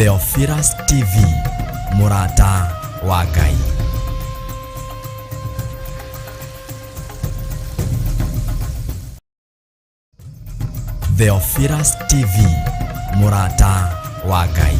Theophilus TV, mũrata wa Ngai. Theophilus TV, mũrata wa Ngai.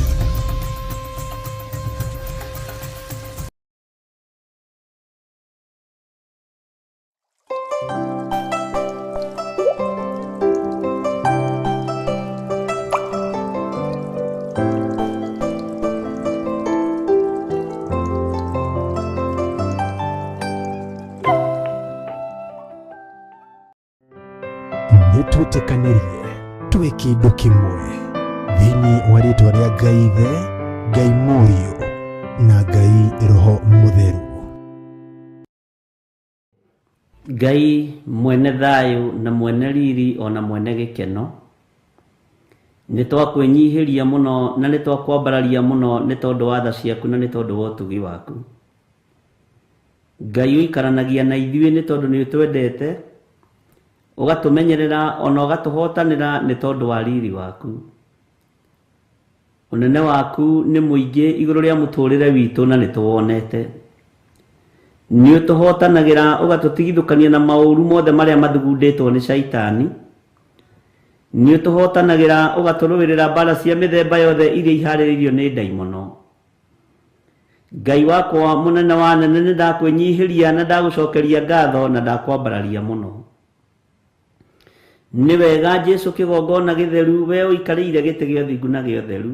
Nĩ twĩtĩkanĩrie twĩ kĩndũ kĩmwe thĩinĩ wa rĩtwa rĩa Ngai Ithe, Ngai Mũriũ na Ngai Roho Mũtheru. Ngai mwene thayũ na mwene riri ona mwene gĩkeno, nĩ twakwĩnyihĩria mũno na nĩ twakwambararia mũno nĩ tondũ wa tha ciaku na nĩ tondũ wa ũtugi waku. Ngai ũikaranagia na ithuĩ nĩ tondũ nĩ ũtwendete, ũgatũmenyerera ona ũgatũhotanĩra nĩ tondũ wa riri waku. Ũnene waku nĩ mũingĩ igũrũ rĩa mũtũrĩre witũ na nĩ tũwonete. Nĩ ũtũhotanagĩra ũgatũtigithũkania na maũru mothe marĩa mathugundĩtwo nĩ Shaitani. Nĩ ũtũhotanagĩra ũgatũrũĩrĩra mbara cia mĩthemba yothe iria iharĩrĩirio nĩ ndaimono. Ngai wakwa mũnene wa nene, nĩ ndakwĩnyihĩria na ndagũcokeria ngatho na ndakwambararia mũno. Nĩ wega Jesu kĩgongona gĩtheru, we ũikarĩire gĩtĩ gĩa ũthingu na gĩa ũtheru,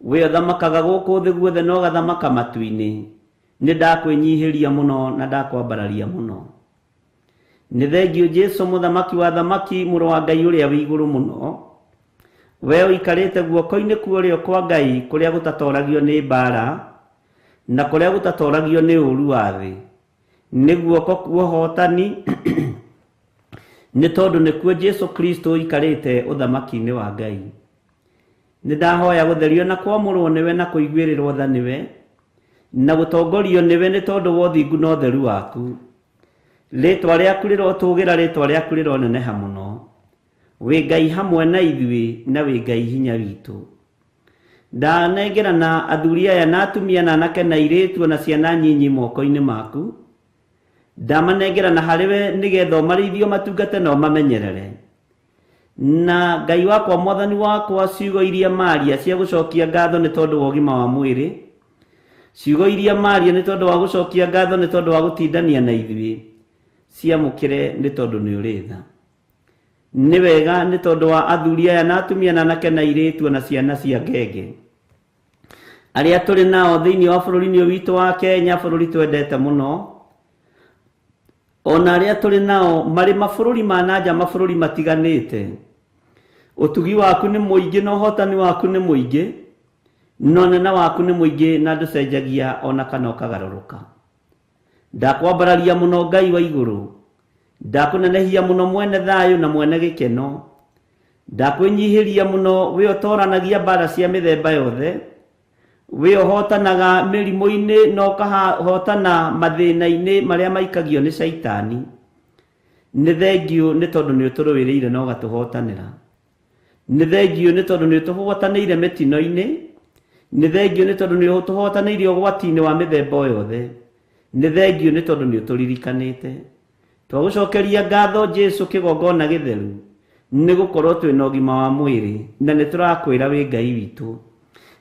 we ũthamakaga gũkũ thĩ guothe na ũgathamaka matu-inĩ, nĩ ndakwĩnyihĩria mũno na ndakwambararia mũno. Nĩ thengiũ Jesu mũthamaki wa thamaki, mũrũ wa Ngai ũrĩa wĩ igũrũ mũno, we ũikarĩte guoko-inĩ kwa ũrĩo kwa Ngai kũrĩa gũtatoragio nĩ mbara na kũrĩa gũtatoragio nĩ ũũru wa thĩ. Nĩ guoko kwa ũhotani, nĩ tondũ nĩkuo Jesu Kristo ũikarĩte ũthamaki-inĩ wa Ngai. Nĩ ndahoya gũtherio na kwamũrwo nĩwe na kũiguĩrĩrwo tha nĩwe na gũtongorio nĩwe nĩ tondũ wa ũthingu na ũtheru waku. Rĩtwa rĩaku rĩrotũgĩra, rĩtwa rĩaku rĩroneneha mũno. Wĩ Ngai hamwe na ithuĩ na wĩ Ngai hinya witũ. Ndanengerana athuri aya na atumia na anake na airĩtu ona ciana nyinyi moko-inĩ maku. Ndamanengerana harĩ we nĩgetha ũmarĩithie, ũmatungate na ũmamenyerere. Na Ngai wakwa, Mwathani wakwa, ciugo iria maria cia gũcokia ngatho nĩ tondũ wa ũgima wa mwĩrĩ, ciugo iria maria nĩ tondũ wa gũcokia ngatho nĩ tondũ wa gũtindania na ithuĩ, ciamũkĩre nĩ tondũ nĩ ũrĩ tha. Nĩ wega nĩ tondũ wa athuri aya na atumia na anake na airĩtu na ciana cia ngenge arĩa tũrĩ nao thĩinĩ wa bũrũri-inĩ ũyũ witũ wa Kenya, bũrũri twendete mũno, ona arĩa tũrĩ nao marĩ mabũrũri ma na nja, mabũrũri matiganĩte. Ũtugi waku nĩ mũingĩ na ũhotani waku nĩ mũingĩ na ũnene waku nĩ mũingĩ na ndũcenjagia ona kana ũkagarũrũka. Ndakwambararia mũno Ngai wa igũrũ, ndakũnenehia mũno mwene thayũ na mwene gĩkeno, ndakwĩnyihĩria mũno we ũtoranagia mbara cia mĩthemba yothe, we ũhotanaga mĩrimũ-inĩ na ũkahotana mathĩna-inĩ marĩa maikagio nĩ Shaitani. Nĩ thengiũ nĩ tondũ nĩ ũtũrũĩrĩire na ũgatũhotanĩra. Nĩ thengiũ nĩ tondũ nĩ ũtũhotanĩire mĩtino-inĩ. Nĩ thengiũ nĩ tondũ nĩ ũtũhotanĩire ũgwati-inĩ wa mĩthemba o yothe. Nĩ thengiũ nĩ tondũ nĩ ũtũririkanĩte. Twagũcokeria ngatho Jesu kĩgongona gĩtheru, nĩ gũkorwo twĩna ũgima wa mwĩrĩ na nĩ tũrakwĩra wĩ Ngai witũ.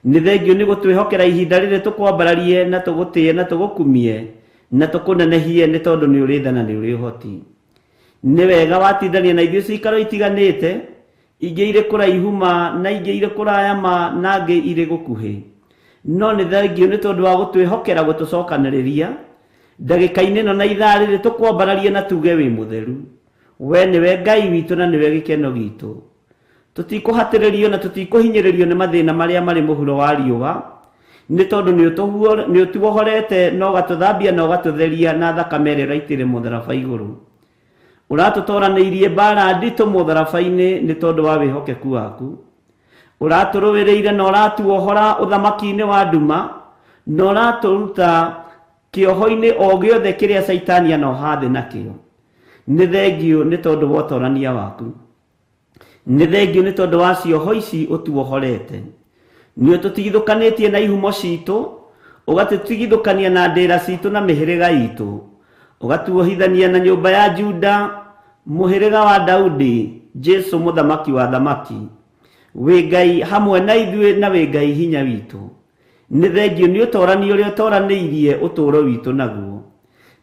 Nĩ thengiũ nĩ gũtwĩhokera ihinda rĩrĩ tũkwambararie na tũgũtĩe na tũgũkumie na tũkũnenehie nĩ tondũ nĩ ũrĩ tha na nĩ ũrĩ ũhoti. Nĩ wega watindania na ithuĩ ciikaro itiganĩte, ingĩ irĩ kũraihu ma na ingĩ irĩ kũraya ma na angĩ irĩ gũkuhĩ. No nĩ thengiũ nĩ tondũ wa gũtwĩhokera gũtũcokanĩrĩria ndagĩka-inĩ ĩno na ithaa rĩrĩ tũkwambararie na tuge wĩ mũtheru. We nĩwe Ngai witũ na nĩwe gĩkeno gitũ. Tũtikũhatĩrĩrio na tũtikũhinyĩrĩrio nĩ mathĩna marĩa marĩ mũhuro wa riũa, nĩ tondũ nĩ ũtuohorete na ũgatũthambia na ũgatũtheria na thakame ĩrĩa ũraitĩire mũtharaba igũrũ. Ũratũtoranĩirie mbara nditũ mũtharaba-inĩ nĩ tondũ wa wĩhokeku waku. Ũratũrũĩrĩire na ũratuohora ũthamaki-inĩ wa nduma na ũratũruta kĩoho-inĩ o gĩothe kĩrĩa Caitani anoha thĩ nakĩo. Nĩ thengiũ nĩ tondũ wa ũtorania waku. Nĩ thengiũ nĩ tondũ wa cioho ici ũtuohorete. Nĩ ũtũtigithũkanĩtie na ihumo citũ, ũgatũtigithũkania na ndĩra citũ na mĩhĩrĩga itũ, ũgatuohithania na nyũmba ya Juda, mũhĩrĩga wa Daudi, Jesu mũthamaki wa thamaki. Wĩ Ngai hamwe na ithuĩ na wĩ Ngai hinya witũ. Nĩ thengio nĩ ũtorani ũrĩa ũtoranĩirie ũtũũro witũ naguo.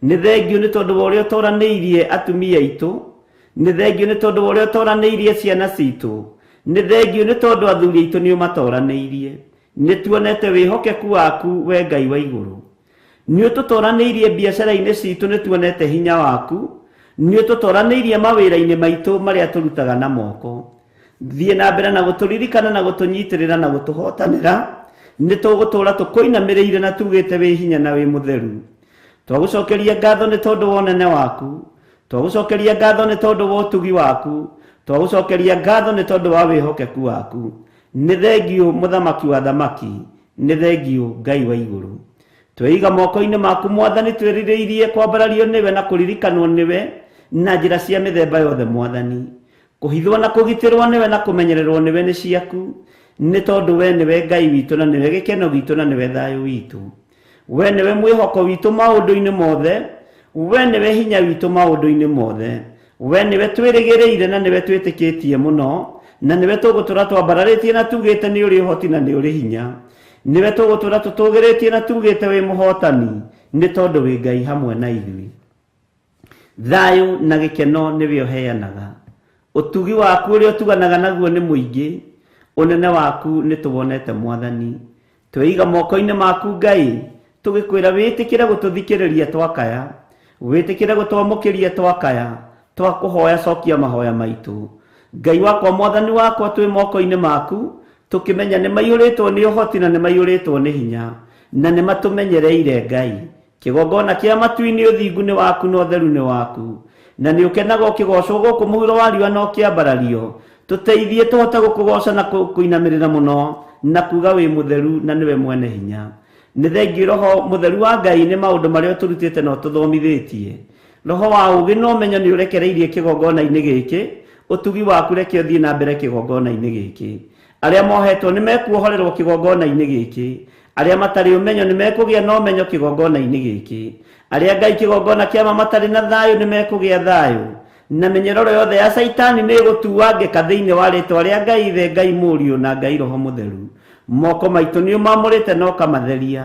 Nĩ thengio nĩ tondũ wa ũrĩa ũtoranĩirie atumia aitũ. Nĩ thengio nĩ tondũ wa ũrĩa ũtoranĩirie ciana citũ. Nĩ thengio nĩ tondũ athuri aitũ nĩ ũmatoranĩirie. Nĩ tuonete wĩhokeku waku we Ngai wa igũrũ. Nĩ ũtũtoranĩirie biacara-inĩ citũ, nĩ tuonete hinya waku. Nĩ ũtũtoranĩirie mawĩra-inĩ maitũ marĩa tũrutaga na moko. Thiĩ na mbere na gũtũririkana na gũtũnyitĩrĩra na gũtũhotanĩra. Nĩ tũgũtũũra tũkũinamĩrĩire na tugĩte wĩ hinya na wĩ mũtheru. Twagũcokeria ngatho nĩ tondũ wa ũnene waku. Twagũcokeria ngatho nĩ tondũ wa ũtugi waku. Twagũcokeria ngatho nĩ tondũ wa wĩhokeku waku. Nĩ thengio mũthamaki wa thamaki, nĩ thengio Ngai wa igũrũ. Tweiga moko-inĩ maku Mwathani, twĩrirĩirie kwambarario nĩwe na kũririkanwo nĩwe na njĩra cia mĩthemba yothe Mwathani. Kũhithwo na kũgitĩrwo nĩwe na kũmenyererwo nĩwe nĩ ciaku, nĩ tondũ we nĩwe Ngai witũ na nĩwe gĩkeno gitũ na nĩwe thayũ witũ. We nĩwe mwĩhoko witũ maũndũ-inĩ mothe, we nĩwe hinya witũ maũndũ-inĩ mothe. We nĩwe twĩrĩgĩrĩire na nĩwe twĩtĩkĩtie mũno, na nĩwe tũgũtũra twambararĩtie na tugĩte nĩ ũrĩ ũhoti na nĩ ũrĩ hinya. Nĩwe tũgũtũra tũtũgĩrĩtie na tugĩte wĩ mũhotani, nĩ tondũ wĩ Ngai hamwe na ithuĩ. Thayũ na gĩkeno nĩwe ũheanaga. Ũtugi waku ũrĩa ũtuganaga naguo nĩ mũingĩ, ũnene waku nĩ tũwonete Mwathani. Tweiga moko-inĩ maku Ngai, tũgĩkwĩra wĩtĩkĩre gũtũthikĩrĩria twakaya, wĩtĩkĩre gũtwamũkĩria twakaya, twakũhoya cokia mahoya maitũ. Ngai wakwa Mwathani wakwa, twĩ moko-inĩ maku, tũkĩmenya nĩ maiyũrĩtwo nĩ ũhoti na nĩ maiyũrĩtwo nĩ hinya, na nĩ matũmenyereire Ngai. Kĩgongona kĩa matu-inĩ ũthingu nĩ waku na ũtheru nĩ waku, na nĩ ũkenaga ũkĩgocwo gũkũ mũhuro wa riũa na ũkĩambarario. Tũteithie tũhote gũkũgoca na kũinamĩrĩra mũno na kuga wĩ mũtheru na nĩwe mwene hinya. Nĩ thengio Roho mũtheru wa Ngai nĩ maũndũ marĩa ũtũrutĩte na ũtũthomithĩtie. Roho wa ũũgĩ na ũmenyo nĩ ũrekereirie kĩgongona-inĩ gĩkĩ, ũtugi waku reke ũthiĩ na mbere kĩgongona-inĩ gĩkĩ. Arĩa mohetwo nĩ mekuohorerwo kĩgongona-inĩ gĩkĩ. Arĩa matarĩ ũmenyo nĩ mekũgĩa na ũmenyo kĩgongona-inĩ gĩkĩ. Arĩa Ngai kĩgongona kĩa matarĩ na thayũ nĩ mekũgĩa thayũ. Na mĩnyororo yothe ya Caitani nĩ ĩgũtuangĩka thĩinĩ wa rĩtwa rĩa Ngai Ithe, Ngai Mũriũ na Ngai Roho Mũtheru. Moko maitũ nĩ ũmamũrĩte na ũkamatheria.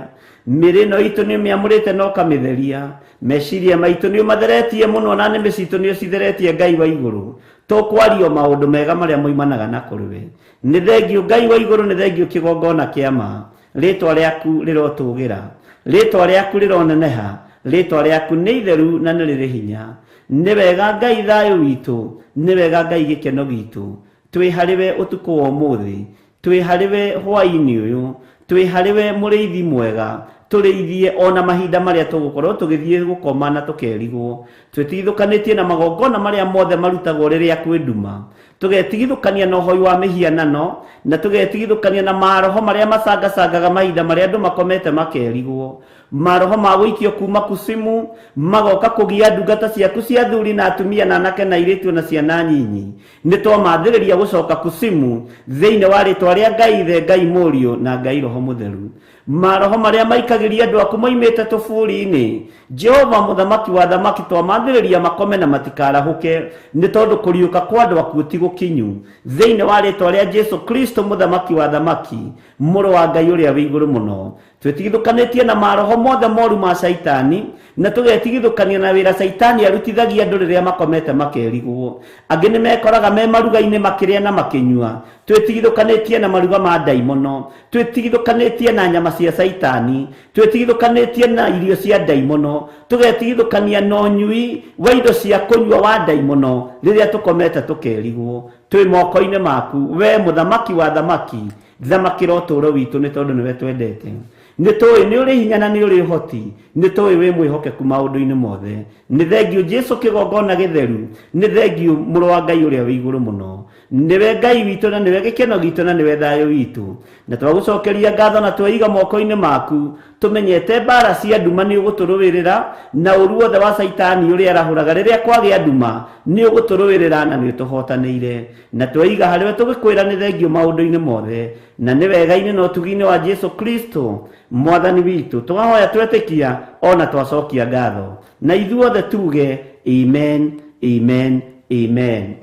Mĩĩrĩ ĩno itũ nĩ ũmĩamũrĩte na ũkamĩtheria. Meciria maitũ nĩ ũmatheretie mũno na nĩmĩ citũ nĩ ũcitheretie Ngai wa igũrũ. Tũkwario maũndũ mega marĩa moimanaga na kũrĩ we. Nĩ thengio Ngai wa igũrũ, nĩ thengio kĩgongona kĩa ma. Rĩtwa rĩaku rĩrotũgĩra, rĩtwa rĩaku rĩroneneha, rĩtwa rĩaku nĩ itheru na nĩ rĩrĩ hinya. Nĩ wega Ngai thayũ witũ, nĩ wega Ngai gĩkeno gitũ. Twĩ harĩ we ũtukũ wa ũmũthĩ, twĩ harĩ we hwaĩ-inĩ ũyũ, twĩ harĩ we mũrĩithi mwega. Tũrĩithie ona mahinda marĩa tũgũkorwo tũgĩthiĩ gũkoma na tũkerigwo. Twĩtigithũkanĩtie na magongona marĩa mothe marutagwo rĩrĩa kwĩ nduma. Tũgetigithũkania na ũhoi wa mĩhianano, na tũgetigithũkania na maroho marĩa macangacangaga mahinda marĩa andũ makomete makerigwo. Maroho ma gũikio kuma kusimu magoka kũgia ndungata ciaku cia athuri na atumia na anake na airĩtu na ciana nyinyi. Nĩ twamathĩrĩria gũcoka kusimu thĩinĩ wa rĩtwa rĩa Ngai Ithe, Ngai Mũriũ na Ngai Roho Mũtheru. Maroho marĩa maikagĩria andũ aku moimĩte tũburi-inĩ, Jehova mũthamaki wa thamaki, twamathĩrĩria makome na matikarahũke, nĩ tondũ kũriũka kwa andũ akuũ ti gũkinyu. Thĩinĩ wa rĩtwa rĩa Jesu Kristo mũthamaki wa thamaki, mũrũ wa Ngai ũrĩa wĩ igũrũ mũno. Twĩtigithũkanĩtie na maroho mothe moru ma Caitani, na tũgetigithũkania na wĩra Caitani arutithagia andũ rĩrĩa makomete makerigwo. Angĩ nĩ mekoraga me maruga-inĩ makĩrĩa na makĩnyua. Twĩtigithũkanĩtie na maruga ma ndaimono, twĩtigithũkanĩtie na nyama cia Caitani, twĩtigithũkanĩtie na irio cia ndaimono, tũgetigithũkania na ũnyui wa indo cia kũnyua wa ndaimono rĩrĩa tũkomete tũkerigwo. Twĩ moko-inĩ maku we mũthamaki wa thamaki, thamakĩra ũtũũro witũ nĩ tondũ nĩwe twendete. Nĩ tũĩ nĩ ũrĩ hinya na nĩ ũrĩ ũhoti, nĩ tũĩ wĩ mwĩhokeku maũndũ-inĩ mothe. Nĩ thengio Jesu kĩgongona gĩtheru, nĩ thengio mũrũ wa Ngai ũrĩa wĩ igũrũ mũno. Nĩwe Ngai witũ na nĩwe gĩkeno gitũ na nĩwe thayũ witũ. Na twagũcokeria ngatho na tweiga moko-inĩ maku, tũmenyete mbara cia nduma nĩ ũgũtũrũĩrĩra, na ũru wothe wa Caitani ũrĩa arahũraga rĩrĩa kwagĩa nduma nĩ ũgũtũrũĩrĩra na nĩ ũtũhotanĩire. Na tweiga harĩwe tũgĩkwĩra nĩ thengio maũndũ-inĩ mothe, na nĩ wega-inĩ na ũtugi-inĩ wa Jesu Kristo mwathani witũ twahoya twetĩkia ona twacokia ngatho, na ithuothe tuge amen, amen, amen.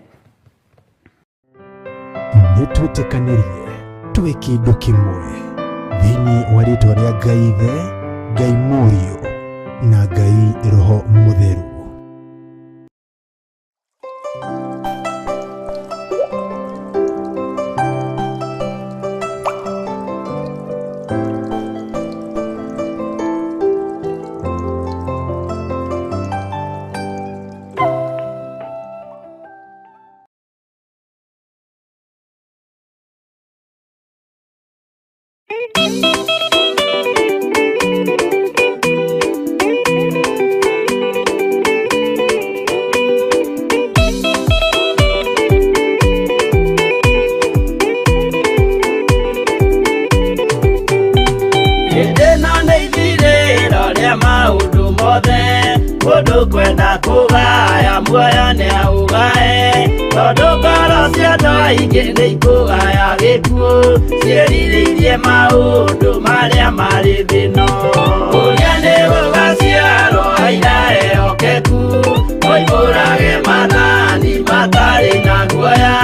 Nĩ twĩtĩkanĩrie twĩ kĩndũ kĩmwe thĩinĩ wa rĩtwa rĩa Ngai Ithe, Ngai Mũriũ na Ngai Roho Mũtheru. Hĩndĩ ĩno nĩ ithirĩro rĩa maũndũ mothe, mũndũ kwenda kũgaya muoyo nĩaũgae, tondũ ngoro cia andũ aingĩ nĩ ikũgaya gĩkuũ, ciĩrirĩirie maũndũ marĩa marĩ thĩ ĩno. Ũrĩa nĩ gũgaciarwo aira ehokeku, moimbũrage maathani matarĩ na guoya,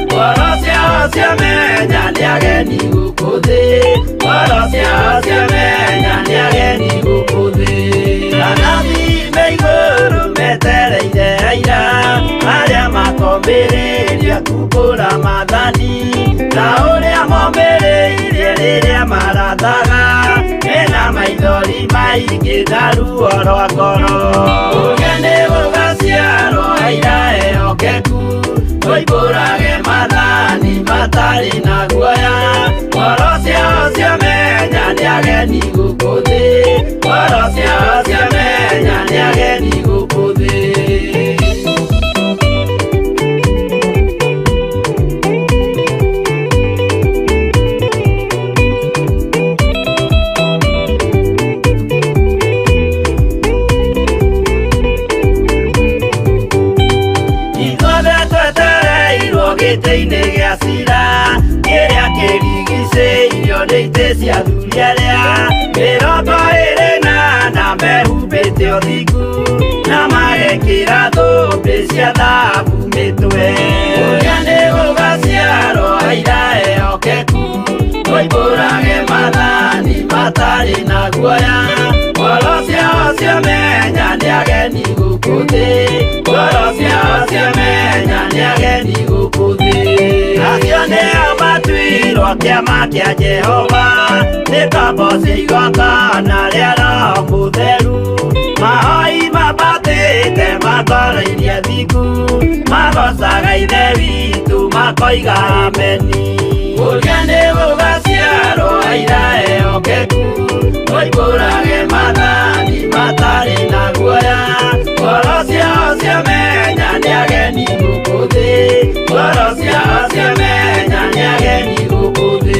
ngoro ciao ciamenya nĩ ageni gũkũ thĩ, ngoro ciao ciamenya nĩ ageni gũkũ thĩ. Anabii me igũrũ metereire aira, arĩa makombĩrĩria kumbũra maathani, ta ũrĩa mombĩrĩirie rĩrĩa marathaga, mena maithori maingĩ na ruo rwa ngoro. Ũrĩa nĩ gũgaciarwo aira ehokeku, moimbũrage maathani matarĩ na guoya, ngoro ciao ciamenya nĩ ageni gũkũ thĩ, ngoro ciao ciamenya nĩ ageni gũkũ thĩ. Ithuothe twetereirwo gĩtĩ-inĩ gĩa cira, kĩrĩa kĩrigicĩirio nĩ itĩ cia athuri arĩa 24 mehumbĩte ũthingu, na magekĩra thũmbĩ cia thahabu mĩtwe. Ũrĩa nĩ gũgaciarwo aira ehokeku, moimbũrage maathani matarĩ na guoya, ngoro ciao ciamenya nĩ ageni gũkũ thĩ, ngoro ciao ciamenya nĩ ageni gũkũ thĩ. Acio nĩo matuirwo kĩama kĩa Jehova, nĩ kamboci igongona rĩa Roho Mũtheru, mahoi mambatĩte matorairie thingu, magocaga Ithe witũ makoiga ameni. Ũrĩa nĩ gũgaciarwo aira ehokeku, moimbũrage maathani matarĩ na guoya, ngoro ciao ciamenya nĩ ageni gũkũ thĩ, ngoro ciao ciamenya nĩ ageni gũkũ thĩ.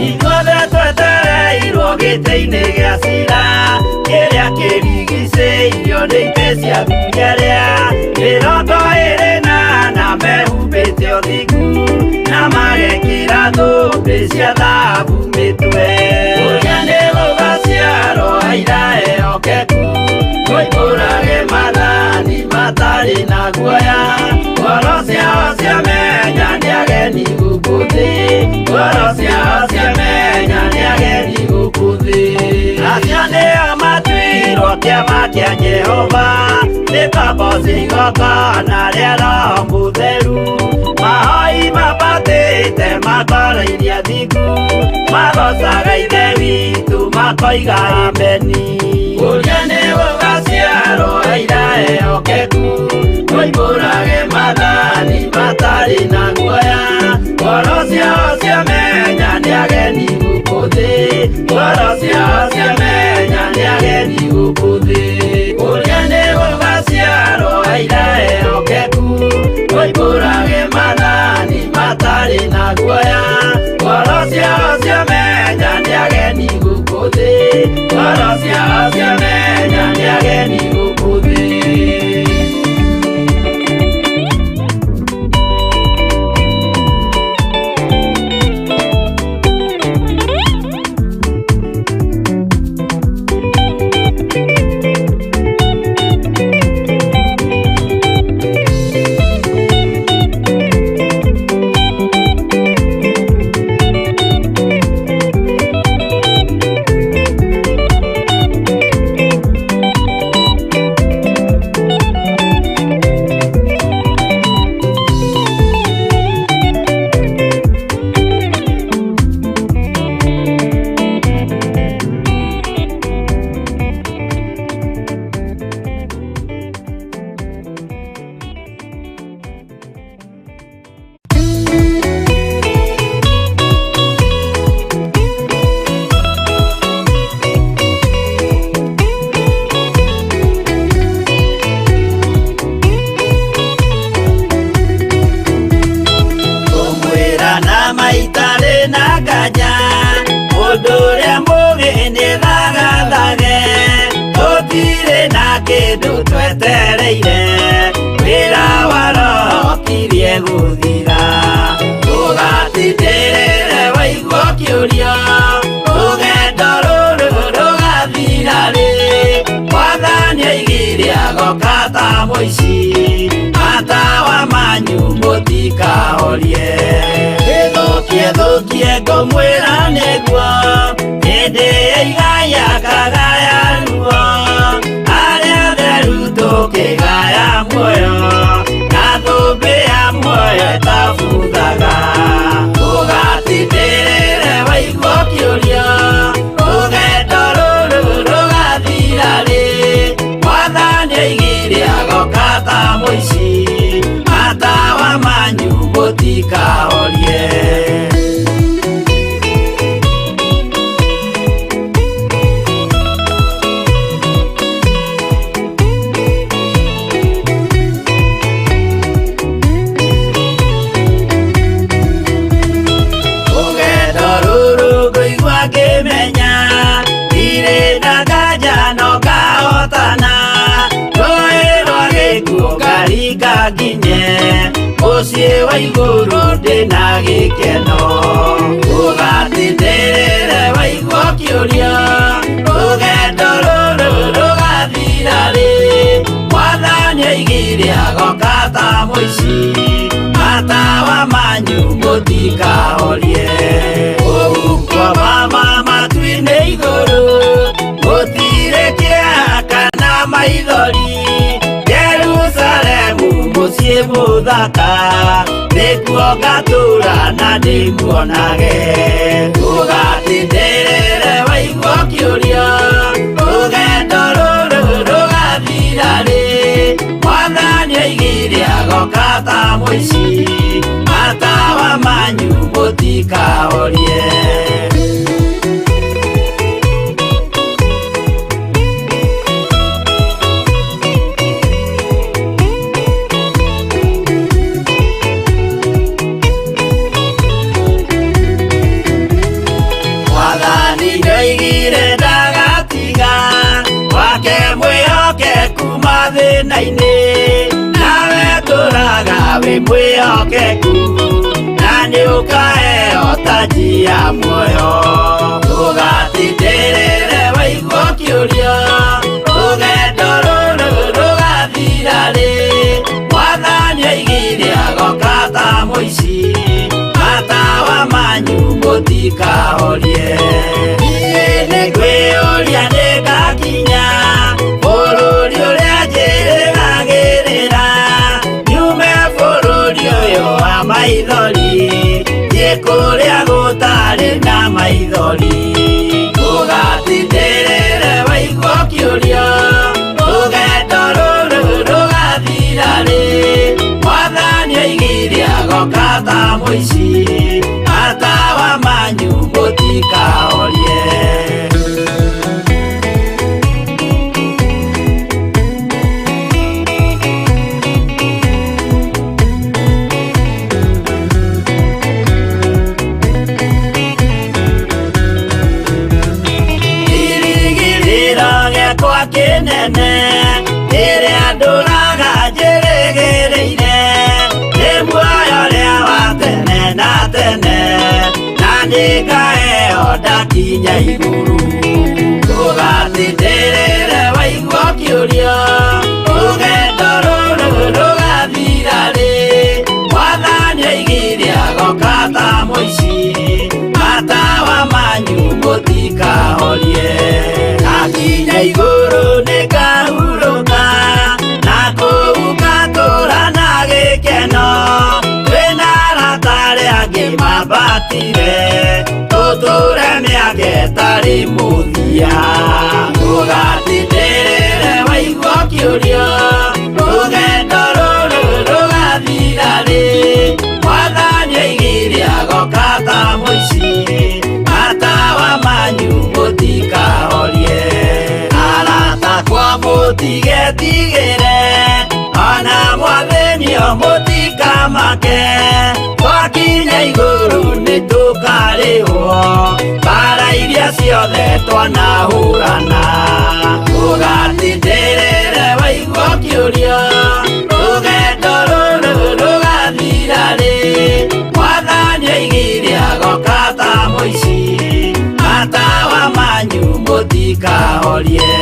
Ithuothe twetereirwo gĩtĩ-inĩ gĩa cira, kĩrĩa kĩrigicĩirio nĩ itĩ cia athuri arĩa 24 mehumbĩte ũthingu, na magekĩra thũmbĩ cia thahabu mĩtwe. Ũrĩa nĩ gũgaciarwo aira ehokeku, moimbũrage maathani matarĩ na guoya, ngoro ciao ciamenya nĩ ageni gũkũ thĩ, ngoro ciao ciamenya nĩ ageni gũkũ thĩ. Acio nĩo matuirwo kĩama kĩa Jehova, nĩ kamboci igongona rĩa Roho Mũtheru, mahoi mambatĩte matorairie thingu, magocaga Ithe witũ makoiga ameni. Ũrĩa nĩ gũgaciarwo aira ehokeku, moimbũrage maathani matarĩ na guoya, ngoro ciao ciamenya nĩ ageni gũkũ thĩ, ngoro ciao ciamenya nĩ ageni gũkũ thĩ. Kũrĩa nĩ gũgaciarwo aira ehokeku, moimbũrage maathani matarĩ na guoya, ngoro ciao ciamenya nĩ ageni gũkũ thĩ, ngoro ciao ciamenya nĩ ageni gũkũ thĩ. Kũmwĩra na maitarĩ na nganja, mũndũ ũrĩa mũũgĩ nĩ thagathage, tũtirĩ na kĩndũ twetereire, wĩra wa roho ũkirie gũthira. Ndũgatindĩrĩre waigua ũkĩũria, rũgendo rũrũ rũgathira rĩ, Mwathani oigire agoka ta mũici, matawa manyu mũtikahorie. Ĩthũkie thũkie ngũmwĩra nĩguo, hĩndĩ ĩigaya kagaya ruo, arĩa atheru tũkĩgaya muoyo, na thũmbĩ ya muoyo ĩtabuthaga. Ndũgatindĩrĩre waigua ũkĩũria, rũgendo rũrũ rũgathira rĩ, Mwathani oigire agoka ta mũici, matawa manyu mũtikahorie. Rũgendo rũrũ ngũigua ngĩmenya, ndirĩ na nganja no ngahotana, rũĩ rwa gĩkuũ ngaringa nginye, mũciĩ wa igũrũ ndĩna gĩkeno. Ndũgatindĩrĩre waigua ũkĩũria, rũgendo rũrũ rũgathira rĩ, Mwathani oigire agoka ta mũici, matawa manyu mũtikahorie. Ũhuko mama matu-inĩ igũrũ, gũtirĩ kĩeha kana maithori, Jerusalemu mũciĩ mũthaka, nĩkuo ngatũũra na ndĩmuonage. Ndũgatindĩrĩre waigua ũkĩũria, rũgendo rũrũ rũgathira rĩ, Mwathani oigire agoka ta mũici, matawa manyu mũtikahorie. Mwathani nĩoigire ndagatiga, wake mwĩhokeku mathĩna-inĩ, nawe tũraga wĩ mwĩhokeku, na nĩũkaheo taji ya muoyo. Ndũgatindĩrĩre waigua ũkĩũria, rũgendo rũrũ rũgathira rĩ, Mwathani oigire agoka ta mũici, matawa manyu mũtikahorie. Niĩ nĩngwĩyũria nĩngakinya bũrũri ũrĩa njĩrĩgagĩrĩra, nyume bũrũri ũyũ wa maithori, thiĩ kũrĩa gũtarĩ na maithori. Ndũgatindĩrĩre waigua ũkĩũria, rũgendo rũrũ rũgathira rĩ, Mwathani oigire agoka agoka ta mũici, matawa manyu mũtikahorie. Kĩrĩgĩrĩro gĩakwa kĩnene kĩrĩa ndũraga njĩrĩgĩrĩire, nĩ muoyo ũrĩa wa tene na tene, na nĩngaheo ndakinya igũrũ. Ndũgatindĩrĩre waigua ũkĩũrio, rũgendo rũrũ rũgathira rĩ? Mwathani oigire agoka ta mũici, matawa manyu mũtikahorie. Ndakinya igũrũ nĩngahurũka, na kũu ngatũũra na gĩkeno, twĩna arata arĩa angĩ mambatire, tũtũũre mĩaka ĩtarĩ mũthia. Ndũgatindĩrĩre waigua ũkĩũrio, rũgendo rũrũ rũgathira rĩ? Mwathani oigire agoka ta mũici, matawa manyu mũtikahorie. Arata akwa mũtigetigĩre, ona mwathĩnio mũtikamake, twakinya igũrũ nĩtũkarĩhwo mbara iria ciothe twanahũrana. Ndũgatindĩrĩre waigua ũkĩũrio, rũgendo rũrũ rũgathira rĩ? Mwathani oigire agoka ta mũici, matawa manyu mũtikahorie.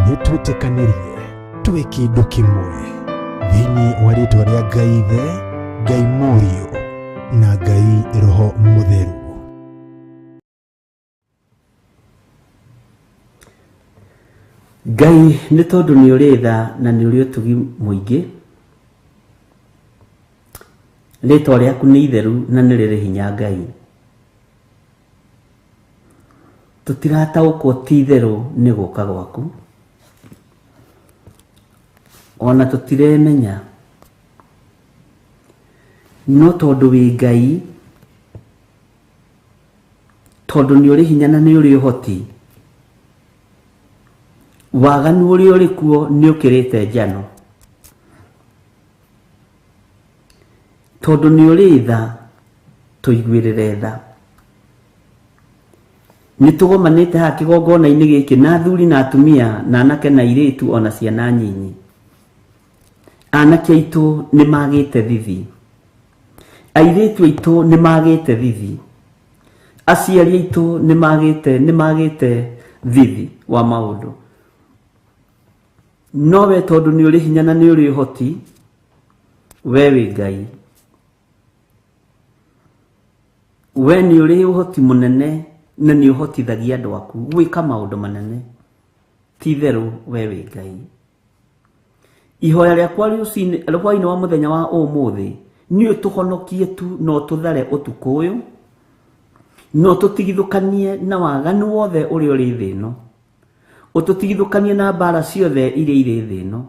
Nĩ twĩtĩkanĩrie twĩ kĩndũ kĩmwe thĩinĩ wa rĩtwa rĩa Ngai Ithe, Ngai Mũriũ na Ngai Roho Mũtheru. Ngai nĩ tondũ nĩ ũrĩ tha na nĩ ũrĩ ũtugi mũingĩ, rĩtwa rĩaku nĩ itheru na nĩ rĩrĩ hinya Ngai. Tũtirataũkwo ti itherũ nĩ gũka gwaku, ona tũtiremenya, no tondũ wĩ Ngai, tondũ nĩ ũrĩ hinya na nĩ ũrĩ ũhoti, waganu ũrĩa ũrĩ kuo nĩ ũkĩrĩte njano. Tondũ nĩ ũrĩ tha, tũiguĩrĩre tha. Nĩ tũgomanĩte haha kĩgongona-inĩ gĩkĩ na athuri na atumia na anake na airĩtu ona ciana nyinyi. Anake aitũ nĩ magĩte thithi, airĩtu aitũ nĩ magĩte thithi, aciari aitũ nĩ magĩte thithi wa maũndũ. No we tondũ nĩ ũrĩ hinya na nĩ ũrĩ ũhoti, we wĩ Ngai. We nĩ ũrĩ ũhoti mũnene na nĩ ũhotithagia andũ aku gwĩka maũndũ manene. Ti itherũ we wĩ Ngai. Ihoya rĩakwa rũcinĩ hwainĩ wa mũthenya wa ũmũthĩ nĩ ũtũhonokie tu na ũtũthare ũtukũ ũyũ, na ũtũtigithũkanie na waganu wothe ũrĩa ũrĩ thĩ ĩno, ũtũtigithũkanie na mbara ciothe iria irĩ thĩ ĩno,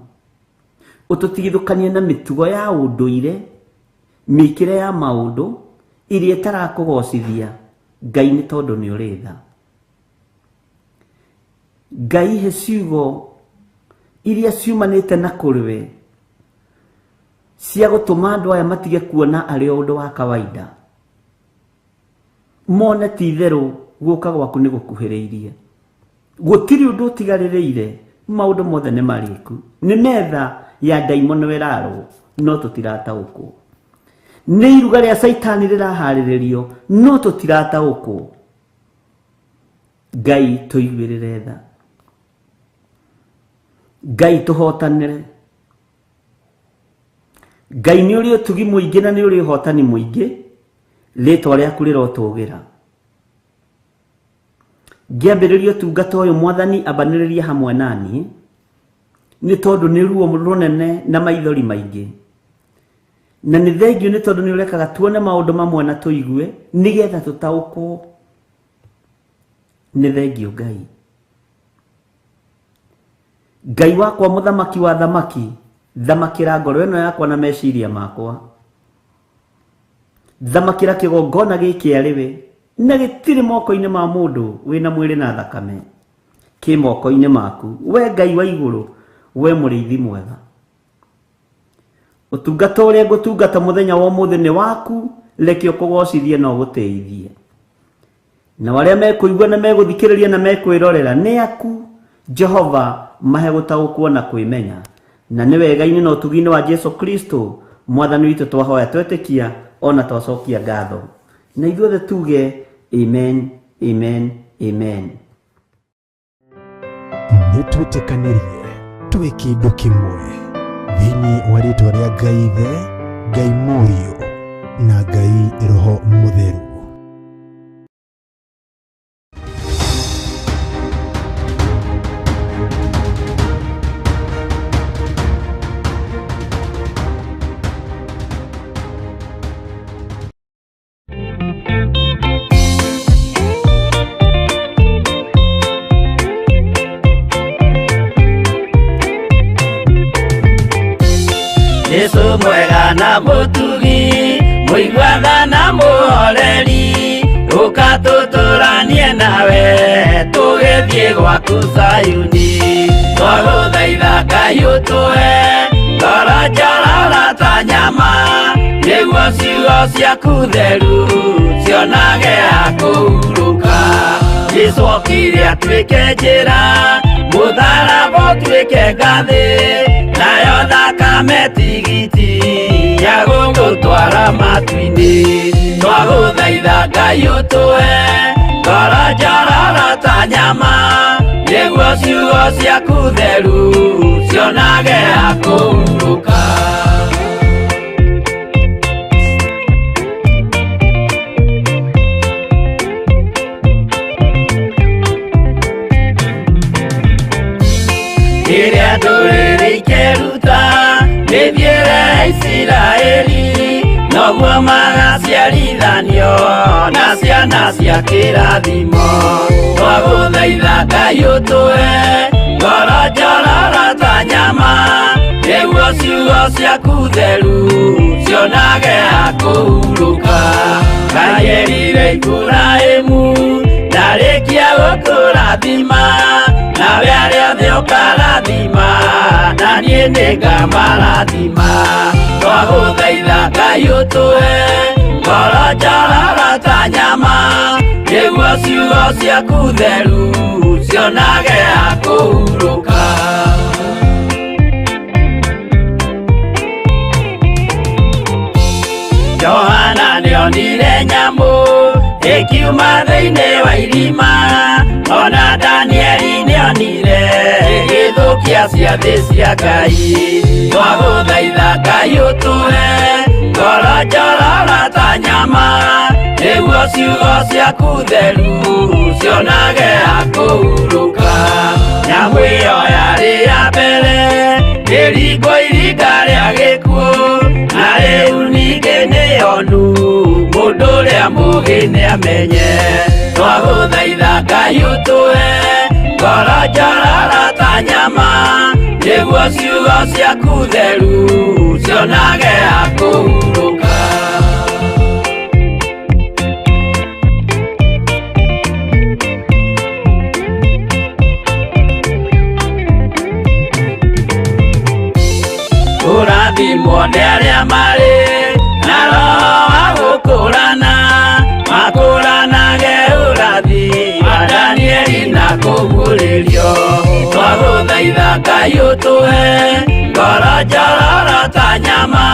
ũtũtigithũkanie na mĩtugo ya ũndũire, mĩkĩre ya maũndũ iria ĩtarakũgocithia Ngai, nĩ tondũ nĩ ũrĩ tha. Ngai, he ciugo iria ciumanĩte na kũrĩ we cia gũtũma andũ aya matige kuona arĩ o ũndũ wa kawaida, mone ti itherũ gũka gwaku nĩ gũkuhĩrĩirie, gũtirĩ ũndũ ũtigarĩrĩire, maũndũ mothe nĩ marĩku, nĩ metha ya ndaimono ĩrarwo no tũtirataũkwo, nĩ iruga rĩa caitani rĩraharĩrĩrio no tũtirataũkwo. Ngai tũiguĩrĩre tha, Ngai tũhotanĩre. Ngai nĩ ũrĩ ũtugi mũingĩ na nĩ ũrĩ ũhotani mũingĩ. Rĩtwa rĩaku rĩrotũgĩra. Ngĩambĩrĩria ũtungata ũyũ Mwathani ambanĩrĩria hamwe naniĩ, nĩ tondũ nĩ ruo rũnene na maithori maingĩ. Na nĩ thengiũ nĩ tondũ nĩ ũrekaga tuone maũndũ mamwe na tũigue nĩgetha tũtaũkwo. Nĩ thengiũ Ngai. Ngai wakwa mũthamaki wa thamaki, thamakĩra ngoro ĩno yakwa na meciria makwa. Thamakĩra kĩgongona gĩkĩ arĩ we, na gĩtirĩ moko-inĩ ma mũndũ wĩna mwĩrĩ na thakame, kĩ moko-inĩ maku, we Ngai wa igũrũ, we mũrĩithi mwega. Ũtungata ũrĩa ngũtungata mũthenya wa ũmũthĩ nĩ waku, reke ũkũgocithie na ũgũtĩithie. Na arĩa mekũigua na megũthikĩrĩria na mekwĩrorera nĩ aku, Jehova, mahe gũtaũkwo na kwĩmenya. Na nĩ wega-inĩ na ũtugi-inĩ wa Jesu Kristo Mwathani witũ twahoya twetĩkia ona twacokia ngatho. Na ithuothe tuge amen, amen, amen. Nĩ twĩtĩkanĩrie twĩ kĩndũ kĩmwe thĩinĩ wa rĩtwa rĩa Ngai Ithe, Ngai Mũriũ na Ngai Roho Mũtheru. Jesu mwega na mũtugi, mũiguana na mũhoreri, ũka tũtũranie nawe tũgĩthiĩ gwaku Zayuni. Twagũthaitha Ngai ũtũhe ngoro njororo ta nyama, nĩguo ciugo ciaku theru cionage ha kũhurũka. Jesu okire atuĩke njĩra, mũtharaba ũtuĩke ngathĩ, nayo thakame tigiti ya gũgũtwara matu-inĩ. Twagũthaitha Ngai ũtũhe ngoro njororo ta nyama, nĩguo ciugo ciaku theru cionage ha kũhurũka. Rĩrĩa ndũrĩrĩ ikeruta mĩthiĩre ya Isiraeli, noguo magaciarithanio na ciana cia kĩrathimo. Twagũthaitha Ngai ũtũhe ngoro njororo ta nyama, nĩguo ciugo ciaku theru cionage ha kũhurũka. Ngai erire Iburahĩmu ndarĩkia gũkũrathima, nawe arĩa othe ũkarathima, na niĩ nĩngamarathima. Twagũthaitha Ngai ũtũhe ngoro njororo ta nyama, nĩguo ciugo ciaku theru cionage ha kũhurũka. Johana nĩonire nyamũ ĩkiuma thĩinĩ wa irima, ona Danieli nĩonire ĩgĩthũkia ciathĩ cia Ngai. Twagũthaitha Ngai ũtũhe ngoro njororo ta nyama, nĩguo ciugo ciaku theru cionage ha kũhurũka. Nyamũ ĩyo yarĩ ya mbere ĩringwo iringa rĩa gĩkuũ, na rĩu ningĩ nĩyonu mũndũ ũrĩa mũũgĩ nĩamenye. Twagũthaitha Ngai ũtũhe ngoro njororo ta nyama, nĩguo ciugo ciaku theru cionage ha kũhurũka. Kũrathimwo nĩ arĩa marĩ na roho wa gũkũrana, makũranage ũrathi wa Danieli na kũguũrĩrio. Twagũthaitha Ngai ũtũhe ngoro njororo ta nyama,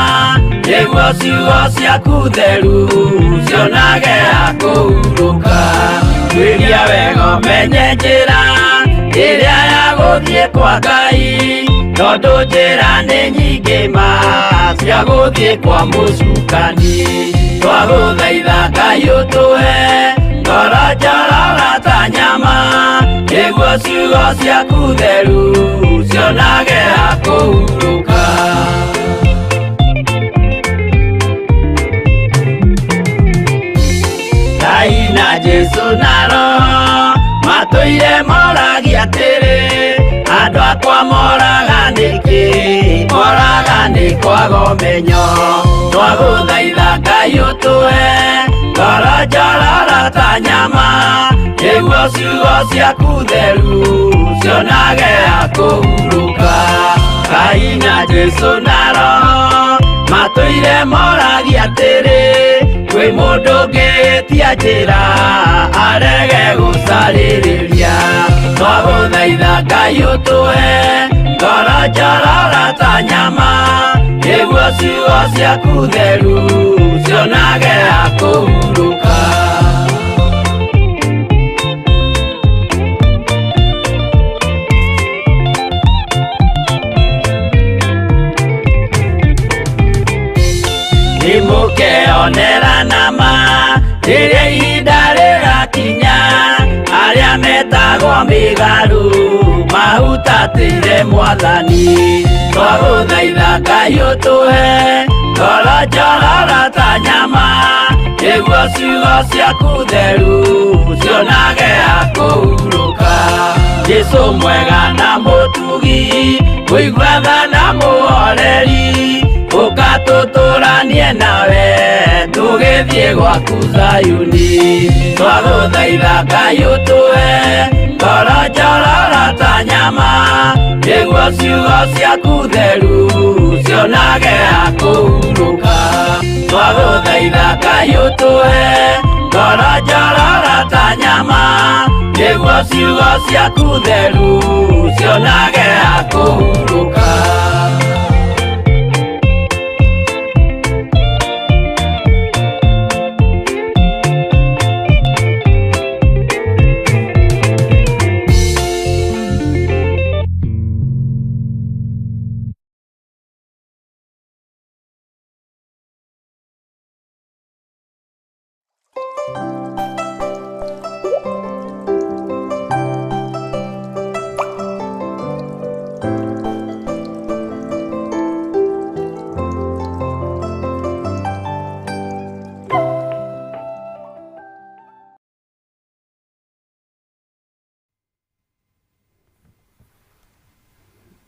nĩguo ciugo ciaku theru cionage ha kũhurũka. Tuĩria wega ũmenye njĩra ĩrĩa ya gũthiĩ kwa Ngai, tondũ njĩra nĩ nyingĩ ma cia gũthiĩ kwa mũcukani. Twagũthaitha Ngai ũtũhe ngoro njororo ta nyama, nĩguo ciugo ciaku theru cionage ha kũhurũka. Ngai na Jesũ na Roho matũire moragia atĩrĩ, andũ akwa moraga nĩkĩ? Moraga nĩ kwaga ũmenyo. Twagũthaitha Ngai ũtũhe ngoro njororo ta nyama, nĩguo ciugo ciaku theru cionage ha kũhurũka. Ngai na Jesũ na Roho matũire moragia atĩrĩ, kwĩ mũndũ ũngĩtia njĩra arege gũcarĩrĩria. Twagũthaitha Ngai ũtũhe ngoro njororo ta nyama, nĩguo ciugo ciaku theru cionage ha kũhurũka. Nĩmũkeonera nama rĩrĩa ihinda rĩgakinya, arĩa metagwo mĩgarũ mahutatĩire Mwathani. Twagũthaitha Ngai ũtũhe ngoro njororo ta nyama, nĩguo ciugo ciaku theru cionage ha kũhurũka. Jesũ mwega na mũtugi, mũigua tha na mũhoreri, ũka tũtũranie nawe tũgĩthiĩ gwaku Zayuni. Twagũthaitha Ngai ũtũhe ngoro njororo ta nyama, nĩguo ciugo ciaku theru cionage ha kũhurũka. Twagũthaitha Ngai ũtũhe ngoro njororo ta nyama, nĩguo ciugo ciaku theru cionage ha kũhurũka.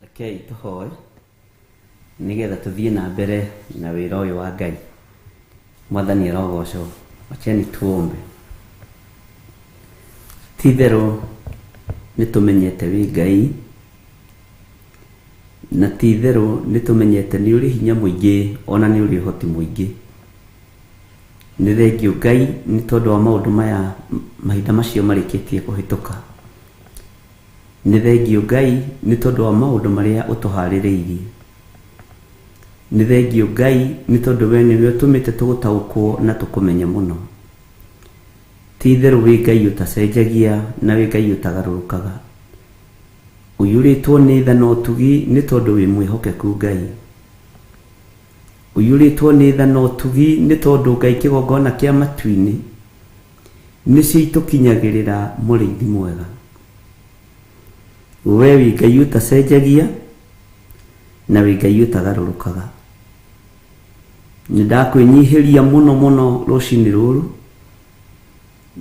Rekei tũhoe nĩgetha tũthiĩ na mbere na wĩra ũyũ wa Ngai. Mwathani arogocwo. Wacheni tuombe. Ti itherũ nĩtũmenyete wĩ Ngai, na ti itherũ nĩtũmenyete nĩ ũrĩ hinya mũingĩ ona nĩ ũrĩ ũhoti mũingĩ. Nĩ thengiũ Ngai nĩ tondũ wa maũndũ maya mahinda macio marĩkĩtie kũhĩtũka. Nĩ thengiũ Ngai nĩ tondũ wa maũndũ marĩa ũtũharĩrĩirie. Nĩ thengiũ Ngai nĩ tondũ we nĩwe ũtũmĩte tũgũtaũkwo na tũkũmenye mũno. Ti itherũ wĩ Ngai ũtacenjagia na wĩ Ngai ũtagarũrũkaga. Ũiyũrĩtwo nĩ tha na ũtugi nĩ tondũ wĩ mwĩhokeku Ngai. Ũiyũrĩtwo nĩ tha na ũtugi nĩ tondũ Ngai kĩgongona kĩa matu-inĩ nĩcio itũkinyagĩrĩra mũrĩithi mwega. We wĩ Ngai ũtacenjagia na wĩ Ngai ũtagarũrũkaga. Nĩ ndakwĩnyihĩria mũno mũno rũcinĩ rũrũ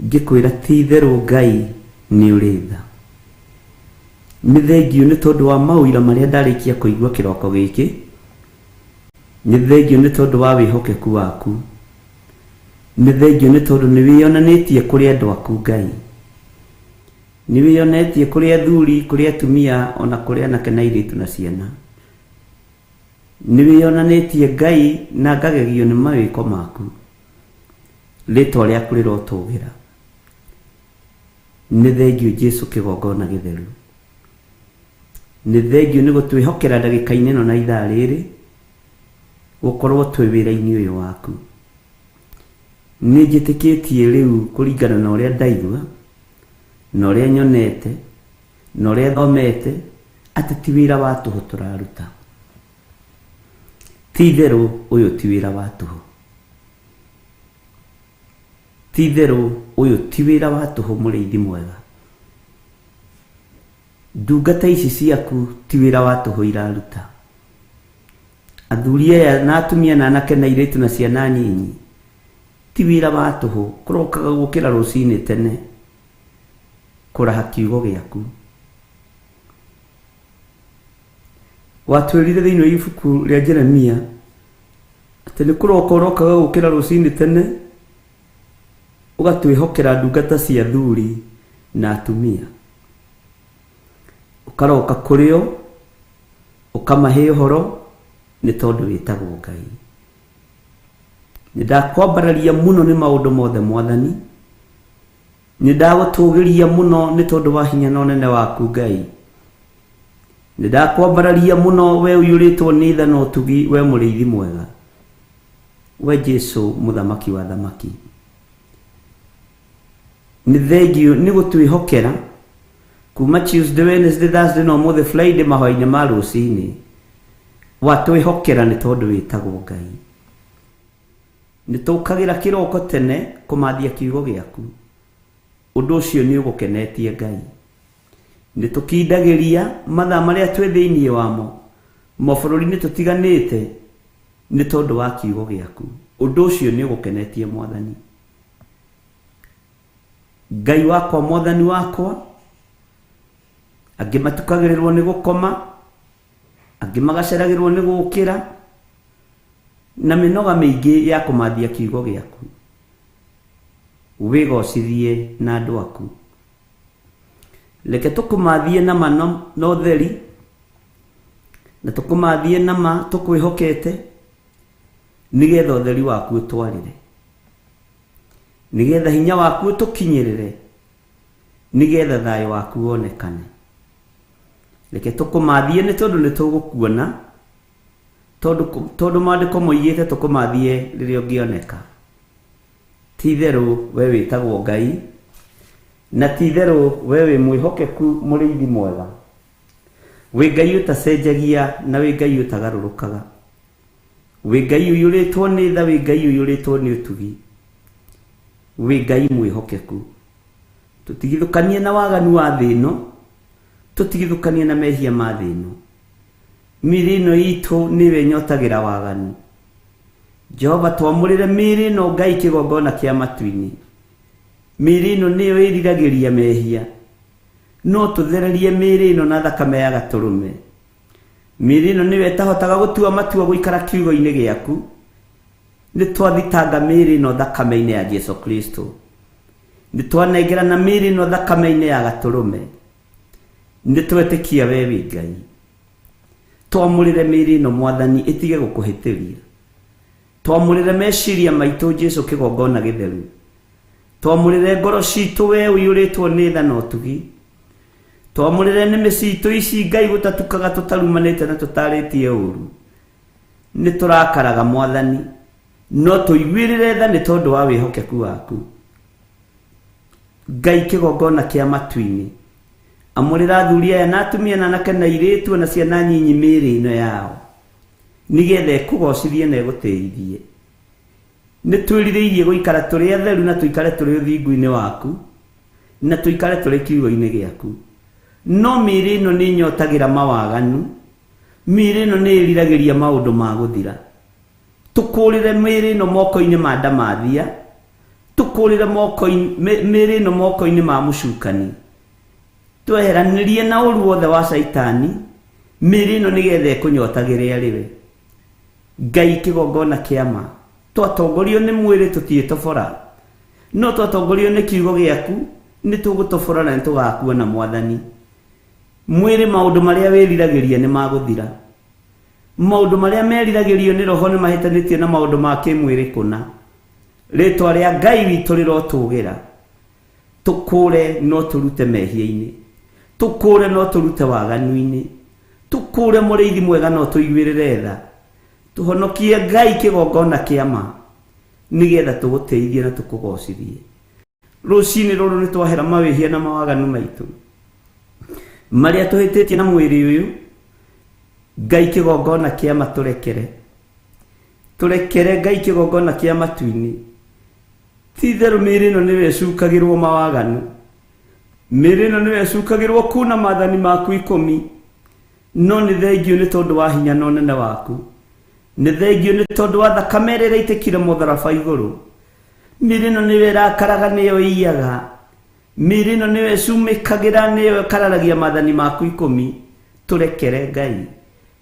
ngĩkwĩra ti itherũ Ngai nĩ ũrĩ tha. Nĩ thengiũ nĩ tondũ wa maũira marĩa ndarĩkia kũigua kĩroko gĩkĩ. Nĩ thengiũ nĩ tondũ wa wĩhokeku waku. Nĩ thengiũ nĩ tondũ nĩ wĩyonanĩtie kũrĩ andũ aku Ngai. Nĩ wĩyonetie kũrĩ athuri, kũrĩ atumia, ona kũrĩ anake na airĩtu na ciana. Nĩ wĩyonanĩtie Ngai na ngagegio nĩ mawĩko maku. Rĩtwa rĩaku rĩrotũgĩra. Nĩ thengiũ Jesũ kĩgongona gĩtheru. Nĩ thengiũ nĩ gũtwĩhokera ndagĩka-inĩ ĩno na ithaa rĩrĩ gũkorwo twĩ wĩra-inĩ ũyũ waku. Nĩ njĩtĩkĩtie rĩu kũringana na ũrĩa ndaigua, na ũrĩa nyonete, na ũrĩa thomete, atĩ ti wĩra wa tũhũ tũraruta. Ti itherũ ũyũ ti wĩra wa tũhũ. Ti itherũ ũyũ ti wĩra wa tũhũ mũrĩithi mwega. Ndungata ici ciaku ti wĩra wa tũhũ iraruta. Athuri aya na atumia na anake na airĩtu na ciana nyinyi ti wĩra wa tũhũ kũrokaga gũkĩra rũcinĩ tene kũraha kiugo gĩaku. Watwĩrire thĩinĩ wa ibuku rĩa Jeremia atĩ nĩ kũroka ũrokaga gũkĩra rũcinĩ tene ũgatwĩhokera ndungata cia athuri na atumia. Ũkaroka kũrĩ o ũkamahe ũhoro nĩ tondũ wĩtagwo Ngai. Nĩ ndakwambararia mũno nĩ maũndũ mothe Mwathani. Nĩ ndagũtũgĩria mũno nĩ tondũ wa hinya na ũnene waku Ngai. Nĩ ndakwambararia mũno we ũiyũrĩtwo nĩ tha na ũtugi we mũrĩithi mwega. We Jesũ mũthamaki wa thamaki. Nĩ thengiũ nĩ gũtwĩhokera kuma Tuesday, Wednesday, Thursday na ũmũthĩ Friday mahoya-inĩ ma rũcinĩ. Watwĩhokera nĩ tondũ wĩtagwo Ngai. Nĩ tũkagĩra kĩroko tene kũmathia kiugo gĩaku. Ũndũ ũcio nĩ ũgũkenetie Ngai. Nĩ tũkindagĩria mathaa marĩa twĩ thĩinĩ wamo mabũrũri-inĩ tũtiganĩte nĩ tondũ wa kiugo gĩaku. Ũndũ ũcio nĩ ũgũkenetie Mwathani. Ngai wakwa Mwathani wakwa, angĩ matukagĩrĩrwo nĩ gũkoma, angĩ magaceragĩrwo nĩ gũkĩra na mĩnoga mĩingĩ ya kũmathia kiugo gĩaku. Wĩgocithie na andũ aku. Reke tũkũmathie na ma na ũtheri, na tũkũmathie na ma tũkwĩhokete, nĩgetha ũtheri waku ũtwarĩre, nĩgetha hinya waku ũtũkinyĩrĩre, nĩgetha thayũ waku wonekane. Reke tũkũmathie nĩ tondũ nĩ tũgũkuona, tondũ maandĩko moigĩte tũkũmathie rĩrĩa ũngĩoneka. Ti itherũ we wĩtagwo Ngai, na ti itherũ we wĩ mwĩhokeku mũrĩithi mwega. Wĩ Ngai ũtacenjagia na wĩ Ngai ũtagarũrũkaga. Wĩ Ngai ũiyũrĩtwo nĩ tha, wĩ Ngai ũiyũrĩtwo nĩ ũtugi. Wĩ Ngai mwĩhokeku. Tũtigithũkanie na waganu wa thĩ ĩno, tũtigithũkanie na mehia ma thĩ ĩno. Mĩĩrĩ ĩno itũ nĩwe ĩnyotagĩra waganu. Jehova twamũrĩre mĩĩrĩ ĩno Ngai kĩgongona kĩa matu-inĩ. Mĩĩrĩ ĩno nĩyo ĩriragĩria mehia. No tũthererie mĩĩrĩ ĩno na thakame ya gatũrũme. Mĩĩrĩ ĩno nĩyo ĩtahotaga gũtua matua gũikara kiugo-inĩ gĩaku. Nĩ twathitanga mĩĩrĩ ĩno thakame-inĩ ya Jesu Kristo. Nĩ twanengerana mĩĩrĩ ĩno thakame-inĩ ya gatũrũme. Nĩ twetĩkia we wĩ Ngai. Twamũrĩre mĩĩrĩ ĩno Mwathani ĩtige gũkũhĩtĩria. Twamũrĩre meciria maitũ Jesu kĩgongona gĩtheru. Twamũrĩre ngoro citũ we ũiyũrĩtwo nĩ tha na ũtugi. Twamũrĩre nĩmĩ citũ ici Ngai gũtatukaga tũtarumanĩte na tũtarĩtie ũru. Nĩ tũrakaraga Mwathani, no tũiguĩrĩre tha nĩ tondũ wa wĩhokeku waku. Ngai kĩgongona kĩa matu-inĩ, amũrĩra athuri aya na atumia na anake na airĩtu na ciana nyinyi mĩĩrĩ ĩno yao, nĩgetha ĩkũgocithie na ĩgũtĩithie. Nĩ twĩrirĩirie gũikara tũrĩ atheru na tũikare tũrĩ ũthingu-inĩ waku, na tũikare tũrĩ kiugo-inĩ gĩaku. No mĩĩrĩ ĩno nĩ ĩnyotagĩra mawaganu, mĩĩrĩ ĩno nĩ ĩriragĩria maũndũ ma gũthira. Tũkũrĩre mĩĩrĩ ĩno moko-inĩ ma ndamathia, tũkũrĩre mĩĩrĩ ĩno moko-inĩ ma mũcukani. Tweheranĩrie na ũru wothe wa caitani, mĩĩrĩ ĩno nĩgetha ĩkũnyotagĩre arĩ we. Ngai kĩgongona kĩa ma, twatongorio nĩ mwĩrĩ tũtiĩtobora, no twatongorio nĩ kiugo gĩaku nĩ tũgũtobora na nĩ tũgakuona Mwathani. Mwĩrĩ maũndũ marĩa wĩriragĩria nĩ magũthira. Maũndũ marĩa meriragĩrio nĩ roho nĩ mahĩtanĩtie na maũndũ ma kĩmwĩrĩ kũna. Rĩtwa rĩa Ngai witũ rĩrotũgĩra. Tũkũre no tũrute mehia-inĩ, tũkũre no tũrute waganu-inĩ, tũkũre mũrĩithi mwega no tũiguĩrĩre tha. Tũhonokie Ngai kĩgongona kĩa ma, nĩgetha tũgũtĩithie na tũkũgocithie. Rũcinĩ rũrũ nĩ twahera mawĩhia na mawaganu maitũ marĩa tũhĩtĩtie na mwĩrĩ ũyũ. Ngai kĩgongona kĩa ma tũrekere. Tũrekere Ngai kĩgongona kĩa matu-inĩ. Ti itherũ mĩĩrĩ ĩno nĩyo ĩcukagĩrwo mawaganu, mĩĩrĩ ĩno nĩyo ĩcukagĩrwo kuna maathani maku ikũmi, no nĩ thengio nĩ tondũ wa hinya na ũnene waku, nĩ thengio nĩ tondũ wa thakame ĩrĩa ĩraitĩkire mũtharaba igũrũ. Mĩĩrĩ ĩno nĩyo ĩrakaraga, nĩyo ĩiyaga, mĩĩrĩ ĩno nĩyo ĩcumĩkagĩra, nĩyo ĩkararagia maathani maku ikũmi. Tũrekere Ngai,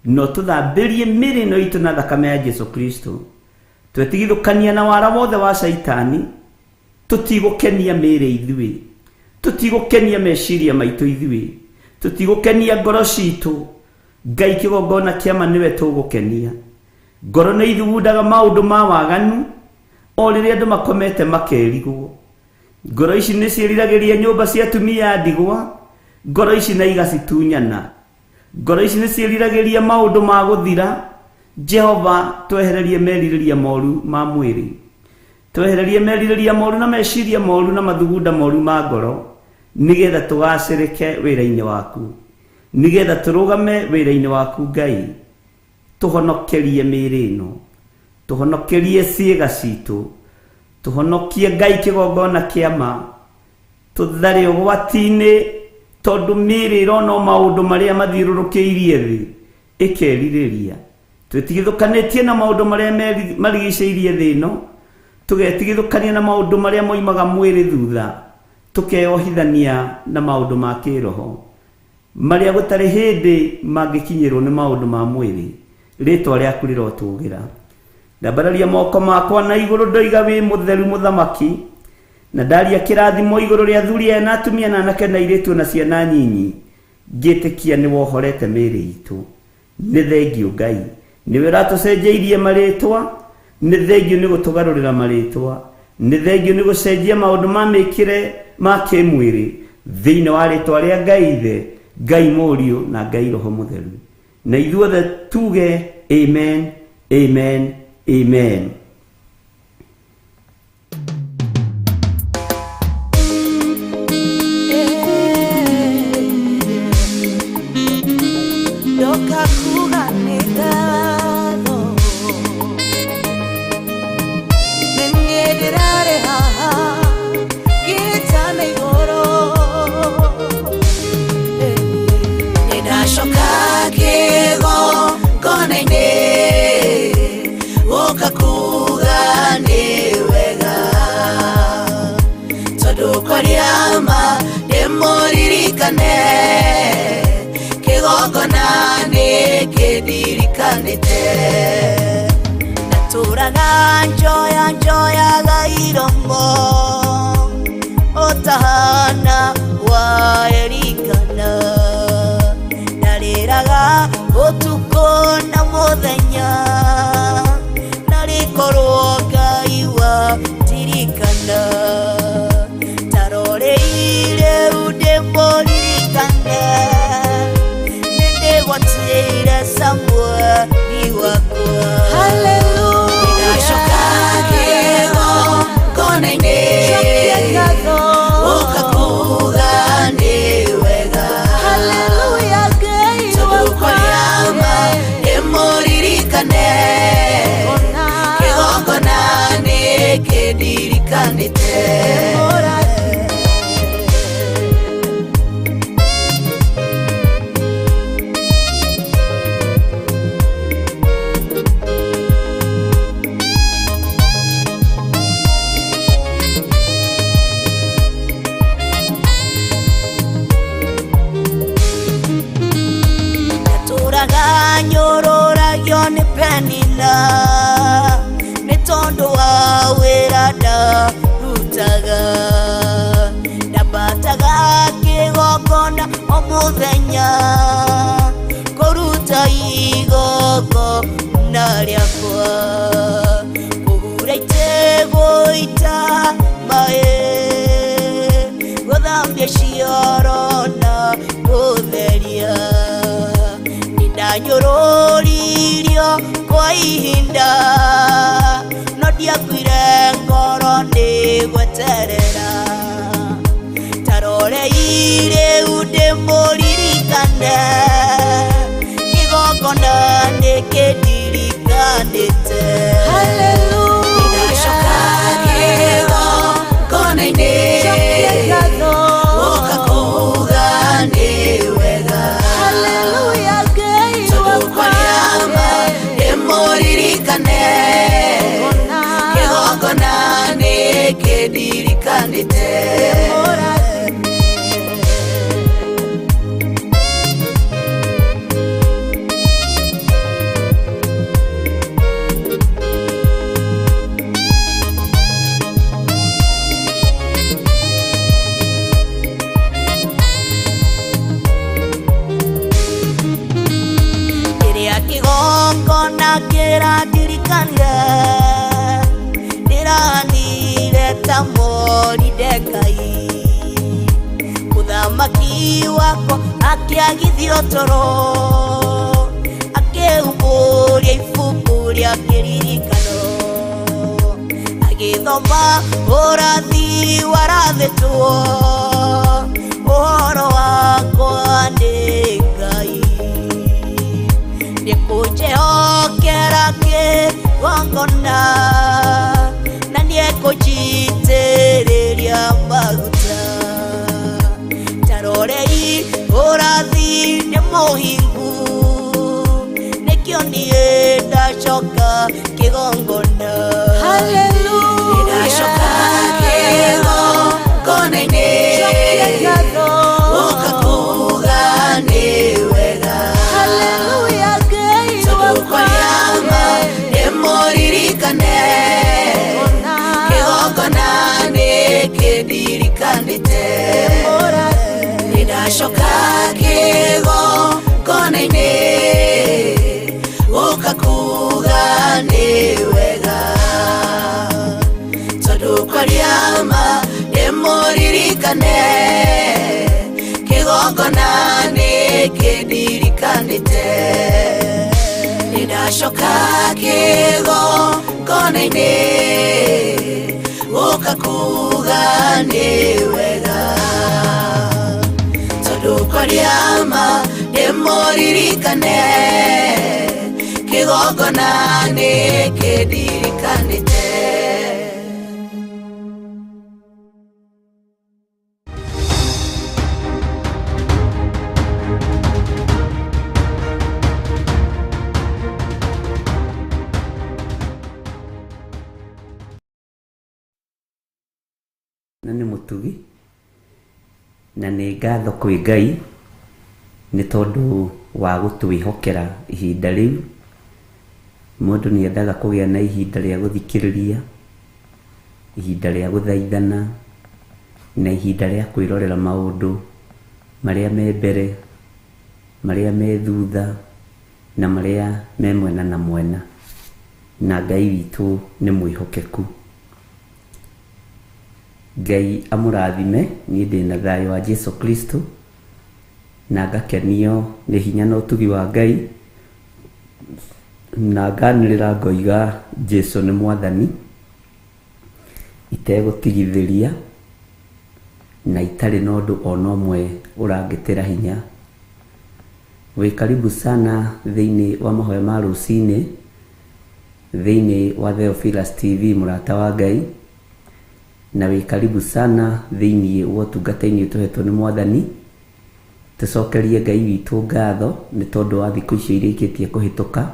no tũthambĩrie mĩĩrĩ ĩno itũ na thakame ya Jesu Kristo, twetigithũkania na wara wothe wa Shaitani. Tũtigũkenia mĩĩrĩ ithuĩ, tũtigũkenia meciria maitũ ithuĩ, tũtigũkenia ngoro citũ. Ngai kĩgongona kĩama nĩwe tũgũkenia. Ngoro nĩ ithugundaga maũndũ ma waganu o rĩrĩa andũ makomete makerigwo. Ngoro ici nĩ ciĩriragĩria nyũmba cia atumia a ndigwa, ngoro ici na igacitunyana. Ngoro ici nĩ ciĩriragĩria maũndũ ma gũthira. Jehova, twehererie merirĩria moru ma mwĩrĩ, twehererie merirĩria moru na meciria moru na mathugunda moru ma ngoro, nĩgetha tũgacĩrĩke wĩra-inĩ waku, nĩgetha tũrũgame wĩra-inĩ waku. Ngai, tũhonokerie mĩĩrĩ ĩno, tũhonokerie ciĩga citũ, tũhonokie Ngai kĩgongona kĩama, tũthare ũgwati-inĩ, tondũ mĩĩrĩ ĩrona o maũndũ marĩa mathiũrũrũkĩirie thĩ ĩkerirĩria. Twĩtigithũkanĩtie na maũndũ marĩa marigicĩirie thĩ ĩno, tũgetigithũkania na maũndũ marĩa moimaga mwĩrĩ thutha, tũkeohithania na maũndũ ma kĩroho marĩa gũtarĩ hĩndĩ mangĩkinyĩrwo nĩ maũndũ ma mwĩrĩ. Rĩtwa rĩaku rĩrotũgĩra. Ndambararia moko makwa na igũrũ, ndoiga wĩ mũtheru mũthamaki, na ndaria kĩrathimo igũrũ rĩa athuri aya na atumia na anake na airĩtu na ciana nyinyi, ngĩtĩkia nĩ wohorete mĩĩrĩ itũ. Nĩ thengio Ngai, nĩwe ũratũcenjeirie marĩtwa, nĩ thengio nĩ gũtũgarũrĩra marĩtwa, nĩ thengio nĩ gũcenjia maũndũ ma mĩkĩre ma kĩmwĩrĩ thĩinĩ wa rĩtwa rĩa Ngai Ithe, Ngai Mũriũ na Ngai Roho Mũtheru. Na ithuothe tuge amen, amen, amen. Ndoka kuga nĩ ngatho, nĩ niĩ ndĩrarĩ haha ngĩtana igũrũ. Nĩ ndacoka kĩgongona-inĩ gũka kuga nĩ wega, tondũ kwaria ma ndĩmũririkane, kĩgongona nĩ kĩndirikanĩte. Natũraga njoya njoyaga iromo ũtahana wa Elikana, ndarĩraga ũtukũ na mũthenya, narĩkorwo Ngai wandirikana. Taroreire rĩu ndĩmũririkane, nĩndĩgwatĩire Samueli wakwa. Nĩndacoka kĩgongona-inĩ gũka kuga nĩ wega, tondũ kwaria ma ndĩmũririkane, kĩgongona nĩ kĩndirikanĩte. Natũraga nyũrũragio nĩ Penina, nĩ tondũ wa wĩra ndarutaga. Ndambataga kĩgongona o mũthenya kũruta igongona rĩakwa, kũhura itĩ gũita maĩ, gũthambia cioro na gũtheria. Nĩndanyũrũririo kwa ihinda, no ndiakuire ngoro nĩ gweterera. Taroreire rĩu ndĩmũririkane, kĩgongona nĩ kĩndirikanĩte. Nĩndacoka kĩgongona Ngai Mũthamaki wakwa akĩagithio toro akĩhumbũria ibuku rĩa kĩririkano agĩthoma ũrathi warathĩtwo ũhoro wakwa nĩ Ngai nĩkũnjĩhokera kĩgongona na nĩekũnjitĩrĩria maguta tarorei ũrathi nĩ mũhingu nĩkĩo niĩ ndacoka kĩgongona Hallelujah. Ndacoka kĩgongona-inĩ gũka kuuga nĩ wega Hallelujah, Ngai tondũ wakwa. kwaria ma nĩmũririkane kĩgongona nĩkĩndirikanĩte nĩndacoka kĩgongona-inĩ gũka kuuga nĩ wega tondũ kwaria ma nĩmũririkane kĩgongona nĩkĩndirikanĩte nĩndacoka kĩgongona-inĩ gũka kuuga nĩ wega tondũ kwaria ma nĩmũririkane kĩgongona nĩkĩndirikanĩte. Na nĩ mũtugi na nĩ ngatho kwĩ Ngai nĩ tondũ wa gũtwĩhokera ihinda rĩu. Mũndũ nĩ endaga kũgĩa na ihinda rĩa gũthikĩrĩria, ihinda rĩa gũthaithana, na ihinda rĩa kwĩrorera maũndũ marĩa me mbere, marĩa me thutha, na marĩa me mwena na mwena. Na Ngai witũ nĩ mwĩhokeku. Ngai amũrathime, niĩ ndĩna thayũ wa Jesu Kristo, na ngakenio nĩ hinya na ũtugi wa Ngai, na nganĩrĩra ngoiga Jesu nĩ mwathani, itegũtigithĩria, na itarĩ na ũndũ ona ũmwe ũrangĩtĩra hinya. Wĩ karibu sana thĩinĩ wa mahoya ma rũcinĩ, thĩinĩ wa Theophilus TV mũrata wa Ngai, na wĩ karibu sana thĩinĩ wa ũtungata-inĩ tũhetwo nĩ mwathani. Tũcokerie Ngai witũ ngatho nĩ tondũ wa thikũ icio irĩkĩtie kũhĩtũka.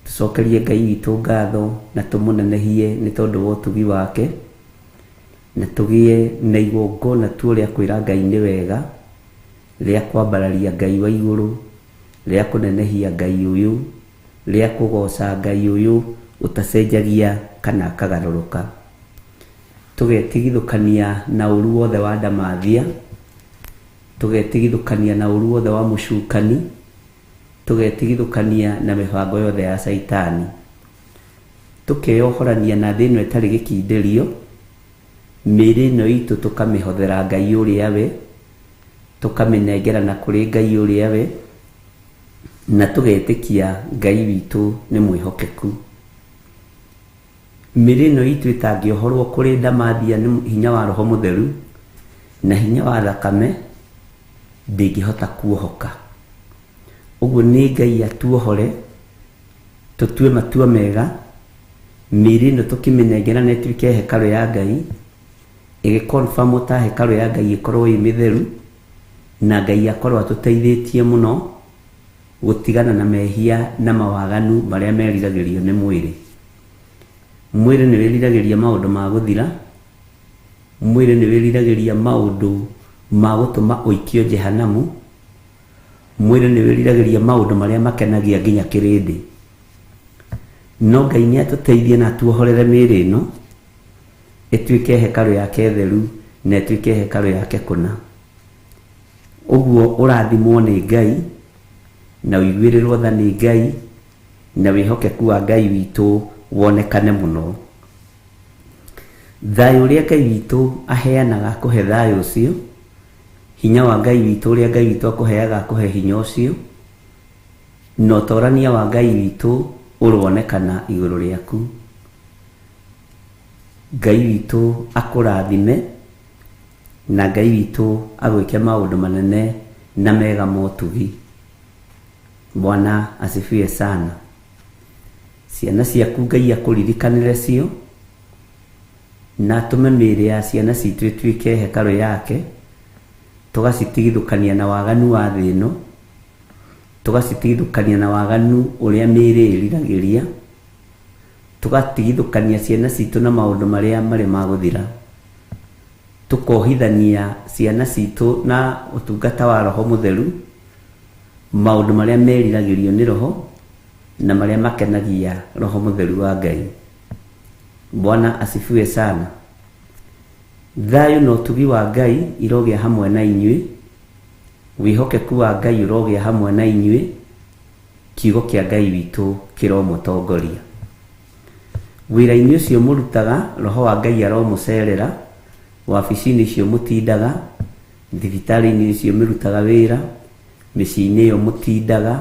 Tũcokerie Ngai witũ ngatho na tũmũnenehie nĩ tondũ wa ũtugi wake, na tũgĩe na igongona tuo rĩa kwĩra Ngai nĩ wega, rĩa kwambararia Ngai wa igũrũ, rĩa kũnenehia Ngai ũyũ, rĩa kũgoca Ngai ũyũ ũtacenjagia kana akagarũrũka. Tũgetigithũkania na ũru wothe wa ndamathia, tũgetigithũkania na ũru wothe wa mũcukani, tũgetigithũkania na mĩbango yothe ya caitani, tũkeyohorania na thĩ ĩno ĩtarĩ gĩkindĩrio, mĩĩrĩ ĩno itũ tũkamĩhothera Ngai ũrĩa we, tũkamĩnengerana kũrĩ Ngai ũrĩa we, na tũgetĩkia Ngai witũ nĩ mwĩhokeku. Mĩĩrĩ ĩno itũ ĩtangĩohorwo kũrĩ ndamathia nĩ hinya wa Roho Mũtheru na hinya wa thakame, ndĩngĩhota kuohoka. Ũguo nĩ Ngai atuohore, tũtue matua mega, mĩĩrĩ ĩno tũkĩmĩnengera na ĩtuĩke hekarũ ya Ngai, ĩgĩconfirm ta hekarũ ya Ngai ĩkorwo ĩ mĩtheru, na Ngai akorwo atũteithĩtie mũno gũtigana na mehia na mawaganu marĩa meriragĩrio nĩ mwĩrĩ. Mwĩrĩ nĩ wĩriragĩria maũndũ ma gũthira, mwĩrĩ nĩ wĩriragĩria maũndũ ma gũtũma ũikio jehanamu, mwĩrĩ nĩ wĩriragĩria maũndũ marĩa makenagia nginya kĩrĩndĩ. No Ngai nĩ atũteithie na atuohorere mĩĩrĩ ĩno ĩtuĩke hekarũ yake theru na ĩtuĩke hekarũ yake kũna. Ũguo ũrathimwo nĩ Ngai na ũiguĩrĩrwo tha nĩ Ngai na wĩhokeku wa Ngai witũ wonekane mũno. Thayũ ũrĩa Ngai witũ aheanaga akũhe thayũ ũcio, hinya wa Ngai witũ ũrĩa Ngai witũ akũheaga akũhe hinya ũcio, na ũtorania wa Ngai witũ ũronekana igũrũ rĩaku. Ngai witũ akũrathime na Ngai witũ agwĩke maũndũ manene na mega motugi. Bwana asifiwe sana. Ciana ciaku Ngai akũririkanĩre cio na atũme mĩĩrĩ ya ciana citũ ĩtuĩke hekarũ yake, tũgacitigithũkania na waganu wa thĩ ĩno, tũgacitigithũkania na waganu ũrĩa mĩĩrĩ ĩriragĩria, tũgatigithũkania ciana citũ na maũndũ marĩa marĩ ma gũthira, tũkohithania ciana citũ na ũtungata wa Roho Mũtheru, maũndũ marĩa meriragĩrio nĩ Roho na marĩa makenagia Roho Mũtheru wa Ngai. Bwana asifiwe sana. Thayũ na ũtugi wa Ngai irogĩa hamwe na inyuĩ, wĩhokeku wa Ngai ũrogĩa hamwe na inyuĩ, kiugo kĩa Ngai witũ kĩromũtongoria. Wĩra-inĩ ũcio mũrutaga, Roho wa Ngai aromũcerera, wabici-inĩ icio mũtindaga, thibitarĩ-inĩ icio mũrutaga wĩra, mĩciĩ-inĩ ĩyo mũtindaga,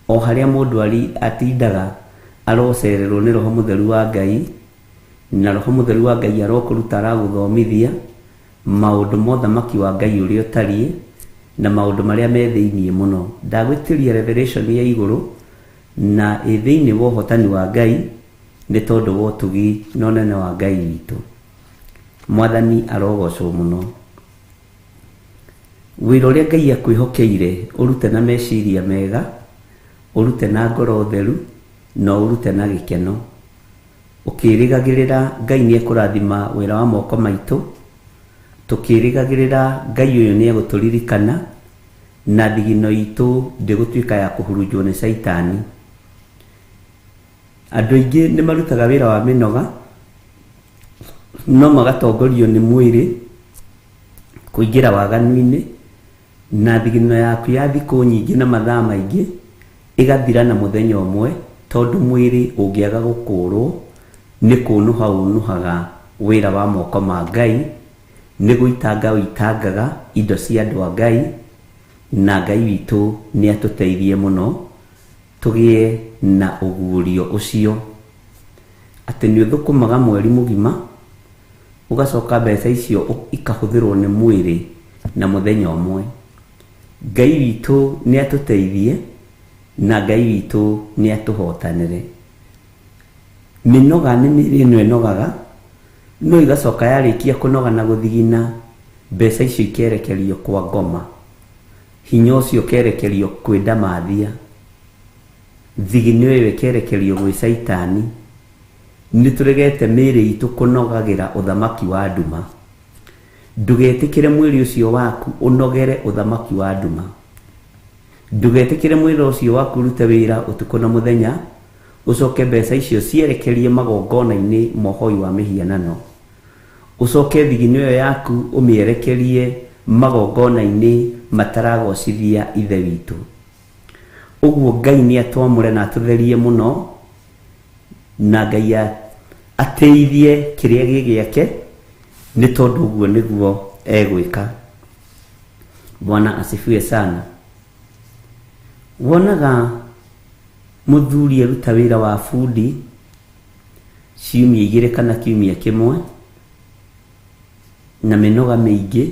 o harĩa mũndũ atindaga arocererwo nĩ Roho Mũtheru wa Ngai, na Roho Mũtheru wa Ngai arokũruta aragũthomithia maũndũ ma ũthamaki wa Ngai ũrĩa ũtariĩ na maũndũ marĩa me thĩiniĩ mũno. Ndagwĩtĩria revelation ya igũrũ na ĩ thĩiniĩ wa ũhotani wa Ngai nĩ tondũ wa ũtugi na ũnene wa Ngai witũ. Mwathani arogocwo mũno. Wĩra ũrĩa Ngai akwĩhokeire ũrute na meciria mega, ũrute na ngoro theru na ũrute na gĩkeno, ũkĩrĩgagĩrĩra Ngai nĩ ekũrathima wĩra wa moko maitũ, tũkĩrĩgagĩrĩra Ngai ũyũ nĩ egũtũririkana na thigino itũ ndĩgũtuĩka ya kũhurunjwo nĩ caitani. Andũ aingĩ nĩ marutaga wĩra wa mĩnoga no magatongorio nĩ mwĩrĩ kũingĩra waganu-inĩ, na thigino yaku ya thikũ nyingĩ na mathaa maingĩ ĩgathira na mũthenya ũmwe, tondũ mwĩrĩ ũngĩaga gũkũrwo nĩ kũnũha ũnũhaga wĩra wa moko ma Ngai, nĩ gũitanga ũitangaga indo cia andũ a Ngai, na Ngai witũ nĩ atũteithie mũno tũgĩe na ũguũrio ũcio atĩ nĩ ũthũkũmaga mweri mũgima ũgacoka mbeca icio ikahũthĩrwo nĩ mwĩrĩ na mũthenya ũmwe. Ngai witũ nĩ atũteithie na Ngai witũ nĩ atũhotanĩre. Mĩnoga nĩ mĩĩrĩ ĩno ĩnogaga, no igacoka yarĩkia kũnoga na gũthigina, mbeca icio ikerekerio kwa ngoma, hinya ũcio ũkerekerio kwĩ ndamathia, thigino ĩyo ĩkerekerio gwĩ caitani. Nĩ tũregete mĩĩrĩ itũ kũnogagĩra ũthamaki wa nduma. Ndũgetĩkĩre mwĩrĩ ũcio waku ũnogere ũthamaki wa nduma. Ndũgetĩkĩre mwĩrĩ ũcio waku ũrute wĩra ũtukũ na mũthenya, ũcoke mbeca icio cierekerie magongona-inĩ ma ũhoi wa mĩhianano, ũcoke thigino ĩyo yaku ũmĩerekerie magongona-inĩ mataragocithia Ithe witũ. Ũguo Ngai nĩ atwamũre na atũtherie mũno, na Ngai ateithie kĩrĩa gĩ gĩake, nĩ tondũ ũguo nĩguo egwĩka. Bwana asifiwe sana. Wonaga mũthuri aruta wĩra wa bundi ciumia igĩrĩ kana kiumia kĩmwe, na mĩnoga mĩingĩ,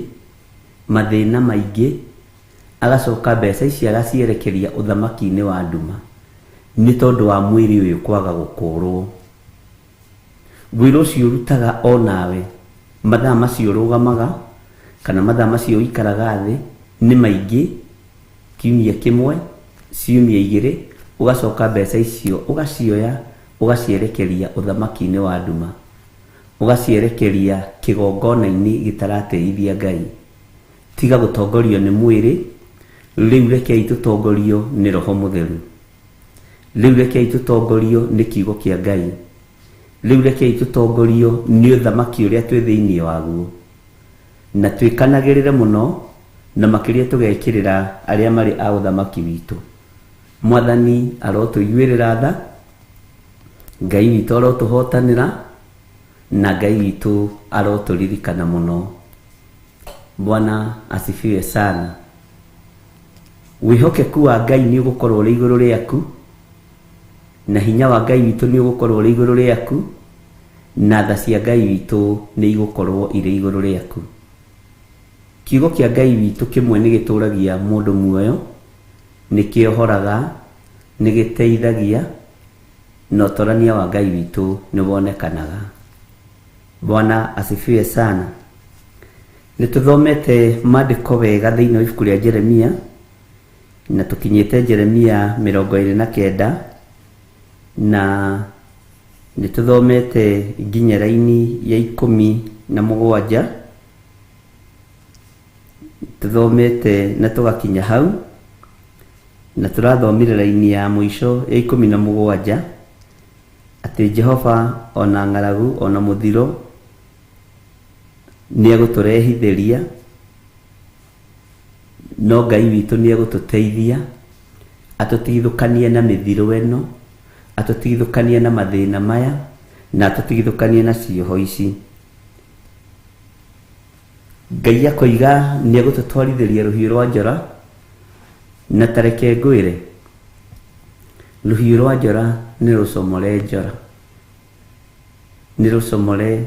mathĩna maingĩ, agacoka mbeca ici agacierekeria ũthamaki-inĩ wa nduma nĩ tondũ wa mwĩrĩ ũyũ kwaga gũkũrwo. Wĩra ũcio ũrutaga o nawe, mathaa macio ũrũgamaga kana mathaa macio ũikaraga thĩ nĩ maingĩ, kiumia kĩmwe, ciumia igĩrĩ, ũgacoka mbeca icio ũgacioya ũgacierekeria ũthamaki-inĩ wa nduma, ũgacierekeria kĩgongona-inĩ gĩtarateithia Ngai. Tiga gũtongorio nĩ mwĩrĩ, rĩu rekei tũtongorio nĩ Roho Mũtheru, rĩu rekei tũtongorio nĩ kiugo kĩa Ngai, rĩu rekei tũtongorio nĩ ũthamaki ũrĩa twĩ thĩiniĩ waguo, na twĩkanagĩrĩre mũno na makĩria tũgekĩrĩra arĩa marĩ a ũthamaki witũ. Mwathani arotũiguĩrĩra tha, Ngai witũ arotũhotanĩra, Na Ngai witũ arotũririkana mũno. Bwana asifiwe sana. Wĩhokeku wa Ngai nĩ ũgũkorwo ũrĩ igũrũ rĩaku, na hinya wa Ngai witũ nĩ ũgũkorwo ũrĩ igũrũ rĩaku, na tha cia Ngai witũ nĩ igũkorwo irĩ igũrũ rĩaku. Kiugo kĩa Ngai witũ kĩmwe nĩ gĩtũragia mũndũ muoyo, nĩ kĩohoraga, nĩ gĩteithagia, na ũtorania wa Ngai witũ nĩ wonekanaga. Bwana asifiwe sana. Nĩ tũthomete maandĩko wega thĩinĩ wa ibuku rĩa Jeremia, na tũkinyĩte Jeremia 29, na nĩ tũthomete nginya raini ya 17. Tũthomete na tũgakinya hau, na tũrathomire raini ya mũico ya 17 atĩ Jehova ona ng'aragu ona mũthiro nĩ egũtũrehithĩria, no Ngai witũ nĩ egũtũteithia atũtigithũkanie na mĩthiro ĩno, atũtigithũkanie na mathĩna maya, na atũtigithũkanie na cioho ici. Ngai akoiga nĩ egũtũtwarithĩria rũhiũ rwa njora, na tareke ngwĩre, rũhiũ rwa njora nĩ rũcomore njora, nĩ rũcomore,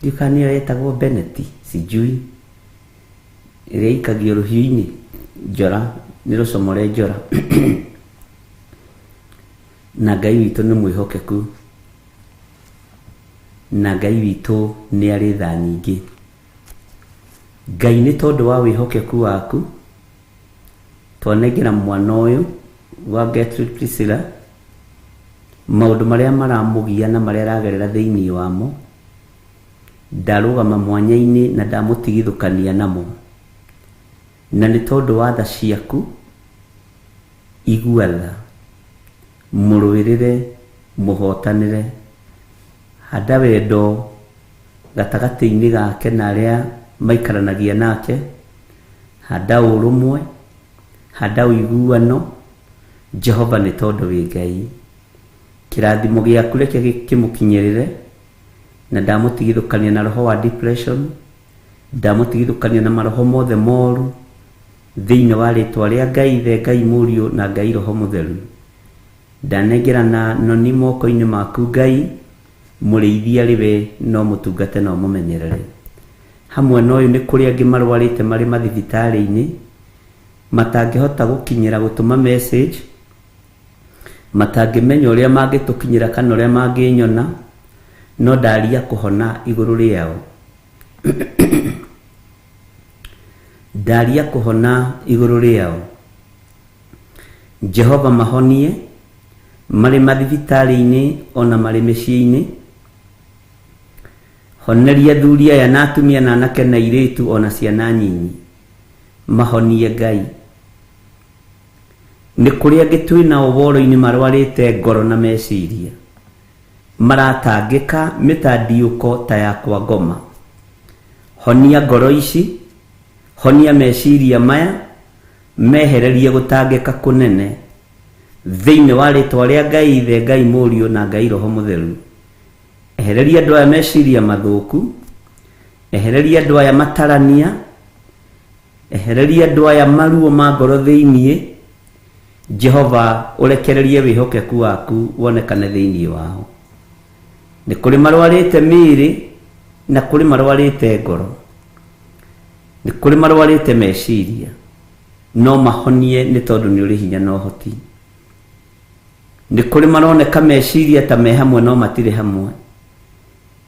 ndiũĩ kana nĩyo yetagwo Beneti, sijui, ĩrĩa ĩikagio rũhiũ-inĩ, njora, nĩ rũcomore njora. Na Ngai witũ nĩ mwĩhokeku, na Ngai witũ nĩ arĩ tha nyingĩ. Ngai nĩ tondũ wa wĩhokeku waku twanengera mwana ũyũ wa Gertrude Priscilla maũndũ marĩa maramũgia na marĩa aragerera thĩinĩ wamo, ndarũgama mwanya-inĩ na ndamũtigithũkania namo. Na nĩ tondũ wa tha ciaku, igua tha, mũrũĩrĩre, mũhotanĩre, handa wendo gatagatĩ-inĩ gake na arĩa maikaranagia nake, handa ũrũmwe, handa ũiguano. Jehova nĩ tondũ wĩ Ngai. Kĩrathimo gĩaku reke kĩmũkinyĩrĩre, na ndamũtigithũkania na roho wa depression, ndamũtigithũkania na maroho mothe moru thĩinĩ wa rĩtwa rĩa Ngai Ithe, Ngai Mũriũ na Ngai Roho Mũtheru. Ndanengerana noni moko-inĩ maku Ngai, mũrĩithi arĩ we no mũtungate na ũmũmenyerere. Hamwe na ũyũ nĩ kũrĩ angĩ marwarĩte marĩ mathibitarĩ-inĩ, matangĩhota gũkinyĩra gũtũma message, matangĩmenya ũrĩa mangĩtũkinyĩra kana ũrĩa mangĩnyona, no ndaria kũhona igũrũ rĩao. Ndaria kũhona igũrũ rĩao. Jehova mahonie marĩ mathibitarĩ-inĩ ona marĩ mĩciĩ-inĩ. Honeria athuri aya na atumia na anake na airĩtu ona ciana nyinyi, mahonie Ngai. Nĩ kũrĩ angĩ twĩ nao woro-inĩ marwarĩte ngoro na meciria, maratangĩka mĩtandiũko ta ya kwa ngoma. Honia ngoro ici, honia meciria maya, mehererie gũtangĩka kũnene thĩinĩ wa rĩtwa rĩa Ngai Ithe, Ngai Mũriũ na Ngai Roho Mũtheru. Ehereria andũ aya meciria mathũku, ehereria andũ aya matarania, ehereria andũ aya maruo ma ngoro thĩinĩ. Jehova ũrekererie wĩhokeku waku wonekane thĩinĩ wao. Nĩ kũrĩ marwarĩte mĩĩrĩ na kũrĩ marwarĩte ngoro, nĩ kũrĩ marwarĩte meciria, no mahonie nĩ tondũ nĩ ũrĩ hinya na ũhoti. Nĩ kũrĩ maroneka meciria ta me hamwe no matirĩ hamwe.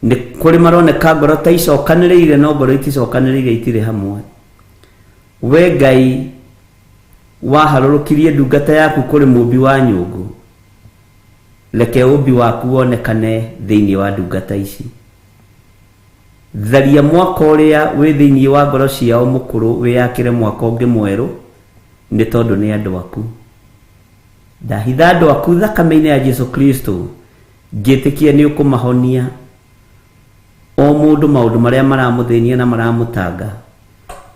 Nĩ kũrĩ maroneka ngoro ta icokanĩrĩire no ngoro iticokanĩrĩire, itirĩ hamwe. We Ngai waharũrũkirie ndungata yaku kũrĩ mũmbi wa nyũngũ, reke ũmbi waku wonekane thĩinĩ wa ndungata ici. Tharia mwaka ũrĩa wĩ thĩinĩ wa ngoro ciao mũkũrũ, wĩyakĩre mwaka ũngĩ mwerũ, nĩ tondũ nĩ andũ aku. Ndahitha andũ aku thakame-inĩ ya Jesu Kristo, ngĩtĩkia nĩ ũkũmahonia o mũndũ maũndũ marĩa maramũthĩnia na maramũtanga.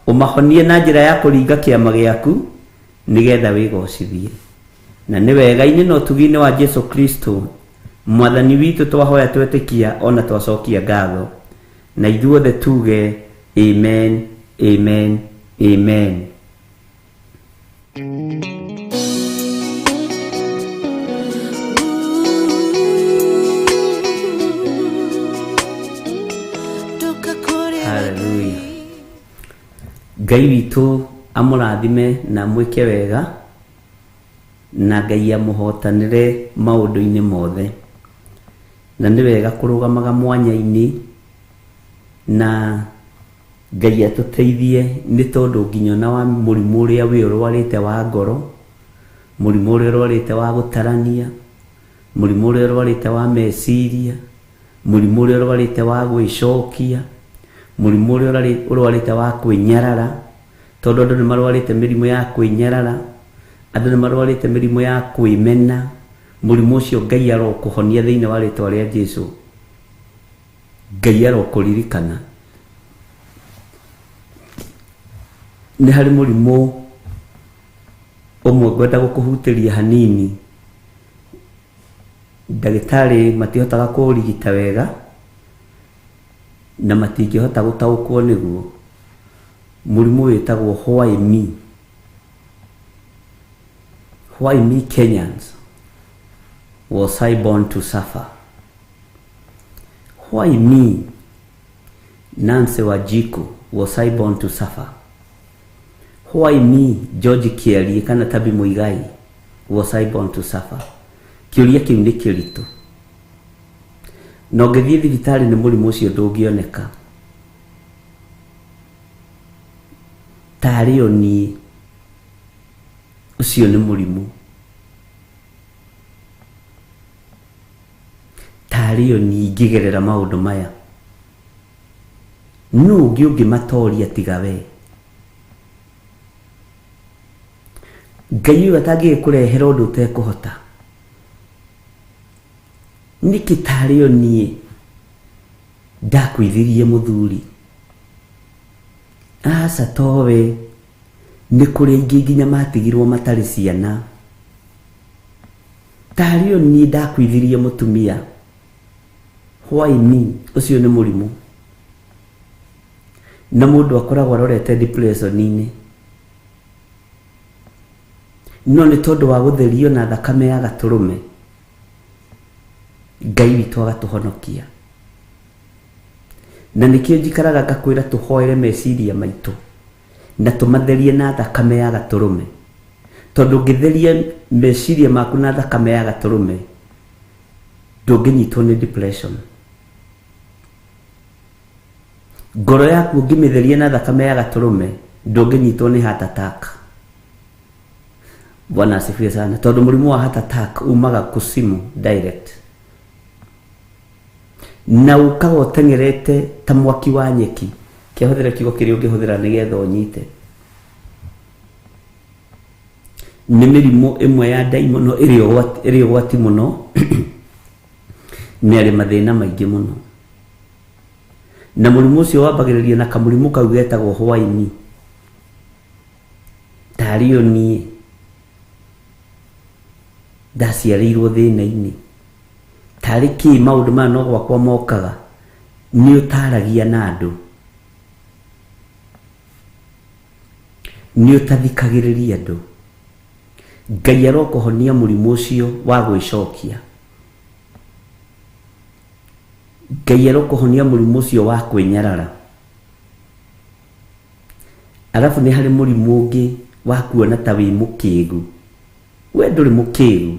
Ũmahonie na njĩra ya kũringa kĩama gĩaku, nĩgetha wĩgocithie. Na nĩ wega-inĩ na ũtugi-inĩ wa Jesu Kristo Mwathani witũ, twahoya twetĩkia ona twacokia ngatho, na ithuothe tuge amen, amen, amen. Hallelujah. Ngai witũ amũrathime na mwĩke wega, na Ngai amũhotanĩre maũndũ-inĩ mothe. Na nĩ wega kũrũgamaga mwanya-inĩ, na Ngai atũteithie, nĩ tondũ nginya ona wa mũrimũ ũrĩa wĩ ũrwarĩte wa ngoro, mũrimũ ũrĩa ũrwarĩte wa gũtarania, mũrimũ ũrĩa ũrwarĩte wa meciria, mũrimũ ũrĩa ũrwarĩte wa gwĩcokia, mũrimũ ũrĩa ũrwarĩte wa kwĩnyarara, tondũ andũ nĩ marwarĩte mĩrimũ ya kwĩnyarara, andũ nĩ marwarĩte mĩrimũ ya kwĩmena. Mũrimũ ũcio Ngai arokũhonia thĩinĩ wa rĩtwa rĩa Jesũ. Ngai arokũririkana. Nĩ harĩ mũrimũ ũmwe ngwenda gũkũhutĩria hanini, ndagĩtarĩ matihotaga kũũrigita wega na matingĩhota gũtaũkwo nĩguo. Mũrimũ wĩtagwo why me. Why me Kenyans was I born to suffer? Why me, Nancy Wanjiku, was I born to suffer? Why me, George Kiarie kana Tabi Muigai, was I born to suffer? Kĩũria kĩu nĩ kĩritũ, na ũngĩthiĩ thibitarĩ nĩ mũrimũ ũcio ndũngĩoneka. Tarĩ o niĩ, ũcio nĩ mũrimũ. Tarĩ o niĩ ingĩgerera maũndũ maya, nũ ũngĩ ũngĩmatoria tiga we? Ngai ũyũ atangĩgĩkũrehera ũndũ ũtekũhota, nĩkĩ tarĩ o niĩ ndakuithirie mũthuri? Aca, towe, nĩ kũrĩ aingĩ nginya matigirwo matarĩ ciana. Tarĩ o niĩ ndakuithirie mũtumia. Why me? Ũcio nĩ mũrimũ, na mũndũ akoragwo arorete depression-inĩ, no nĩ tondũ wa gũtherio na thakame ya gatũrũme, Ngai witũ agatũhonokia. Na nĩkĩo njikaraga ngakwĩra tũhoere meciria maitũ na tũmatherie na thakame ya gatũrũme, tondũ ũngĩtheria meciria maku na thakame ya gatũrũme, ndũngĩnyitwo nĩ depression. Ngoro yaku ũngĩmĩtheria na thakame ya gatũrũme, ndũngĩnyitwo nĩ heart attack. Bwana asifiwe sana. Tondũ mũrimũ wa heart attack umaga kusimu direct, na ũkaga ũteng'erete ta mwaki wa nyeki. Kĩahũthĩra kiugo kĩrĩa ũngĩhũthĩra nĩgetha ũnyite. Nĩ mĩrimũ ĩmwe ya ndaimono ĩrĩ ũgwati mũno, nĩ arĩ mathĩna maingĩ mũno. Na mũrimũ ũcio wambagĩrĩria na kamũrimũ kau getagwo why me. Tarĩ o niĩ ndaciarĩirwo thĩna-inĩ, tarĩ kĩ maũndũ maya no gwakwa mokaga. Nĩ ũtaragia na andũ, nĩ ũtathikagĩrĩria andũ. Ngai arokũhonia mũrimũ ũcio wa gwĩcokia. Ngai arokũhonia mũrimũ ũcio wa kwĩnyarara. Arabu nĩ harĩ mũrimũ ũngĩ wa kuona ta wĩ mũkĩgu. We ndũrĩ mũkĩgu.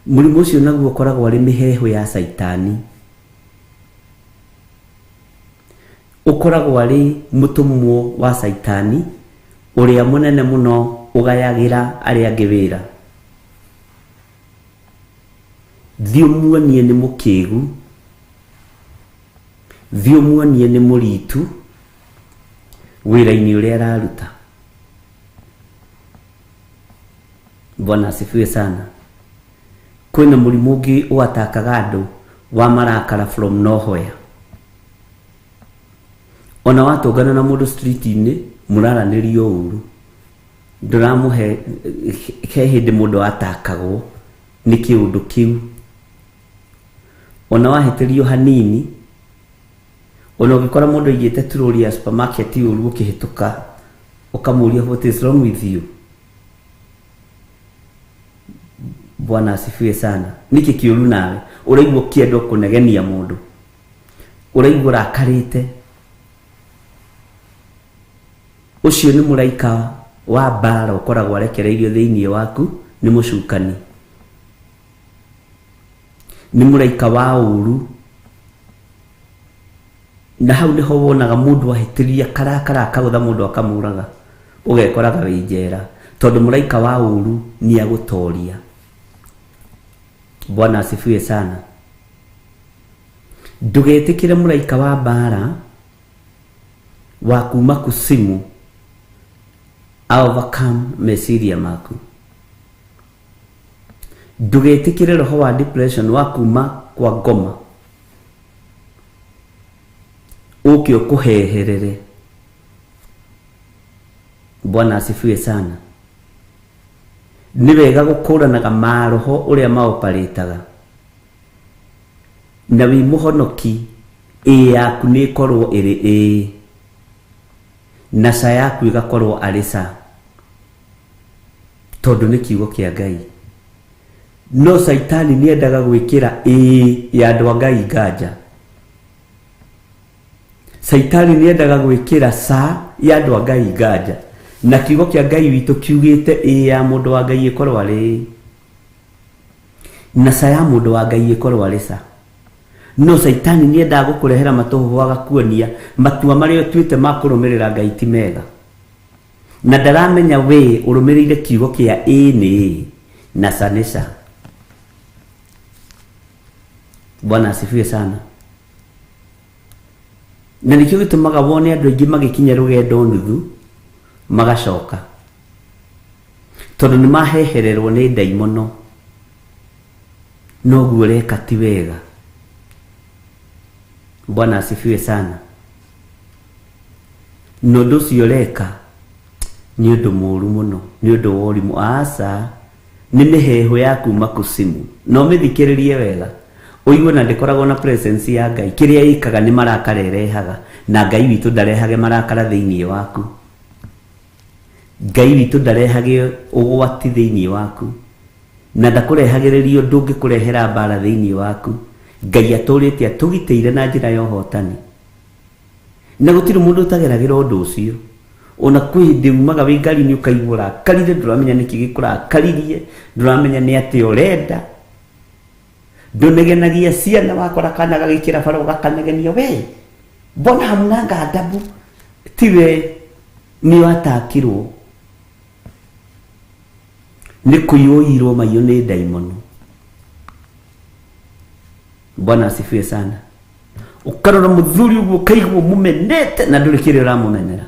Mũrimũ ũcio naguo ũkoragwo arĩ mĩheehũ ya caitani, ũkoragwo arĩ mũtũmwo wa caitani ũrĩa mũnene mũno ũgayagĩra arĩa angĩ wĩra. Thiĩ ũmuonie nĩ mũkĩgu, thiĩ ũmuonie nĩ mũritu wĩra-inĩ ũrĩa araruta. Bwana asifiwe sana. Kwĩna mũrimũ ũngĩ ũatakaga andũ wa marakara from nowhere. Ona watũngana na mũndũ street-inĩ, mũraranĩria ũru. Ndũramũhe he hĩndĩ mũndũ atakagwo nĩ kĩũndũ kĩu. Ona wahĩtĩrio hanini, ona ũngĩkora mũndũ aigĩte turori ya supermarket ũru ũkĩhĩtũka, ũkamũria what is wrong with you? Bwana asifiwe sana. Nĩkĩ kĩũru nawe? Ũraigua ũkĩenda kũnegenia mũndũ, ũraigua ũrakarĩte. Ũcio nĩ mũraika wa mbara ũkoragwo arekereirio thĩinĩ waku nĩ mũcukani, nĩ mũraika wa ũru. Na hau nĩho wonaga mũndũ ahĩtĩria karakara akagũtha mũndũ akamũraga, ũgekoraga wĩ njera, tondũ mũraika wa ũru nĩ agũtoria. Bwana asifiwe sana. Ndũgetĩkĩre mũraika wa mbara wa kuma kusimu a overcome meciria maku. Ndũgetĩkĩre roho wa depression wa kuma kwa ngoma ũke ũkũheherere. Bwana asifiwe sana. Nĩ wega gũkũranaga maroho ũrĩa maoparĩtaga, na wĩ mũhonoki ĩ yaku nĩ ĩkorwo ĩrĩ ĩ, na ca yaku ĩgakorwo arĩ ca, tondũ nĩ kiugo kĩa Ngai. No Caitani nĩ endaga gwĩkĩra ĩ ya andũ a Ngai nganja. Caitani nĩ endaga gwĩkĩra ca ya andũ a Ngai nganja, na kiugo kĩa Ngai witũ kiugĩte ĩ ya mũndũ wa Ngai ĩkorwo arĩ ĩ, na ca ya mũndũ wa Ngai ĩkorwo arĩ ca. No Caitani nĩ endaga gũkũrehera matũhũhũ, agakuonia matua marĩa ũtuĩte ma kũrũmĩrĩra Ngai ti mega, na ndaramenya we ũrũmĩrĩire kiugo kĩa ĩ nĩ ĩ na ca nĩ ca. Bwana asifiwe sana. Na nĩkĩo gĩtũmaga wone andũ aingĩ magĩkinya rũgendo nuthu magacoka, tondũ nĩ mahehererwo nĩ ndaimono. Noguo ũreka ti wega. Bwana asifiwe sana. Na ũndũ ũcio ũreka nĩ ũndũ mũũru mũno, nĩ ũndũ wa ũrimũ. Aca, nĩ mĩheehũ ya kuma kusimu. Na ũmĩthikĩrĩrie wega ũigue na ndĩkoragwo na presence ya Ngai. Kĩrĩa ĩkaga nĩ marakara ĩrehaga, na Ngai witũ ndarehage marakara thĩinĩ waku. Ngai witũ ndarehage ũgwati thĩinĩ waku, na ndakũrehagĩrĩria ũndũ ũngĩkũrehera mbara thĩinĩ waku. Ngai atũrĩte atũgitĩire na njĩra ya ũhotani, na gũtirĩ mũndũ ũtageragĩra ũndũ ũcio. Ona kwĩ hĩndĩ umaga wĩ ngari-inĩ ũkaigua ũrakarire, ndũramenya nĩkĩ gĩkũrakaririe, ndũramenya nĩ atĩa ũrenda. Ndũnegenagia ciana, wakora kana gagĩkĩra bara ũgakanegenia, we mbona hamnanga adabu? Tiwe nĩ watakirwo, nĩ kũiyũirwo maiyũ nĩ ndaimono. Bwana asifiwe sana. Ũkarora mũthuri ũguo ũkaigua mũmenete na ndũrĩ kĩrĩa ũramũmenera.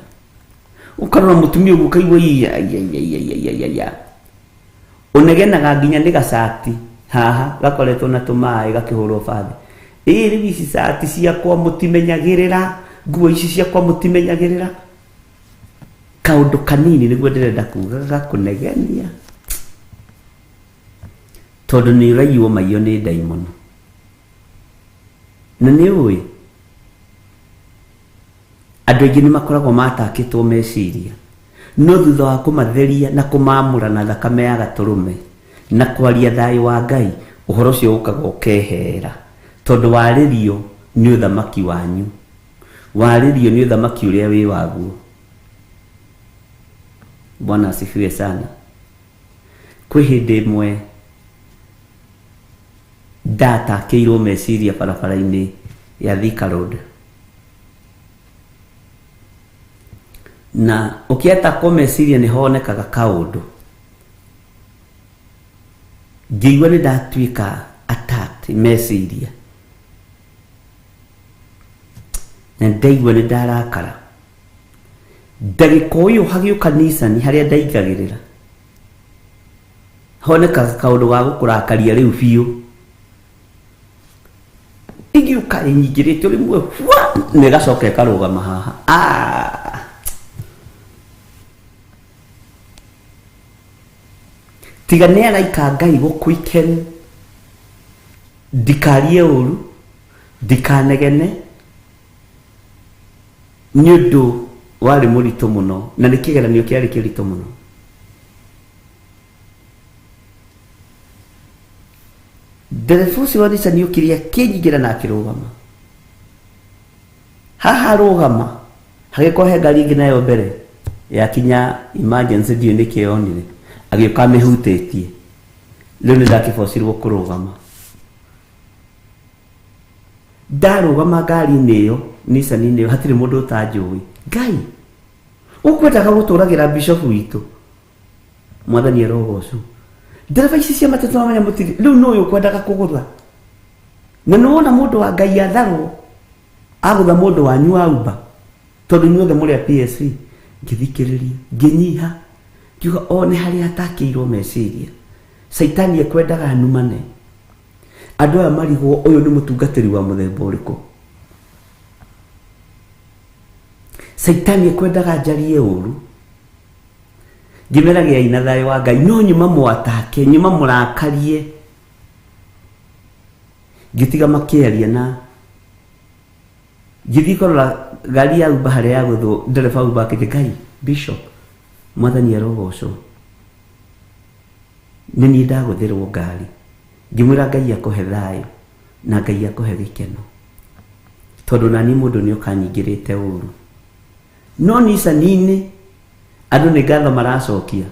Ũkarora mũtumia ũguo ũkaigua iya iya iya iya iya iya iya. Ũnegenaga nginya nĩ gacati haha gakoretwo na tũmaĩ gakĩhũrwo bathi. Ĩ rĩu ici cati ciakwa mũtimenyagĩrĩra, nguo ici ciakwa mũtimenyagĩrĩra. Kaũndũ kanini nĩguo ndĩrenda kuga gakũnegenia, tondũ nĩ ũraiywo maiyũ nĩ ndaimono. Na nĩ ũĩ andũ aingĩ nĩ makoragwo matakĩtwo meciria, no thutha wa kũmatheria na kũmamũra na thakame ya gatũrũme na kwaria thayũ wa Ngai, ũhoro ũcio ũkaga ũkehera, tondũ warĩrio nĩ ũthamaki wanyu, warĩrio nĩ ũthamaki ũrĩa wĩ waguo. Bwana asifiwe sana. Kwĩ hĩndĩ ĩmwe ndatakĩirwo meciria barabara-inĩ ya Thika Road, na ũkĩatakwo meciria nĩ honekaga kaũndũ. Ngĩigua nĩ ndatuĩka attacked meciria, na ndaigua nĩ ndarakara. Ndagĩka ũyũ hagĩũka Nissan harĩa ndaingagĩrĩra, honekaga kaũndũ ga gũkũrakaria rĩu biũ. Ĩgĩũka ĩnyingĩrĩte rĩmwe hwa, na ĩgacoka ĩkarũgama haha. Ah! Tiga nĩ araika Ngai gũkũiken, ndikarie ũru, ndikanegene, nĩ ũndũ warĩ mũritũ mũno, na nĩ kĩgeranio kĩarĩ kĩritũ mũno. Ndereba ũcio wa Nissan okire akĩnyingĩra na akĩrũgama. Haha arũgama hagĩkorwo he ngari ĩngĩ nayo mbere yakinya emergency, ndiũĩ nĩkĩ yonire, agĩũka amĩhutĩtie. Rĩu nĩ ndakĩbocirwo kũrũgama. Ndarũgama ngari-inĩ ĩyo, Nissan-inĩ ĩyo, hatirĩ mũndũ ũtanjũĩ. Ngai, ũkwendaga gũtũragĩra bishop witũ. Mwathani arogocwo. Ndereba ici cia matatũ mamenya mũtirĩ, rĩu nũ ũyũ ũkwendaga kũgũtha? Na nĩ wona mũndũ wa Ngai atharwo, agũtha mũndũ wanyu wa Uber, tondũ inyuothe mũrĩ a PSV. Ngĩthikĩrĩria, ngĩnyiha, ngiuga o nĩ harĩa atakĩirwo meciria. Caitani ekwendaga numane. Andũ aya marigwo ũyũ nĩ mũtungatĩri wa mũthemba ũrĩkũ. Caitani ekwendaga njarie ũru. Ngĩmera gĩai na thayũ wa Ngai, no nyuma mwatake, nyuma mũrakarie. Ngĩtiga makĩaria na ngĩthiĩ kũrora ngari ya Uber harĩa yagũthwo, ndereba Uber akĩnjĩra, Ngai, Bishop, Mwathani arogocwo. Nĩ niĩ ndagũthĩrwo ngari. Ngĩmwĩra Ngai akũhe thayũ na Ngai akũhe gĩkeno, tondũ nani mũndũ nĩ ũkanyingĩrĩte ũru. No Nissan-inĩ andũ nĩ ngatho maracokia,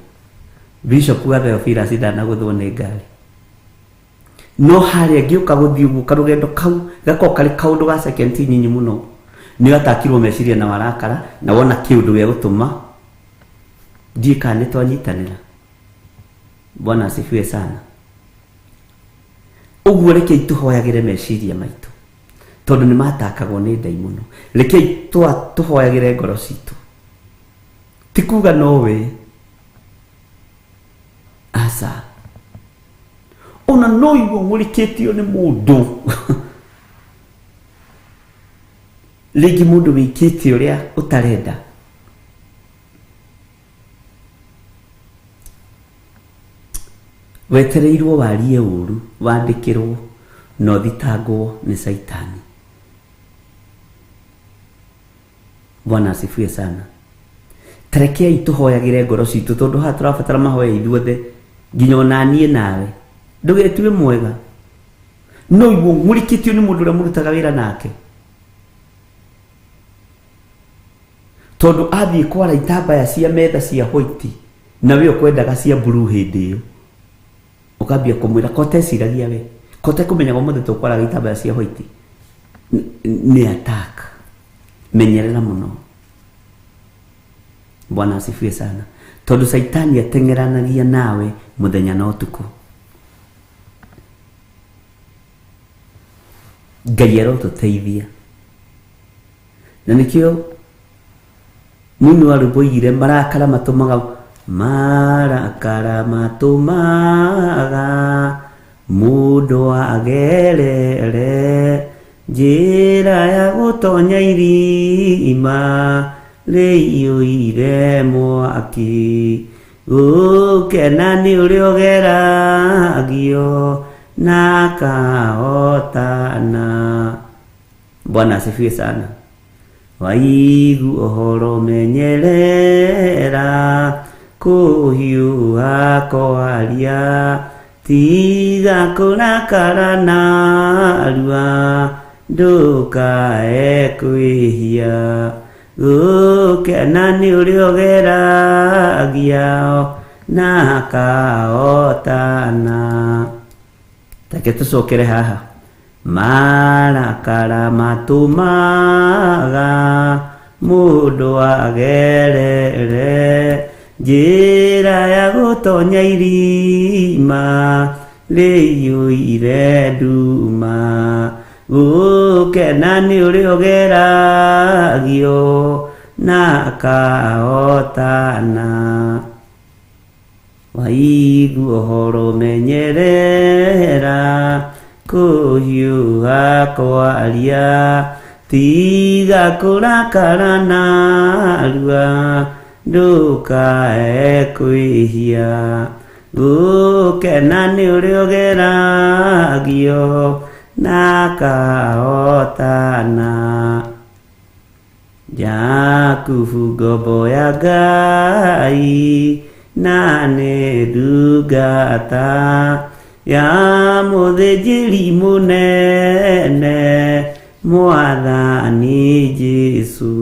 Bishop wa Theophilus ndanagũthwo nĩ ngari. No harĩa ngĩũka gũthiĩ ũguo karũgendo kau gakorwo karĩ kaũndũ ga second nyinyi mũno, nĩ gatakirwo meciria na warakara na wona kĩũndũ gĩa gũtũma ndiĩ kana nĩ twanyitanĩra. Bwana asifiwe sana. Ũguo rekei tũhoyagĩre meciria maitũ, tondũ nĩ matakagwo nĩ ndaimono. Rekei tũhoyagĩre ngoro citũ, ti kuga nowe, aca. Ona no igua ng'ũrĩkĩtio nĩ mũndũ rĩngĩ, mũndũ wĩkĩte ũrĩa ũtarenda. Wetereirwo warie ũru, wandĩkĩrwo na ũthitangwo nĩ Caitani. Bwana asifiwe sana. Tarekei tũhoyagĩre ngoro citũ, tondũ haha tũrabatara mahoya ithuothe, nginya ona niĩ nawe. Ndũgetue mwega, no igua ng'ũrĩkĩtio nĩ mũndũ ũrĩa mũrutaga wĩra nake, tondũ athiĩ kwara itambaya cia metha cia white na we ũkwendaga cia blue, hĩndĩ ĩyo ũkambia kũmwĩra koteciragia we kote kũmenyaga ũmũthĩ tũkwaraga itambaya cia white. Nĩ attack, menyerera mũno. Bwana asifiwe sana. Tondũ Caitani ateng'eranagia nawe mũthenya na ũtukũ. Ngai arotũteithia. Na nĩkĩo mũini wa rwĩmbo oigire marakara matũmaga, marakara matũmaga mũndũ agerere njĩra ya gũtonya irima rĩiyũire mwaki. Gũkena nĩ ũrĩa ũgeragio na kahotana. Bwana asifiwe sana. Waigu ũhoro menyerera kũhiũha kwaria, tiga kũrakara narua, ndũkae kwĩhia. Gũkena nĩ ũrĩa ũgeragia na kahotana. Take tũcokere haha. Marakara matũmaga mũndũ agerere njĩra ya gũtonya irima rĩiyũire nduma. Gũkena nĩ ũrĩa ũgeragio na kahotana. Waigua ũhoro menyerera kũhiũha kwaria, tiga kũrakara narua, ndũkae kwĩhia. Gũkena nĩ ũrĩa ũgeragio na akahotana. Jakubu ngombo ya Ngai na nĩ ndungata ya mũthĩnjĩri mũnene Mwathani Jesũ.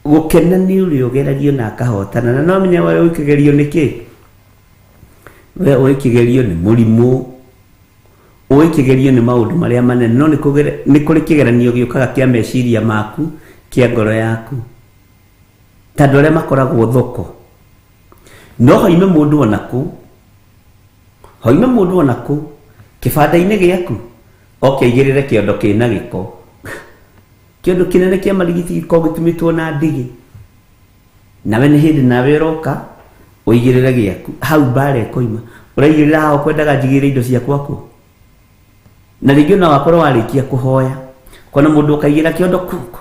Gũkena nĩ ũrĩa ũgeragio na akahotana. Na no menya we ũkĩgerio nĩ kĩ? We ũkĩgerio nĩ mũrimũ, ũkĩgerio nĩ maũndũ marĩa manene, no nĩ kũrĩ kĩgeranio gĩũkaga kĩa meciria maku, kĩa ngoro yaku. Ta andũ arĩa makoragwo thoko, no hoime mũndũ ona kũ, hoime mũndũ ona kũ kĩbanda-inĩ gĩaku oke aigĩrĩre kĩondo kĩna gĩko, kĩondo kĩnene kĩa marigiti gĩkoragwo gĩtumĩtwo na ndigi, nawe nĩ hĩndĩ nawe ũroka ũigĩrĩre gĩaku hau mbara ĩkoima, ũraigĩrĩra haha ũkwendaga njigĩrĩre indo ciakwa kũ? Na rĩngĩ ona wakorwo warĩkia kũhoya ũkona mũndũ ũkaigĩra kĩondo kuku,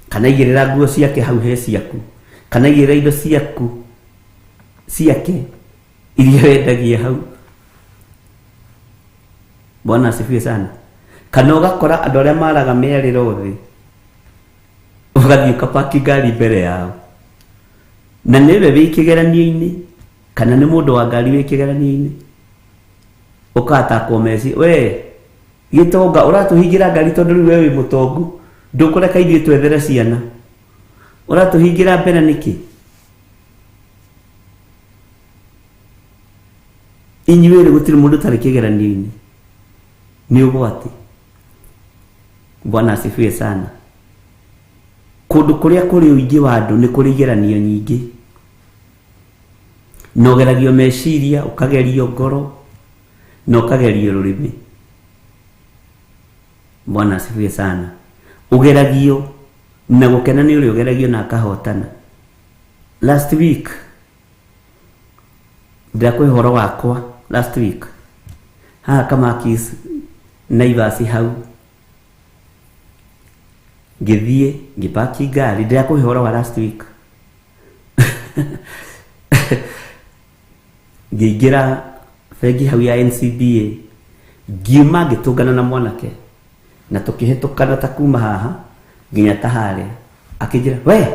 kana aigĩrĩra nguo ciake hau he ciaku, kana aigĩrĩra indo ciaku ciake iria wendagia hau. Bwana asifiwe sana. Kana ũgakora andũ arĩa maraga mĩarĩro thĩ, ũgathiĩ ũkapaki ngari mbere yao, na nĩwe wĩ kĩgeranio-inĩ, kana nĩ mũndũ wa ngari wĩ kĩgeranio-inĩ, ũkatakwo meci, we gĩtonga ũratũhingĩra ngari tondũ rĩu we wĩ mũtongu, ndũkũreka ithuĩ twethere ciana, ũratũhingĩra mbere nĩkĩ? Inyuĩ rĩ gũtirĩ mũndũ ũtarĩ kĩgeranio-inĩ, nĩ ũgwati. Bwana asifiwe sana. Kũndũ kũrĩa kũrĩ ũingĩ wa andũ nĩ kũrĩ igeranio nyingĩ, na ũgeragio meciria, ũkagerio ngoro, na ũkagerio rũrĩmĩ. Bwana asifiwe sana. Ũgeragio na gũkena nĩ ũrĩa ũgeragio na akahotana. Last week ndĩrakũhe ũhoro wakwa last week haha Kamakis Naivas hau ngĩthiĩ ngĩpaki ngari, ndĩrakũhe ũhoro wa last week. Ngĩingĩra bengi hau ya NCBA, ngiuma ngĩtũngana na mwanake na tũkĩhĩtũkana ta kuma haha nginya ta harĩa, akĩnjĩra we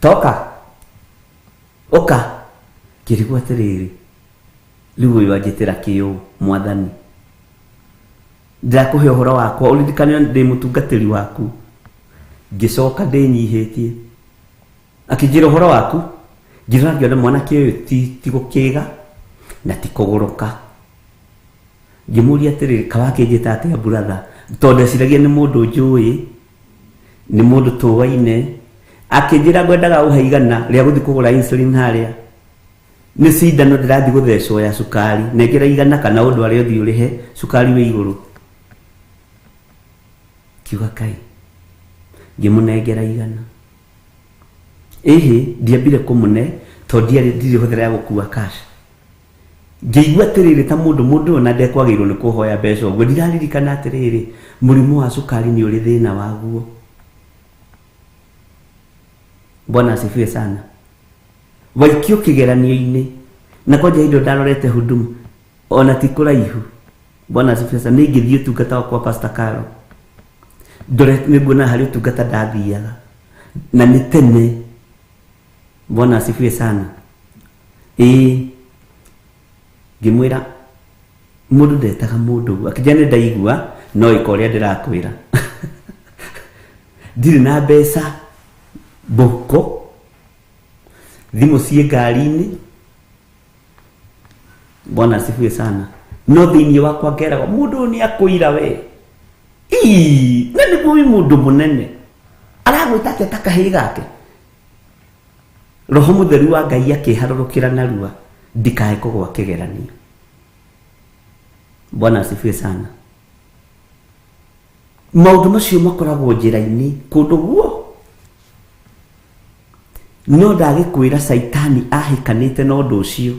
toka ũka. Ngĩrigwo atĩrĩrĩ, rĩu ũyũ anjĩtĩra kĩũ mwathani, ndĩrakũhe ũhoro wakwa ũririkane ndĩ mũtungatĩri waku. Ngĩcoka ndĩnyihĩtie, akĩnjĩra ũhoro waku, ngĩrora ngĩona mwanake ũyũ ti gũkĩga na ti kũgũrũka. Ngĩmũria atĩrĩrĩ, kawakĩnjĩta atĩa brother, tondũ ndeciragia nĩ mũndũ njũĩ, nĩ mũndũ tũwaine. Akĩnjĩra ngwendaga ũhe igana rĩa gũthiĩ kũgũra insulin harĩa, nĩ cindano ndĩrathiĩ gũthecwo ya cukari, nengera igana kana ũndware ũthiĩ ũrĩhe cukari wĩ igũrũ. Kiuga kai, ngĩmũnengera igana. Ĩhĩ, ndiambire kũmũne tondũ ndirĩ hũthĩra ya gũkua cash. Ngĩigua atĩrĩrĩ ta mũndũ ũyũ na ndekwagĩrĩirwo nĩ kũhoya mbeca ũguo. Ndiraririkana atĩrĩrĩ, mũrimũ wa cukari nĩ ũrĩ thĩna waguo. Bwana asifiwe sana. Waikio kĩgeranio-inĩ na kwanja hĩndĩ ĩyo ndarorete huduma ona ti kũraihu. Bwana asifiwe sana. Nĩ ingĩthiĩ ũtungata wakwa Pastor Carol, ndore nĩnguona harĩ ũtungata ndathiaga na nĩ tene. Bwana asifiwe sana. Ĩĩ, ngĩmwĩra mũndũ ndetaga mũndũ ũguo, akĩnjĩra nĩ ndaigua no ĩka ũrĩa ndĩrakwĩra. Ndirĩ na mbeca mũhuko, thimũ ciĩ ngari-inĩ. Bwana asifiwe sana. No thĩinĩ wakwa ngeragwo mũndũ ũyũ nĩ akũira we. Ii, na nĩguo wĩ mũndũ mũnene, aragwĩta atĩa ta kahĩĩ gake? Roho mũtheru wa Ngai akĩharũrũkĩra narua ndikae kũgwa kĩgeranio. Bwana asifiwe sana. Maũndũ macio makoragwo njĩra-inĩ kũndũ guo, no ndagĩkwĩra Caitani ahĩkanĩte na ũndũ ũcio,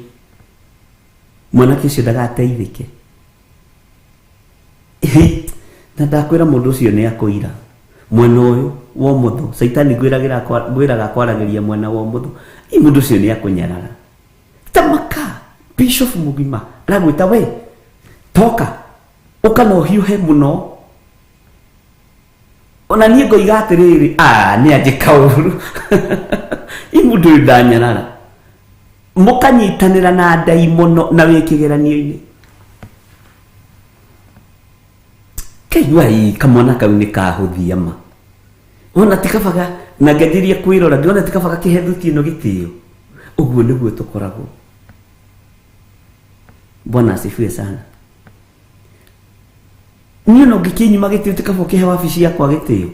mwanake ũcio ndagateithĩke. Na ndakwĩra mũndũ ũcio nĩ akũira. Mwena ũyũ wa ũmotho caitani ngwĩraga kwaragĩria mwena wa ũmotho. Ĩ mũndũ ũcio nĩ akũnyarara. Tamaka bishop mũgima aragwĩta we toka ũka na ũhiũhe mũno. Ona niĩ ngoiga atĩrĩrĩ, nĩ anjĩka ũru. Ĩ mũndũ ũyũ ndanyarara. Mũkanyitanĩra na ndaimono na wĩ kĩgeranio-inĩ. Kaigua ĩ kamwana kau nĩ kahũthia ma. Ona ti kabaga na ngĩanjĩrĩria kwĩrora ngĩona ti kabaga kĩhe thuti ĩno gĩtĩo. Ũguo nĩguo tũkoragwo. Bwana asifiwe sana. Niĩ ona ũngĩkĩnyima gĩtĩo ti kaba ũkĩhe wabici yakwa gĩtĩo.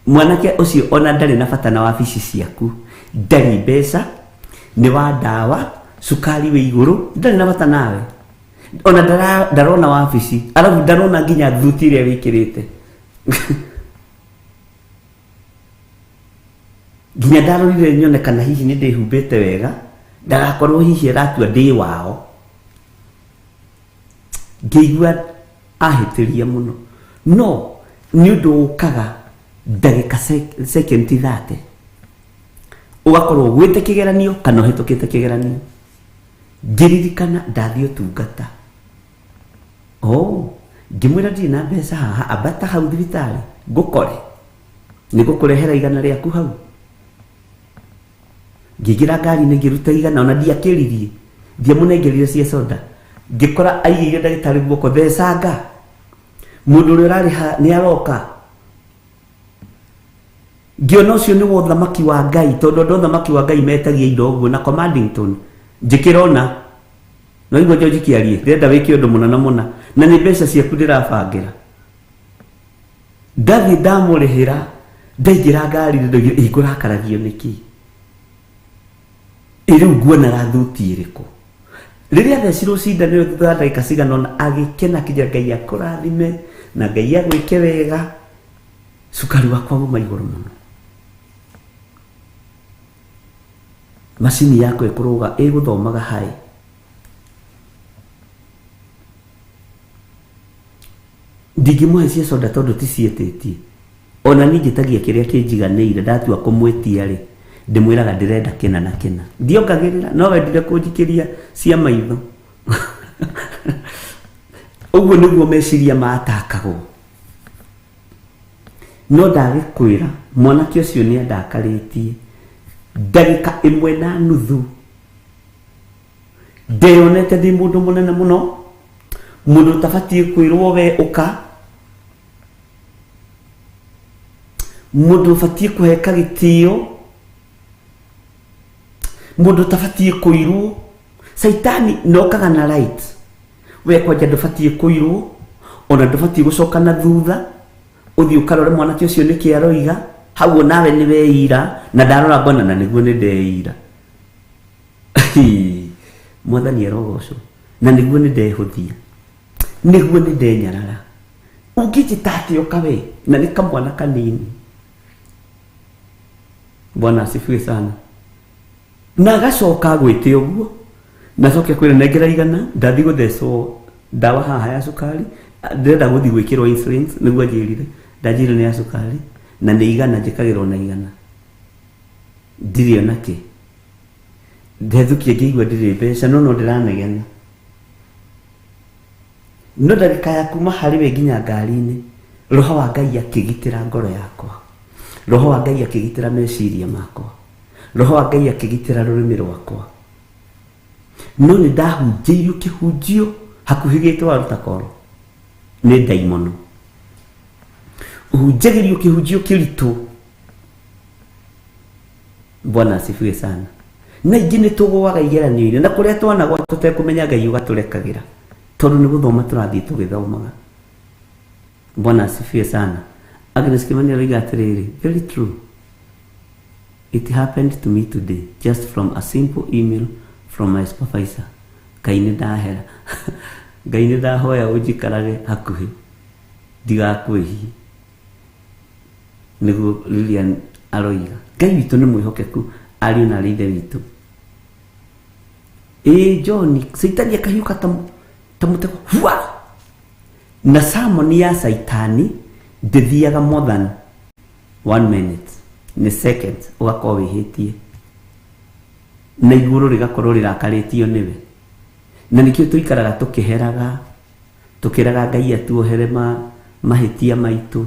Mwanake ũcio ona ndarĩ na bata na wabici ciaku, ndarĩ mbeca, nĩ wa ndawa, cukari wĩ igũrũ, ndarĩ na bata nawe. Ona ndarona wabici, arabu ndarona nginya thuti ĩrĩa wĩkĩrĩte. Nginya ndarorire nyone kana hihi nĩ ndĩhumbĩte wega, ndagakorwo hihi aratua ndĩ wao. Ngĩigua ahĩtĩria mũno. No nĩ ũndũ ũkaga ndagĩka second 30 ũgakorwo ũgwĩte kĩgeranio kana ũhĩtũkĩte kĩgeranio. Ngĩririkana ndathiĩ ũtungata. Oh, ngĩmwĩra ndirĩ na mbeca haha, ambata hau thibitarĩ ngũkore, nĩngũkũrehera 100 rĩaku hau. Ngĩingĩra ngari-inĩ ngĩruta 100, ona ndiakĩririe, ndiamũnengerire cia soda. Ngĩkora aigĩire ndagĩtarĩ guoko, thecanga, mũndũ ũrĩa ũrarĩha nĩ aroka. Ngĩona ũcio nĩ wa ũthamaki wa Ngai, tondũ andũ a ũthamaki wa Ngai metagia indo ũguo na commanding tone. Njĩkĩra ona, no igua George kĩarie, ndĩrenda wĩke ũndũ mũna na mũna, na nĩ mbeca ciaku ndĩrabangĩra. Ndathiĩ ndamũrĩhĩra, ndaingĩra ngari-inĩ ndoigire, ĩ ngũrakaragio nĩkĩ? Ĩ rĩu nguonaga thuti ĩrĩkũ? Rĩrĩa athecirwo cindano ĩyo thutha wa ndagĩka cigana ũna, agĩkena akĩnjĩra Ngai akũrathime na Ngai agwĩke wega. Cukari wakwa uma igũrũ mũno. Macini yakwa ĩkũrũga ĩgũthomaga high. Ndingĩmũhe cia soda tondũ ti ciĩtĩtie. Ona niĩ njĩtagia kĩrĩa kĩnjiganĩire, ndatua kũmwĩtia rĩ, ndĩmwĩraga ndĩrenda kĩna na kĩna. Ndiongagĩrĩra, no wendire kũnjikĩria cia maitho. Ũguo nĩguo meciria matakagwo. No ndagĩkwĩra, mwanake ũcio nĩ andakarĩtie. Ndagĩka 1.5. Ndeyonete ndĩ mũndũ mũnene mũno, mũndũ ũtabatiĩ kwĩrwo we ũka, mũndũ ũbatiĩ kũheka gĩtĩo, mũndũ ũtabatiĩ kũirwo. Caitani nokaga na right, we kwanja ndũbatiĩ kũirwo, ona ndũbatiĩ gũcoka na thutha, ũthiĩ ũkarore mwanake ũcio nĩkĩ aroiga, hau onawe nĩ weira, na ndarora ngona na nĩguo nĩ ndeira. Mwathani arogocwo, na nĩguo nĩ ndehũthia, nĩguo nĩ ndenyarara. Ũngĩnjĩta atĩa ũka we, na nĩ kamwana kanini. Bwana asifiwe sana. Na agacoka agwĩte ũguo, na acoke akwĩre nengera 100, ndathiĩ gũthecwo ndawa haha ya cukari, ndĩrenda gũthiĩ gwĩkĩrwo insulin, nĩguo anjĩrire, ndanjĩrire nĩ ya cukari, na nĩ 100 njĩkagĩrwo na 100. Ndirĩ ona kĩ. Ndethukia ngĩigua ndirĩ mbeca, no no ndĩranegena. No ndagĩka ya kuma harĩ we nginya ngari-inĩ, Roho wa Ngai akĩgitĩra ngoro yakwa. Roho wa Ngai akĩgitĩra meciria makwa. Roho wa Ngai akĩgitĩra rũrĩmĩ rwakwa. No nĩ ndahunjĩirio kĩhunjio hakuhĩ gĩtwo rutakoro nĩ ndaimono. Ũhunjagĩrio kĩhunjio kĩritũ. Bwana asifiwe sana. Na ingĩ nĩ tũgũaga igeranio-inĩ, na kũrĩa twanagwa tũtekũmenya Ngai ũgatũrekagĩra, tondũ nĩ gũthoma tũrathiĩ tũgĩthomaga. Bwana asifiwe sana. Agnes Kimani aroiga atĩrĩrĩ, very true. It happened to me today, just from a simple email from my supervisor. Ngai nĩ ndahera. Ngai nĩ ndahoya ũnjikarage hakuhĩ, ndigakwĩhie. Nĩguo Lilian aroiga. Ngai witũ nĩ mwĩhokeku, ariũ na arĩ ithe witũ. Ĩĩ John, Caitani akahiũka ta mũtego. Hua! Na sermon ya Caitani Ndĩthiaga more than one minute, nĩ seconds ũgakorwo wĩhĩtie na igũrũ rĩgakorwo rĩrakarĩtio nĩwe. Na nĩkĩo tũikaraga tũkĩheraga, tũkĩraga Ngai atuohere mahĩtia maitũ,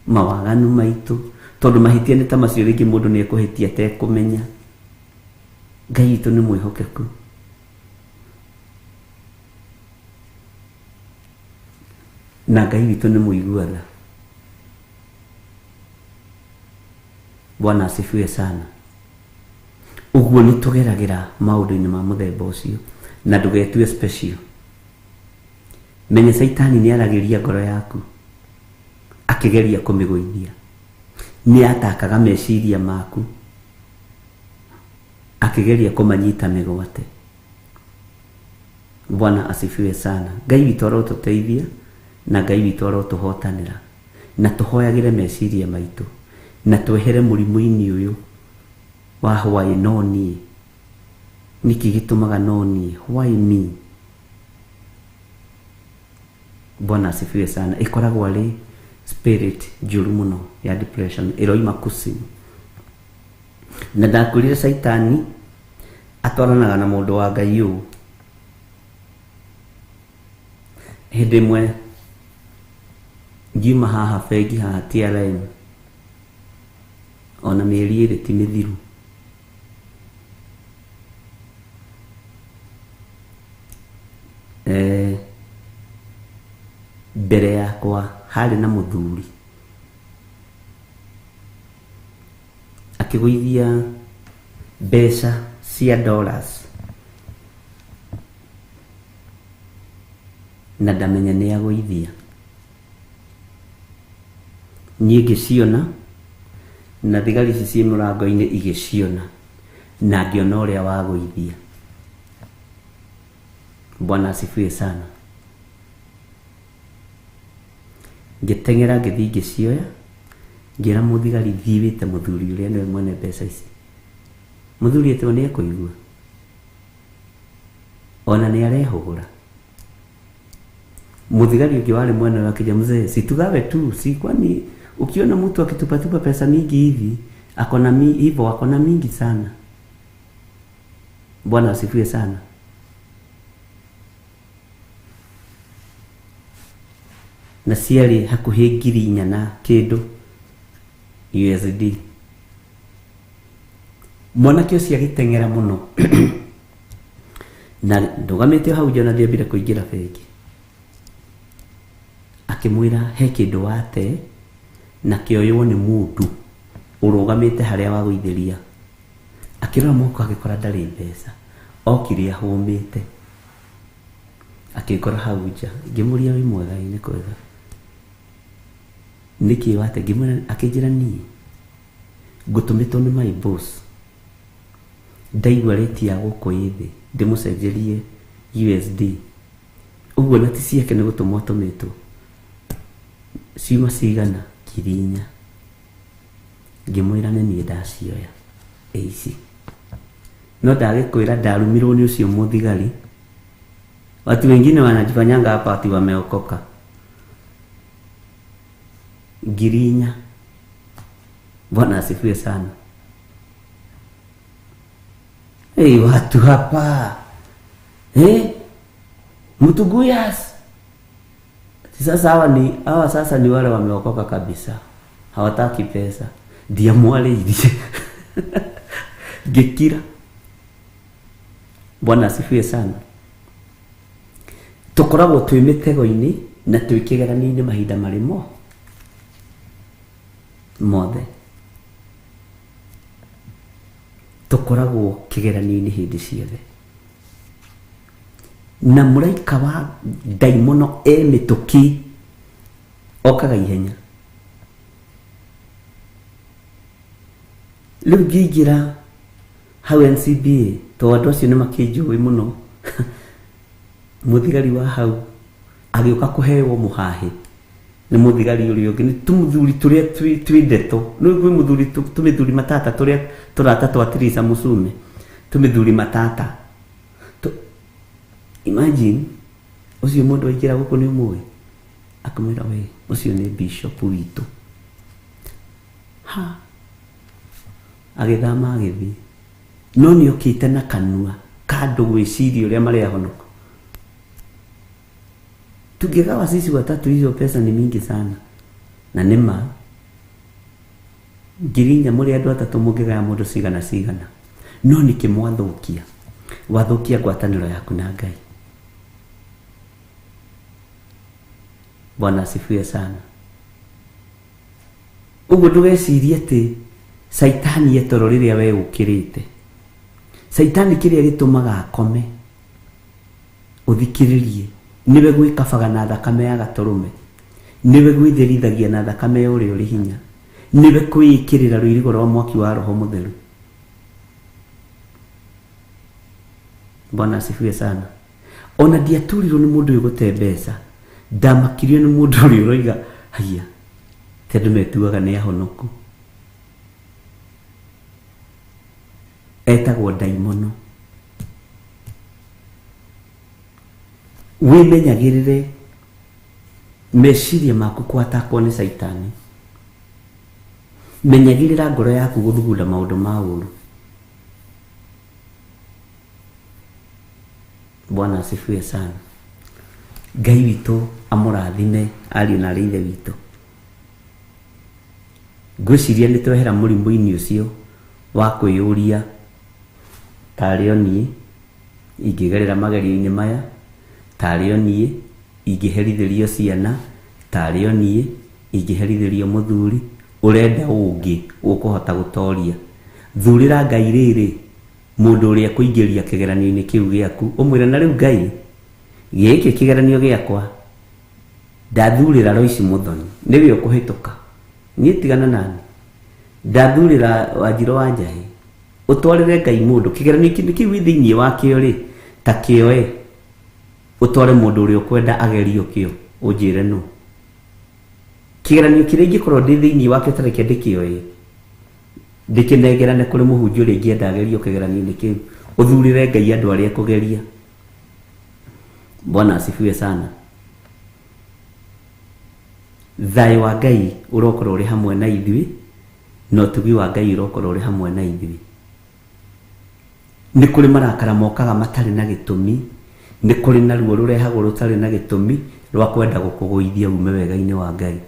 mawaganu maitũ, tondũ mahĩtia nĩ ta macio rĩngĩ mũndũ nĩ ekũhĩtia atekũmenya. Ngai witũ nĩ mwĩhokeku. Na Ngai witũ nĩ mũigua tha. Bwana asifiwe sana. Ũguo nĩ tũgeragĩra maũndũ-inĩ ma mũthemba ũcio, na ndũgetue special. Menya Caitani nĩ aragĩria ngoro yaku akĩgeria kũmĩgũithia, nĩ atakaga meciria maku akĩgeria kũmanyita mĩgwate. Bwana asifiwe sana. Ngai witũ arotũteithia na Ngai witũ arotũhotanĩra, na tũhoyagĩre meciria maitũ, na twehere mũrimũ-inĩ ũyũ wa why no niĩ. Nĩkĩ gĩtũmaga no niĩ? Why me? Bwana asifiwe sana. Ĩkoragwo arĩ spirit njũru mũno ya depression, ĩroima kusimu. Na ndakwĩrire Caitani atwaranaga na mũndũ wa Ngai ũũ. Hĩndĩ ĩmwe ngiuma haha bengi haha TRM, ona mĩeri ĩrĩ ti mĩthiru, mbere yakwa harĩ na mũthuri akĩgũithia mbeca cia dollars, na ndamenya nĩ agũithia. Niĩ ngĩciona, na thigari ici ciĩ mũrango-inĩ igĩciona, na ngĩona ũrĩa wagũithia. Bwana asifiwe sana. Ngĩteng'era ngĩthiĩ ngĩcioya, ngĩra mũthigari thiĩ wĩte mũthuri ũrĩa nĩwe mwene mbeca ici. Mũthuri etwo nĩ ekũigua, ona nĩ arehũgũra. Mũthigari ũngĩ warĩ mwena ũyũ akĩnjĩra, mzee, si tugawe tu, si kwani ukiona mtu akitupatupa pesa mingi hivi akona hivyo akona mingi sana. Bwana asifiwe sana. Na ciarĩ hakuhĩ 4,000 na kĩndũ USD. Mwanake ũcio agĩteng'era mũno na ndũgamĩte hau nja na ndiambire kũingĩra bengi. Akĩmwĩra he kĩndũ wate na kĩoywo nĩ mũndũ ũrũgamĩte harĩa wagũithĩria. Akĩrora mũhuko agĩkora ndarĩ mbeca, okire ahũmĩte akĩngora hau nja. Ngĩmũria wĩ mwega? Ĩ nĩ kwega. Nĩkĩ wate? Ngĩmwĩra, akĩnjĩra niĩ ngũtũmĩtwo nĩ my boss, ndaigua rate ya gũkũ ĩ thĩ ndĩmũcenjerie USD. Ũguo na ti ciake nĩ gũtũmwo atũmĩtwo. Ciuma cigana? 4,000. Ngĩmwĩra nĩ niĩ ndacioya ĩ ici. No ndagĩkwĩra ndarumirwo nĩ ũcio mũthigari. Watu wengine wanajifanyanga hapa ati wameokoka. 4,000. Bwana asifiwe sana. Hey, watu hapa. Hey, mtuguyas. Sasa hawa sasa ni wale wameokoka kabisa. Hawataki pesa. Ndiamwarĩirie. Ngĩkira. Bwana asifiwe sana. Tũkoragwo twĩ mĩtego-inĩ na twĩ kĩgeranio-inĩ mahinda marĩ mothe. Tũkoragwo kĩgeranio-inĩ hĩndĩ ciothe. Na mũraika wa ndaimono e mĩtũkĩ okaga ihenya. Rĩu ngĩingĩra hau NCBA, tondũ andũ acio nĩ makĩnjũĩ mũno. Mũthigari wa hau agĩũka kũheo mũhahĩ nĩ mũthigari ũrĩa ũngĩ, nĩ tũmũthuri tũrĩa twĩ ndeto. Nĩ kwĩ mũthuri tũmĩthuri matata tũrĩa tũrata twa Teresa Musume, tũmĩthuri matata. Imagine ũcio mũndũ aingĩra gũkũ nĩ ũmũĩ. Akĩmwĩra we ũcio nĩ bishop witũ. Ha, agĩthama agĩthiĩ, no nĩ okĩte na kanua ka andũ gwĩciria ũrĩa marĩ ahonoku. Tungegawa sisi watatu, hizo pesa ni mingi sana. Na nĩ ma 4,000 mũrĩ andũ atatũ mũngĩgaya mũndũ cigana cigana, no nĩkĩ mwathũkia? Wathũkia ngwatanĩro yaku na Ngai. Bwana asifiwe sana. Ũguo ndũgecirie atĩ Saitani etoro rĩrĩa we ũkĩrĩte. Saitani kĩrĩa gĩtũmaga akome ũthikĩrĩrie nĩwe gwĩkabaga na thakame ya gatũrũme, nĩwe gwĩtherithagia na thakame ya ũrĩa ũrĩ hinya, nĩwe kwĩĩkĩrĩra rũirigo rwa mwaki wa Roho Mũtheru. Bwana asifiwe sana. Ona ndiaturirwo nĩ mũndũ ũyũ gũte mbeca, ndamakirio nĩ mũndũ ũrĩa ũroiga haiya, ti andũ metuaga nĩ ahonoku. Etagwo ndaimono. Wĩmenyagĩrĩre meciria maku kwatakwo nĩ Saitani. Menyagĩrĩra ngoro yaku gũthugunda maũndũ ma ũũru. Bwana asifiwe sana. Ngai witũ amũrathime ariũ na arĩ ithe witũ. Ngwĩciria nĩ twehera mũrimũ-inĩ ũcio wa kwĩyũria tarĩ o niĩ ingĩgerera magerio-inĩ maya, tarĩ o niĩ ingĩherithĩrio ciana, tarĩ o niĩ ingĩherithĩrio mũthuri. Ũrenda ũngĩ ũkũhota gũtoria. Thurĩra Ngai rĩrĩ mũndũ ũrĩa kũingĩria kĩgeranio-inĩ kĩu gĩaku, ũmwĩre na rĩu Ngai gĩkĩ kĩgeranio gĩakwa ndathurĩra Loice Muthoni nĩwe ũkũhĩtũka, niĩ tigana nani, ndathurĩra Wanjirũ wa Njahi. Ũtwarĩre Ngai mũndũ kĩgeranio kĩu wĩ thĩinĩ wakĩo rĩ, ta kĩoe ũtware mũndũ ũrĩa ũkwenda agerio kĩo, ũnjĩre nũ. Kĩgeranio kĩrĩa ingĩkorwo ndĩ thĩinĩ wakĩo ta reke ndĩkĩoe ndĩkĩnengerane kũrĩ mũhunjia ũrĩa ingĩenda agerio kĩgeranio-inĩ kĩu. Ũthurĩre Ngai andũ arĩa ekũgeria. Bwana asifiwe sana. Thayũ wa Ngai ũrokorwo ũrĩ hamwe na ithuĩ, na ũtugi wa Ngai ũrokorwo ũrĩ hamwe na ithuĩ. Nĩ kũrĩ marakara mokaga matarĩ na gĩtũmi, nĩ kũrĩ na ruo rũrehagwo rũtarĩ na gĩtũmi rwa kwenda gũkũgũithia ume wega-inĩ wa Ngai,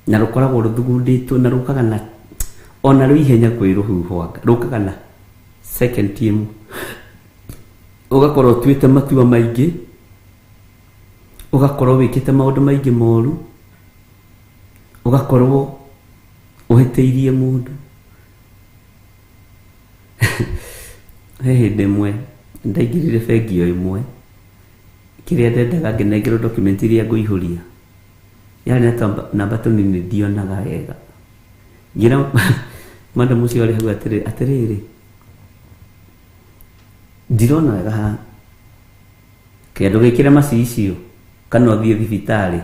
na rũkoragwo rũthugundĩtwo na rũkaga na ona rwĩ ihenya kwĩ rũhuho, anga rũkaga na second ĩmwe, ũgakorwo ũtuĩte matua maingĩ, ũgakorwo wĩkĩte maũndũ maingĩ moru, ũgakorwo ũhĩtĩirie mũndũ. He hĩndĩ ĩmwe ndaingĩrire bengi o ĩmwe, kĩrĩa ndendaga ngĩnengerwo document iria ngũihũria, yarĩ na namba tũnini ndionaga wega. Ngĩra madam ũcio arĩ hau atĩrĩrĩ, ndirona wega haha, kĩndũ gĩkĩre macicio kana ũthiĩ thibitarĩ.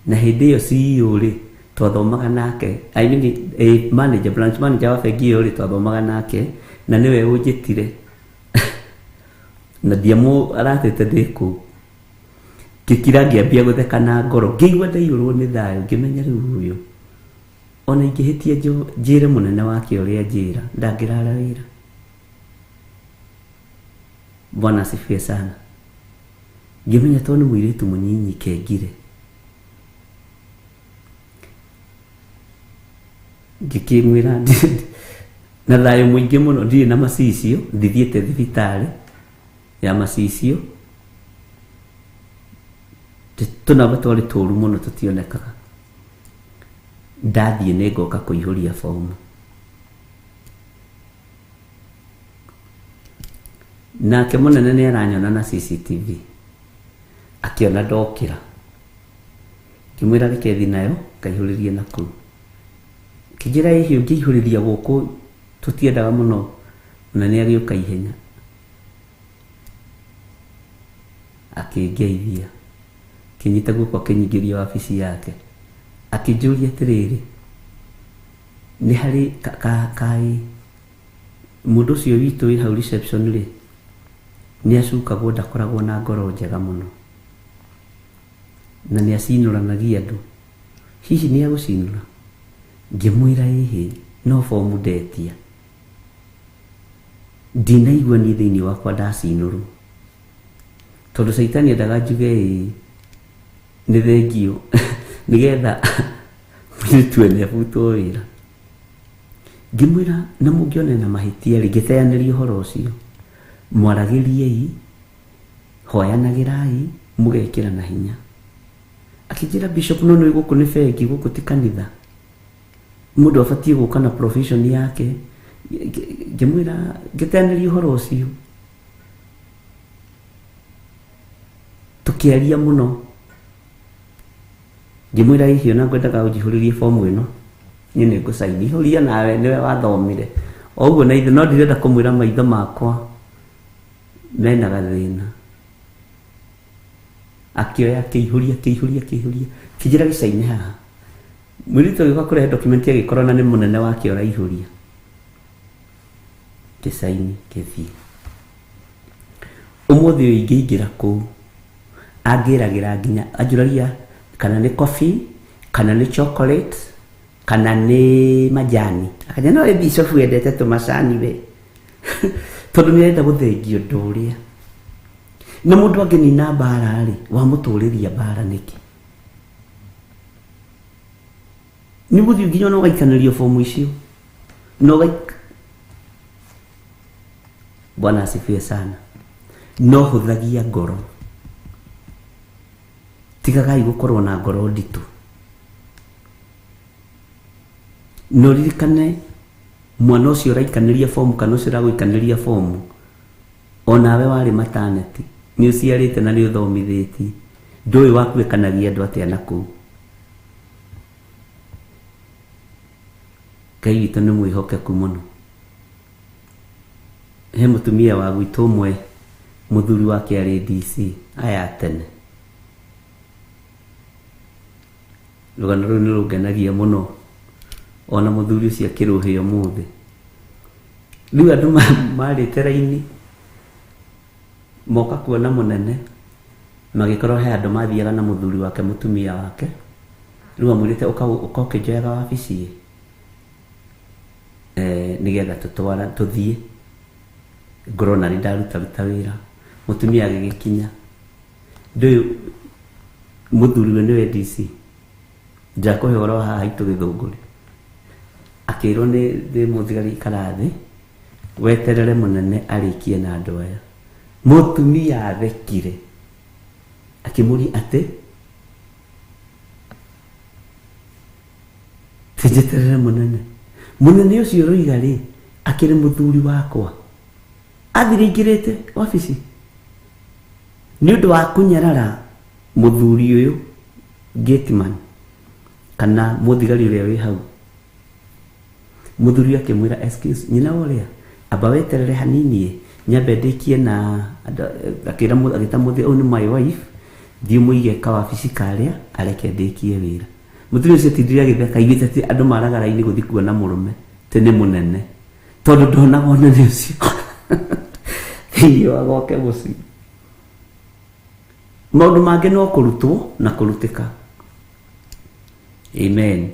Na hĩndĩ ĩyo CEO rĩ twathomaga nake, I mean, manager, branch manager wa bengi ĩyo rĩ twathomaga nake, na nĩwe ũnjĩtire na ndiamũ aratĩte ndĩ kũu. Ngĩkira ngĩambia gũtheka na ngoro, ngĩigua ndaiyũrwo nĩ thayũ, ngĩmenya rĩu ũyũ ona ingĩhĩtia njĩre mũnene wake ũrĩa njĩra ndangĩrara wĩra. Bwana asifiwe sana. Ngĩmenya tondũ nĩ mũirĩtu mũnyinyi kengire, ngĩkĩmwĩra na thayũ mũingĩ mũno, ndirĩ na macicio, ndithiĩte thibitarĩ ya macicio, tũnamba twarĩ tũru mũno tũtionekaga. Ndathiĩ nĩ ngoka kũihũria bomu. Nake mũnene nĩ aranyona na CCTV, akĩona ndokĩra, ngĩmwĩra reke thiĩ nayo ngaihũrĩrie na kũu. Kĩnjĩra ĩhiũ ngĩihũrĩria gũkũ tũtiendaga mũno, mũnene agĩũka ihenya akĩngeithia, akĩnyita guoko akĩnyingĩria wabici yake, akĩnjũria atĩrĩrĩ, nĩ harĩ kaĩ mũndũ ũcio witũ wĩ hau reception rĩ, Nĩ acukagwo ndakoragwo na ngoro njega mũno na nĩ acinũranagia andũ. Hihi nĩ agũcinũra? Ngĩmwĩra ĩhĩ, no bomu ndetia. Ndinaigua niĩ thĩinĩ wakwa ndacinũrwo, tondũ caitani endaga njuge ĩĩ nĩ thengio nĩgetha mũirĩtu ene abutwo wĩra. Ngĩmwĩra na mũngĩona ena mahĩtia rĩ, ngĩteanĩria ũhoro ũcio, mwaragĩriei, hoyanagĩrai, mũgekĩrana hinya. Akĩnjĩra bishop, no nĩ gũkũ nĩ bengi, gũkũ ti kanitha, mũndũ abatiĩ gũka na profession yake. Ngĩmwĩra, ngĩteanĩria ũhoro ũcio, tũkĩaria mũno. Ngĩmwĩra hihi ona ngwendaga ũnjihũrĩrie bomu ĩno, niĩ nĩ ngũcaini, ihũria nawe nĩwe wathomire o ũguo na ithe, no ndirenda kũmwĩra maitho makwa mena gathĩna. Akĩoya akĩihũria akĩihũria akĩihũria, kĩnjĩra gĩcaine haha. Mũirĩtu agĩũka kũrehe document agĩkorwo na nĩ mũnene wake ũraihũria. Gĩcaini gĩthiĩ. Ũmũthĩ ũyũ ingĩingĩra kũu angĩragĩra nginya anjũragia kana nĩ coffee kana nĩ chocolate kana nĩ majani. Akanja no we bishop wendete tũmacani we, tondũ nĩ arenda gũthengia ũndũ ũrĩa. Na mũndũ angĩnina mbara rĩ, wamũtũrĩria mbara nĩkĩ? Nĩ gũthiĩ nginya ona ũgaikanĩrio bomu icio na ũgaik. Bwana asifiwe sana. No hũthagia ngoro, tigagai gũkorwo na ngoro nditũ. Na ũririkane mwana ũcio ũraikanĩria bomu kana ũcio ũragũikanĩria bomu, onawe warĩ maternity, nĩ ũciarĩte na nĩ ũthomithĩtie, ndũĩ wakuĩkanagia andũ atĩa na kũu. Ngai witũ nĩ mwĩhokeku mũno. He mũtumia wa gwitũ ũmwe mũthuri wake arĩ DC aya tene. Rũgano rũu nĩ rũngenagia mũno, ona mũthuri ũcio akĩrũhĩa ũmũthĩ. Rĩu andũ marĩte raini moka kuona mũnene, magĩkorwo he andũ mathiaga na mũthuri wake mũtumia wake. Rĩu amwĩrĩte ũka ũkĩnjoyaga wabici nĩgetha tũtwara tũthiĩ ngorwo na nĩ ndaruta ruta wĩra. Mũtumia agĩgĩkinya, ndũĩ mũthuriwe nĩwe DC, njakũhe ũhoro wa haha haitũ Gĩthũngũri. Akĩrwo nĩ mũthigari ikara thĩ weterere mũnene arĩkie na andũ aya. Mũtumia athekire akĩmũria atĩ tinjeterere mũnene. Mũnene ũcio ũroiga rĩ akĩrĩ mũthuri wakwa, athire aingĩrĩte wabici nĩ ũndũ wa kũnyarara mũthuri ũyũ gateman kana mũthigari ũrĩa wĩ hau. Mũthuri akĩmwĩra excuse nyina ũrĩa, amba weterere hanini nyambe ndĩkie na akĩra agĩta mũthĩ ũyũ nĩ my wife, thiĩ mũige kawabici karĩa areke ndĩkie wĩra. Mũthuri ũcio atindire agĩtheka aiguĩte atĩ andũ maraga raini gũthiĩ kuona mũrũme atĩ nĩ mũnene, tondũ ndonaga ũnene ũcio thĩinĩ wa gwake mũciĩ. Maũndũ mangĩ no kũrutwo na kũrutĩka. Amen.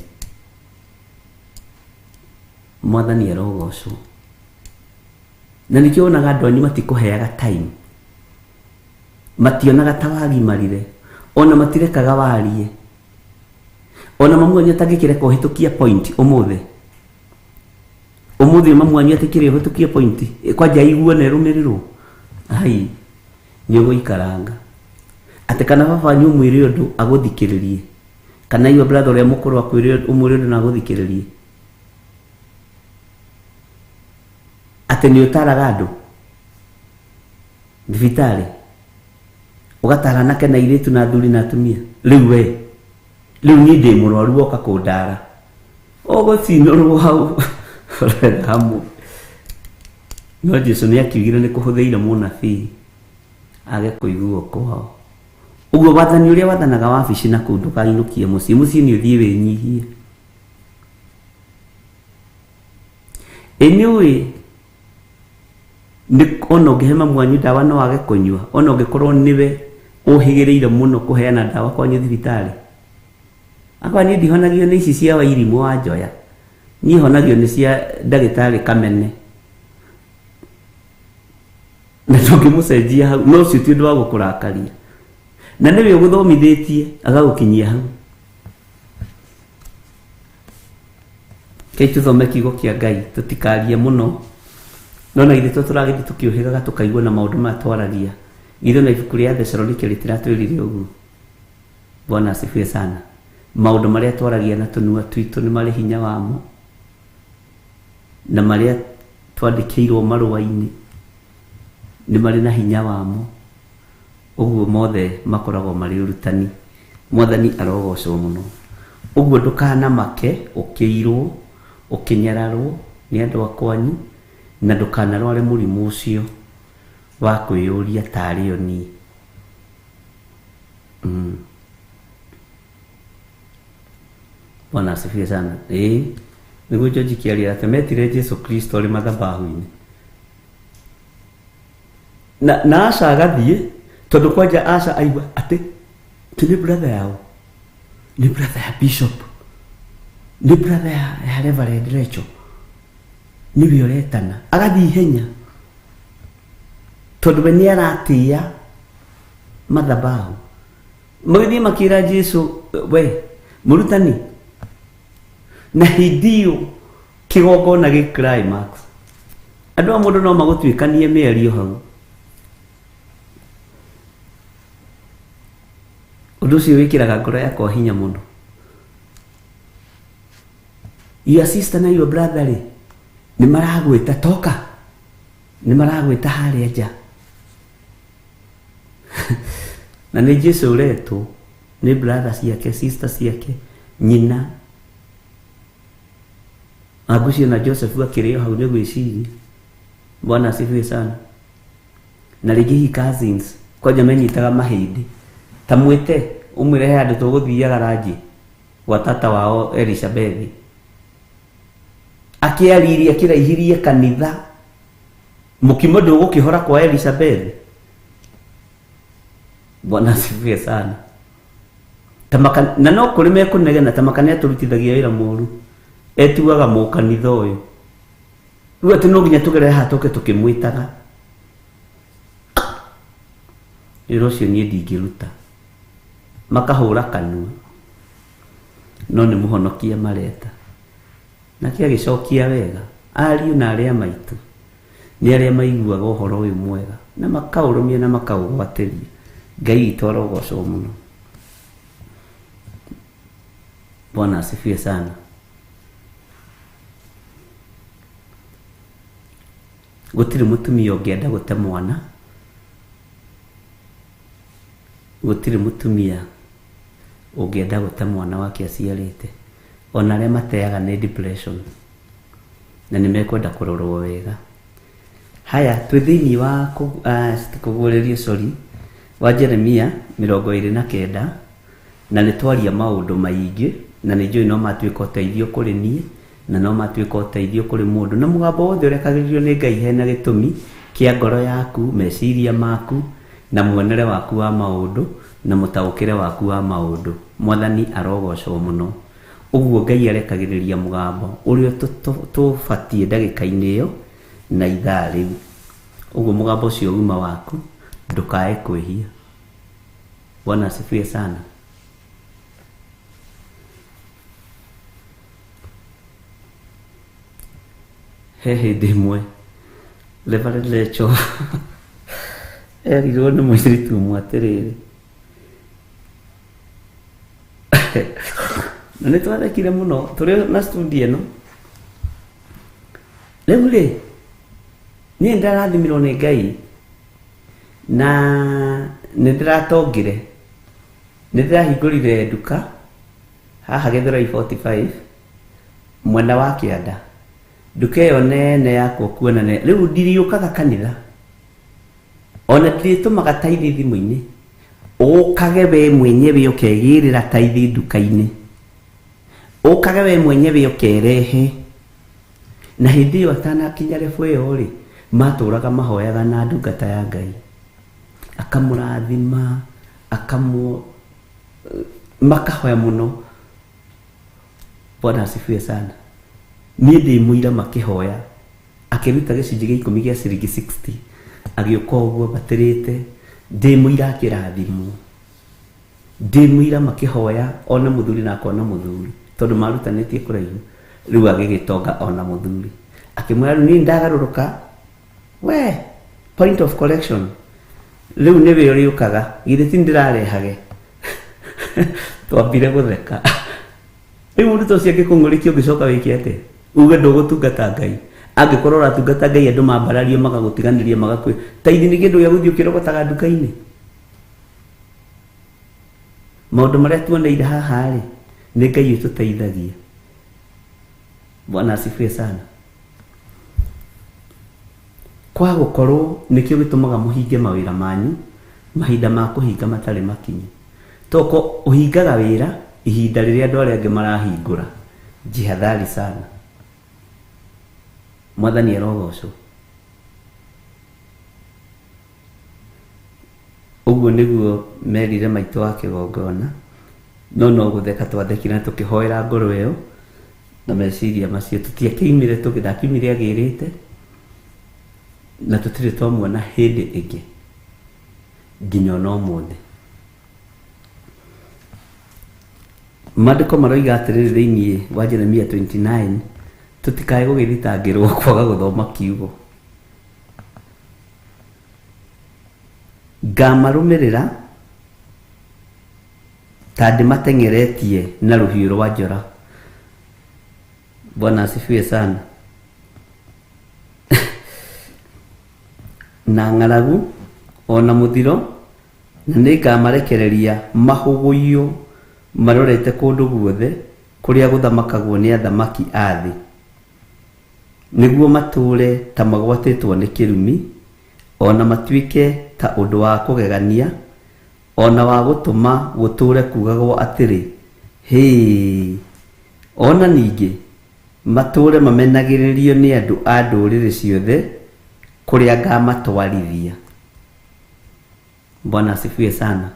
Mwathani arogocwo. Na nĩkĩo wonaga andũ anyu matikũheaga time, mationaga ta wagimarire, ona matirekaga warie, ona mamu wanyu atangĩkĩreka ũhĩtũkie point ũmũthĩ. Ũmũthĩ mamu wanyu etĩkĩre ũhĩtũkie point kwanja aigue na ĩrũmĩrĩrwo, ai nĩ ũgũikaranga. Atĩ kana baba wanyu ũmwĩre ũndũ agũthikĩrĩrie, kana iwe brother ũrĩa mũkũrũ akwĩre ũmwĩre ũndũ na agũthikĩrĩrie, atĩ nĩ ũtaraga andũ thibitarĩ, ũgatara anake na airĩtu na athuri na atumia. Rĩu we rĩu niĩ ndĩ mũrwaru woka kũndara, ũgũcinũrwo hau ũretha hamwe. No Jesu nĩ akiugire nĩ kũhũthĩire mũnabii age kũiguo kwao. Ũguo wathani ũrĩa wathanaga wabici na kũu ndũkainũkie mũciĩ, mũciĩ nĩ ũthiĩ wĩnyihie. Ĩ nĩ ũĩ Ona ũngĩhe mamu wanyu ndawa no age kũnyua, ona ũngĩkorwo nĩwe ũhĩgĩrĩire mũno kũheana ndawa kwanyu thibitarĩ. Akwa niĩ ndihonagio nĩ ici cia Wairimũ wa Njoya, niĩ honagio nĩ cia ndagĩtarĩ Kamene. Na ndũngĩmũcenjia hau, no ũcio ti ũndũ wa gũkũrakaria. Na nĩwe ũgũthomithĩtie agagũkinyia hau. Kei tũthome kiugo kĩa Ngai, tũtikarie mũno. No na githĩ to tũragĩthiĩ tũkĩũhĩgaga tũkaigua na maũndũ maya twaragia. Githĩ ona ibuku rĩa Thesalonike rĩtiratwĩrire ũguo? Bwana asifiwe sana. Maũndũ marĩa twaragia na tũnua twitũ nĩ marĩ hinya wamo, na marĩa twandĩkĩirwo marũa-inĩ nĩ marĩ na hinya wamo. Ũguo mothe makoragwo marĩ ũrutani. Mwathani arogocwo mũno. Ũguo ndũkanamake ũkĩirwo, ũkĩnyararwo nĩ andũ a kwanyu, na ndũkanarware mũrimũ ũcio wa kwĩyũria tarĩ o niĩ. Bwana asifiwe sana. Ĩĩ, nĩguo George kĩaria atĩ metire Jesu Kristo arĩ mathabahu-inĩ. Na Asha agathiĩ, tondũ kwanja Asha aigua atĩ ti nĩ brother yao, nĩ brother ya bishop, nĩ brother ya Reverend Rachel, nĩwe ũretana. Agathiĩ ihenya tondũ we nĩ aratĩĩa mathabahu. Magĩthiĩ makĩra Jesu, we mũrutani, na hĩndĩ ĩyo kĩgongona gĩ climax. Andũ a mũndũ no magũtuĩkanie mĩario hau. Ũndũ ũcio wĩkĩraga ngoro yakwa hinya mũno. Your sister na your brother rĩ, nĩ maragwĩta toka, nĩ maragwĩta harĩa nja. Na nĩ Jesu ũretwo nĩ brother ciake, sister ciake, nyina. Angucio na Joseph akĩrĩo hau nĩ gwĩciria. Bwana asifiwe sana. Na rĩngĩ hihi cousins kwanja menyitaga mahĩndĩ. Ta mwĩte ũmwĩre he handũ tũgũthiaga ranji gwa tata wao Elizabeth. Akĩaririe akĩraihirie kanitha. Mũkimo ndũgũkĩhora kwa Elizabeth. Bwana asifiwe sana. Tamaka, na no kũrĩ mekũnegena tamaka nĩ atũrutithagia wĩra mũru. Etuaga mũkanitha ũyũ. Rĩu atĩ no nginya tũgerere haha tũke tũkĩmwĩtaga. Wĩra ũcio niĩ ndingĩruta. Makahũra kanua. No nĩ mũhonokia mareta. Nake agĩcokia wega, ariũ na arĩa maitũ nĩ arĩa maiguaga ũhoro ũyũ mwega na makaũrũmia na makaũgwatĩria. Ngai witũ arogocwo mũno. Bwana asifiwe sana. Gũtirĩ mũtumia ũngĩenda gũte mwana. Gũtirĩ mũtumia ũngĩenda gũte mwana wake aciarĩte. Ona arĩa mateaga nĩ depression na nĩ mekwenda kũrorwo wega. Haya, twĩ thĩinĩ wa kũguũrĩrio, sorry, wa Jeremia 29, na nĩ twaria maũndũ maingĩ, na nĩ njũĩ no matuĩka ũteithio kũrĩ niĩ, na no matuĩka ũteithio kũrĩ mũndũ. Na mũgambo wothe ũrekagĩrĩrio nĩ Ngai hena gĩtũmi kĩa ngoro yaku, meciria maku, na muonere waku wa maũndũ, na mũtaũkĩre waku wa maũndũ. Mwathani arogocwo mũno. Ũguo Ngai arekagĩrĩria mũgambo ũrĩa tũbatiĩ ndagĩka-inĩ ĩyo na ithaa rĩu. Ũguo mũgambo ũcio uma waku, ndũkae kwĩhia. Bwana asifiwe sana. He hĩndĩ ĩmwe Reverend Rachel erirwo nĩ mũirĩtu ũmwe atĩrĩrĩ, na nĩ twathekire mũno tũrĩ na studio ĩno. Rĩu rĩ, niĩ nĩndĩrarathimirwo nĩ Ngai na nĩndĩratongire. Nĩndĩrahingũrire nduka haha Gĩthũrai 45 mwena wa kĩanda. Nduka ĩyo nene yakwa kuona nene. Rĩu ndiriũkaga kanitha, ona ndirĩtũmaga taithi thimũ-inĩ. Ũkage we mwenyewe ũkegĩrĩra taithi nduka-inĩ, ũkage we mwenyewe ũkerehe. Na hĩndĩ ĩyo atanakinya level ĩyo rĩ, Matũraga mahoyaga na ndungata ya Ngai, akamũrathima, akamu makahoya mũno. Bwana asifiwe sana. Niĩ ndĩ mũira makĩhoya, akĩruta gĩcunjĩ gĩa ikũmi gĩa ciringi 60, agĩũka ũguo ambatĩrĩte. Ndĩ mũira akĩrathimwo, ndĩ mũira makĩhoya ona mũthuri na akona mũthuri, tondũ marutanĩtie kũraihu. Rĩu agĩgĩtonga ona mũthuri akĩmwĩra, rĩu niĩ ndagarũrũka, we point of correction, rĩu nĩwe ũrĩũkaga, githĩ ti ndĩrarehage. Twambire gũtheka. Rĩu mũndũ ta ũcio angĩkũng'ũrĩkia, ũngĩcoka wĩke atĩa? Uge ndũgũtungata Ngai? Angĩkorwo ũratungata Ngai, andũ mambarario, magagũtiganĩria, magakwĩ taithi nĩ kĩndũ gĩa gũthiĩ ũkĩrogotaga nduka-inĩ. Maũndũ marĩa tuoneire haha rĩ, nĩ Ngai ũtũteithagia. Bwana asifiwe sana. Kwa gũkorwo nĩkĩo gĩtũmaga mũhinge mawĩra manyu mahinda ma kũhinga matarĩ makinyu, toko ũhingaga wĩra ihinda rĩrĩa andũ arĩa angĩ marahingũra. Jihadhari sana. Mwathani arogocwo. Ũguo nĩguo merire maitũ wa kĩgongona, no no gũtheka twathekire na tũkĩhoera ngoro ĩyo na meciria macio. Tũtiakĩimire, ndakiumire agĩrĩte na tũtirĩ twamuona hĩndĩ ĩngĩ nginya ona ũmũthĩ. Maandĩko maroiga atĩrĩrĩ thĩinĩ wa Jeremia 29, tũtikae gũgĩthitangĩrwo kwaga gũthoma kiugo. Ngamarũmĩrĩra ta ndĩmateng'eretie na rũhiũ rwa njora. Bwana asifiwe sana. Na ng'aragu ona mũthiro, na nĩngamarekereria mahũgũyio marorete kũndũ guothe kũrĩa gũthamakagwo nĩ athamaki a thĩ, nĩguo matũũre ta magwatĩtwo nĩ kĩrumi, ona matuĩke ta ũndũ wa kũgegania, ona wa gũtũma gũtũũre kugagwo atĩrĩ, 'Hĩĩ!' Ona ningĩ matũũre mamenagĩrĩrio nĩ andũ a ndũrĩrĩ ciothe kũrĩa ngamatwarithia. Bwana asifiwe sana.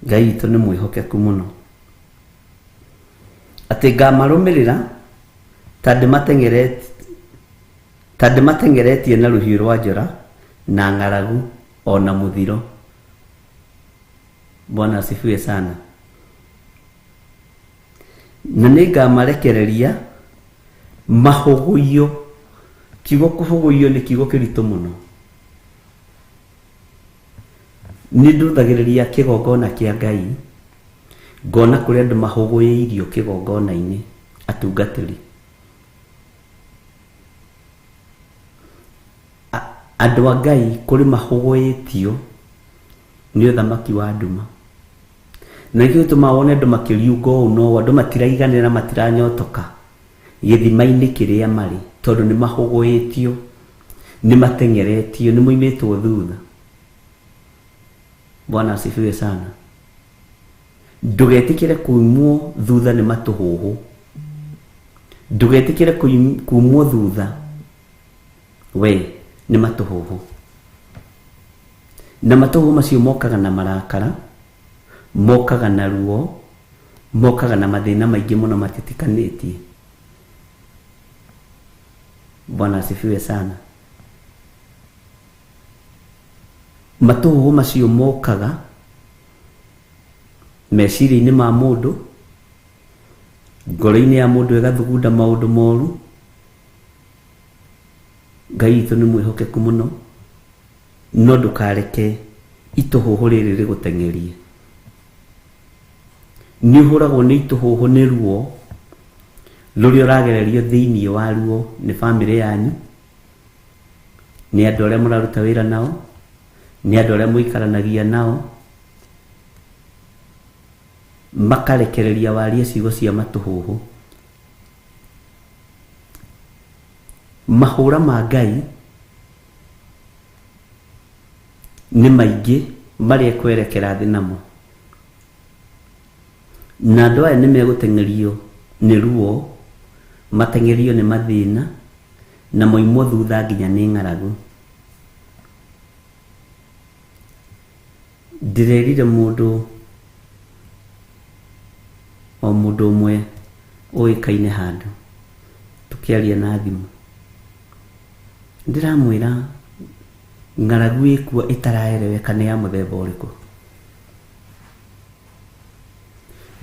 Ngai witũ nĩ mwĩhokeku mũno. Atĩ ngamarũmĩrĩra ta ndĩmateng'eretie na rũhiũ rwa njora na ng'aragu ona mũthiro. Bwana asifiwe sana. Na nĩngamarekereria mahũgũyio. Kiugo kũhũgũyio nĩ kiugo kĩritũ mũno. Nĩ nduthagĩrĩria kĩgongona kĩa Ngai, ngona kũrĩ andũ mahũgũyĩirio kĩgongona-inĩ, atungatĩri. Andũ a Ngai kũrĩ mahũgũyĩtio nĩ ũthamaki wa nduma. Na nĩkĩo gĩtũmaga wone andũ makĩriũnga ũũ no andũ matiraiganĩra, matiranyotoka gĩthima-inĩ kĩrĩa marĩ, tondũ nĩ mahũgũyĩtio, nĩ mateng'eretio, nĩ moimĩtwo thutha. Bwana asifiwe sana. Ndũgetĩkĩre kuumwo thutha nĩ matũhũhũ. Ndũgetĩkĩre kuumwo thutha we nĩ matũhũhũ. Na matũhũhũ macio mokaga na marakara, mokaga na ruo, mokaga na mathĩna maingĩ mũno matitikanĩtie. Bwana asifiwe sana. Matũhũhũ macio mokaga meciria-inĩ ma mũndũ, ngoro-inĩ ya mũndũ ĩgathugunda maũndũ moru. Ngai witũ nĩ mwĩhokeku mũno, no ndũkareke itũhũhũ rĩrĩ rĩgũteng'erie. Nĩ ũhũragwo nĩ itũhũhũ nĩ ruo rũrĩa ũragererio thĩinĩ wa ruo nĩ bamĩrĩ yanyu, nĩ andũ arĩa mũraruta wĩra nao, nĩ andũ arĩa mũikaranagia nao, makarekereria warie ciugo cia matũhũhũ. Mahũra ma Ngai nĩ maingĩ marĩa ekwerekera thĩ namo, na andũ aya nĩ megũteng'erio nĩ ruo, mateng'erio nĩ mathĩna, Na moimwo thutha nginya nĩ ng'aragu. Ndĩrerire mũndũ o mũndũ ũmwe ũĩkaine handũ tũkĩaria na thimũ, ndĩramwĩra ng'aragu ĩkuo ĩtaraereweka nĩ ya mũthemba ũrĩkũ.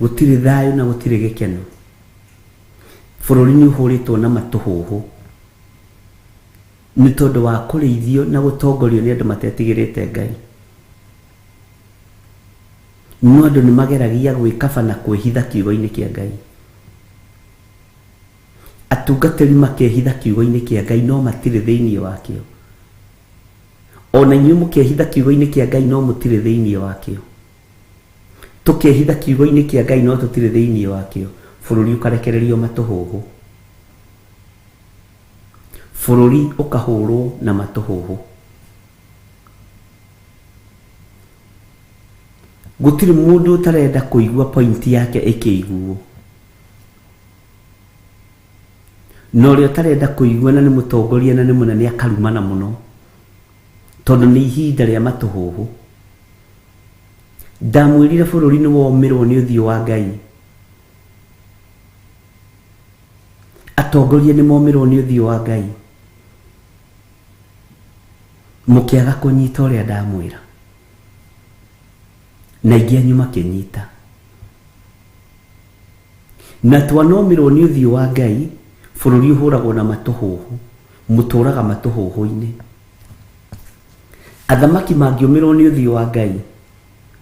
Gũtirĩ thayũ na gũtirĩ gĩkeno. Bũrũri nĩ ũhũrĩtwo na matũhũhũ nĩ tondũ wa kũrĩithio na gũtongorio nĩ andũ matetigĩrĩte Ngai. No andũ nĩ mageragia gwĩkaba na kwĩhitha kiugo-inĩ kĩa Ngai. Atungatĩri makehitha kiugo-inĩ kĩa Ngai no matirĩ thĩinĩ wakĩo. Ona inyuĩ mũkehitha kiugo-inĩ kĩa Ngai no mũtirĩ thĩinĩ wakĩo. Tũkehitha kiugo-inĩ kĩa Ngai no tũtirĩ thĩinĩ wakĩo. Bũrũri ũkarekererio matũhũhũ. Bũrũri ũkahũrwo na matũhũhũ. Gũtirĩ mũndũ ũtarenda kũigua point yake ĩkĩiguo. Na ũrĩa ũtarenda kũigua na nĩ mũtongoria na nĩ mũnene akarumana mũno, tondũ nĩ ihinda rĩa matũhũhũ. Ndamwĩrire bũrũri nĩ womĩrwo nĩ ũthiũ wa Ngai. Atongoria nĩ momĩrwo nĩ ũthiũ wa Ngai. Mũkĩaga kũnyita ũrĩa ndamwĩra. Na aingĩ anyu makĩnyita. Na twanomĩrwo nĩ ũthiũ wa Ngai, bũrũri ũhũragwo na matũhũhũ, mũtũraga matũhũhũ-inĩ. Athamaki mangĩũmĩrwo nĩ ũthiũ wa Ngai,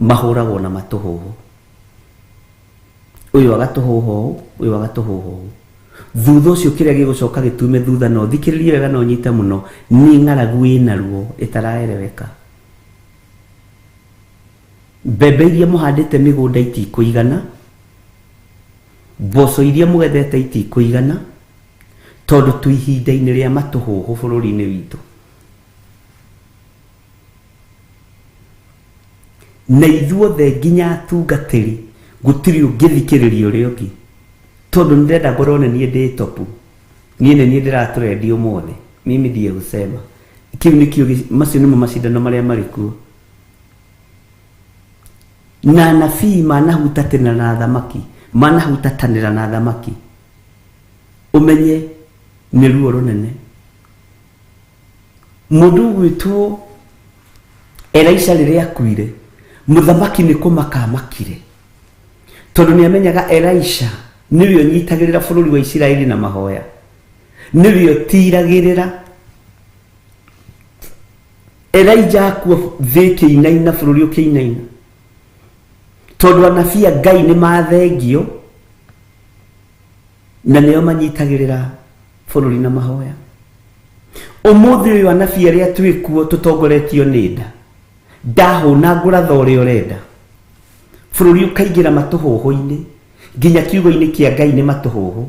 mahũragwo na matũhũhũ. Ũyũ agatũhũha ũũ, ũyũ agatũhũha ũũ. Thutha ũcio kĩrĩa gĩgũcoka gĩtume thutha na ũthikĩrĩrie wega na ũnyite mũno, nĩ ng'aragu ĩna ruo ĩtaraereweka. Mbembe iria mũhandĩte mĩgũnda itikũigana, mboco iria mũgethete itikũigana, tondũ twĩ ihinda-inĩ rĩa matũhũhũ bũrũri-inĩ witũ. Na ithuothe nginya atungatĩri gũtirĩ ũngĩthikĩrĩria ũrĩa ũngĩ, tondũ nĩndĩrenda ngorwo nĩ niĩ ndĩ topu, niĩ nĩ niĩ ndĩratũrendi ũmũthĩ, mimi ndiye husema. Kĩu nĩkĩo, macio nĩmo macindano marĩa marĩ kuo. Na anabii manahutatĩra na athamaki, manahutatanĩra na athamaki, ũmenye nĩ ruo rũnene. Mũndũ ũgwĩtwo Elisha rĩrĩa akuire, mũthamaki nĩ kũmaka amakire, tondũ nĩ amenyaga Elisha nĩwe ũnyitagĩrĩra bũrũri wa Isiraeli na mahoya, nĩwe ũtiragĩrĩra. Elijah akua thĩ ĩkĩinaina, bũrũri ũkĩinaina, tondũ anabii a Ngai nĩ mathengio na nĩo manyitagĩrĩra bũrũri na mahoya. Ũmũthĩ ũyũ anabii arĩa twĩ kuo tũtongoretio nĩ nda, ndahũna ngũratha ũrĩa ũrenda, bũrũri ũkaingĩra matũhũhũ-inĩ, nginya kiugo-inĩ kĩa Ngai nĩ matũhũhũ,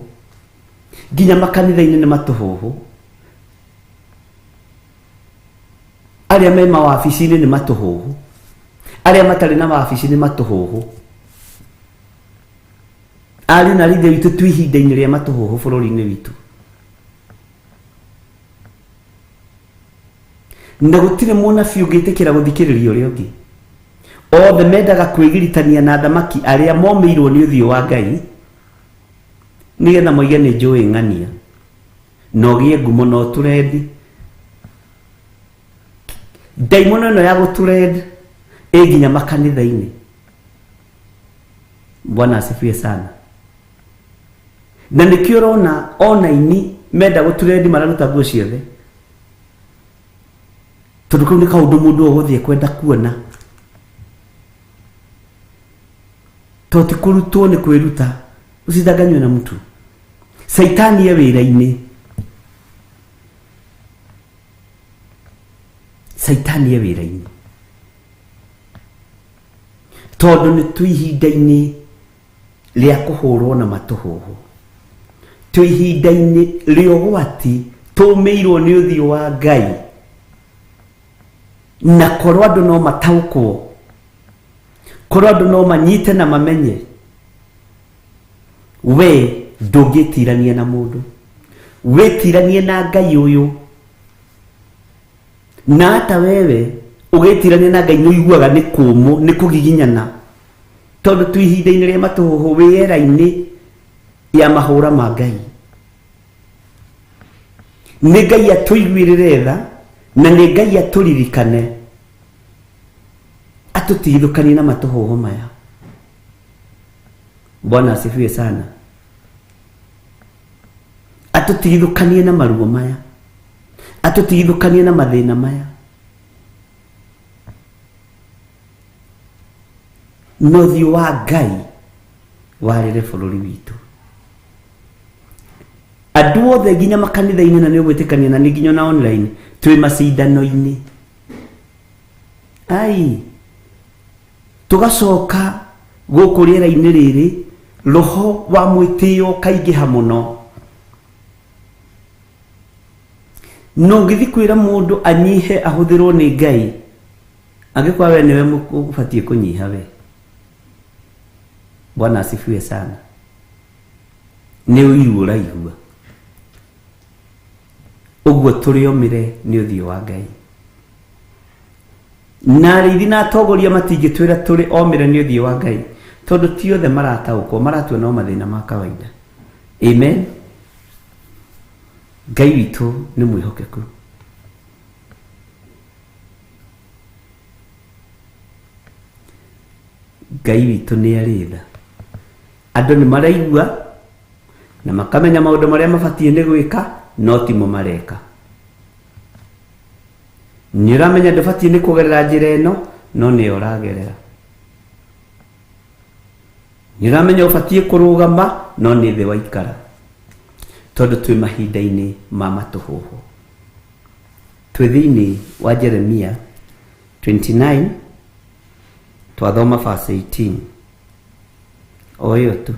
nginya makanitha-inĩ nĩ matũhũhũ, arĩa me mawabici-inĩ nĩ matũhũhũ, arĩa matarĩ na wabici nĩ matũhũhũ. Ariũ na ithe witũ twĩ ihinda-inĩ rĩa matũhũhũ bũrũri-inĩ witũ, na gũtirĩ mũnabii ũngĩtĩkĩra gũthikĩrĩria ũrĩa ũngĩ. Othe mendaga kwĩgiritania na athamaki arĩa momĩirwo nĩ ũthiũ wa Ngai, nĩgetha moige nĩ njũĩ ng'ania na ũgĩe ngumo na ũtũrendi. Ndaimono ĩno ya gũtũrend ĩ nginya makanitha-inĩ. Bwana asifiwe sana. Na nĩkĩo ũrona ona ini menda gũtũrendi mararuta nguo ciothe, tondũ kau nĩ kaũndũ mũndũ o wothe ekwenda kuona. To ti kũrutwo nĩ kwĩruta, usidanganywe na mtu. Caitani e wĩra-inĩ, Caitani e wĩra-inĩ, tondũ nĩ twĩ ihinda-inĩ rĩa kũhũrwo na matũhũhũ, twĩ ihinda-inĩ rĩa ũgwati, tũmĩirwo nĩ ũthiũ wa Ngai. Na korwo andũ no mataũkwo, korwo andũ no manyite na mamenye, we ndũngĩtirania na mũndũ. Wĩtiranie na Ngai ũyũ. Na hata wewe ũgĩtirania na Ngai nĩ ũiguaga nĩ kũmũ, nĩ kũgiginyana. Tondũ twĩ ihinda-inĩ rĩa matũhũhũ wĩra-inĩ ya mahũra ma Ngai. Nĩ Ngai atũiguĩrĩre tha na nĩ Ngai atũririkane atũtigithũkanie na matũhũhũ maya. Bwana asifiwe sana. Atũtigithũkanie na maruo maya, atũtigithũkanie na mathĩna maya. Na ũthiũ wa Ngai warĩre bũrũri witũ. Andũ othe nginya makanitha-inĩ na nĩ ũgwĩtĩkania na nĩ nginya na online twĩ macindano-inĩ. Ai tũgacoka gũkũ rĩera-inĩ rĩrĩ roho wa mwĩtĩo ũkaingĩha mũno. No ũngĩthiĩ kwĩra mũndũ anyihe ahũthĩrwo nĩ Ngai, angĩkorwo we nĩwe ũbatiĩ kũnyiha we. Bwana asifiwe sana. Nĩ ũiru ũraigua. Ũguo tũrĩomire nĩ ũthiũ wa Ngai. Na arĩithi na atongoria matingĩtwĩra tũrĩ omĩre nĩ ũthiũ wa Ngai, tondũ ti othe marataũkwo, maratua no mathĩna ma kawaida. Amen. Ngai witũ nĩ mwĩhokeku. Ngai witũ nĩ arĩ tha. Andũ nĩ maraigua na makamenya maũndũ marĩa mabatiĩ nĩ gwĩka, no timo mareka. Nĩ ũramenya ndũbatiĩ nĩ kũgerera njĩra ĩno, no nĩyo ũragerera. Nĩ ũramenya ũbatiĩ kũrũgama, no nĩ thĩ waikara. Tondũ twĩ mahinda-inĩ ma matũhũhũ. Twĩ thĩinĩ wa Jeremia 29, twathoma verse 18. O ĩyo tu.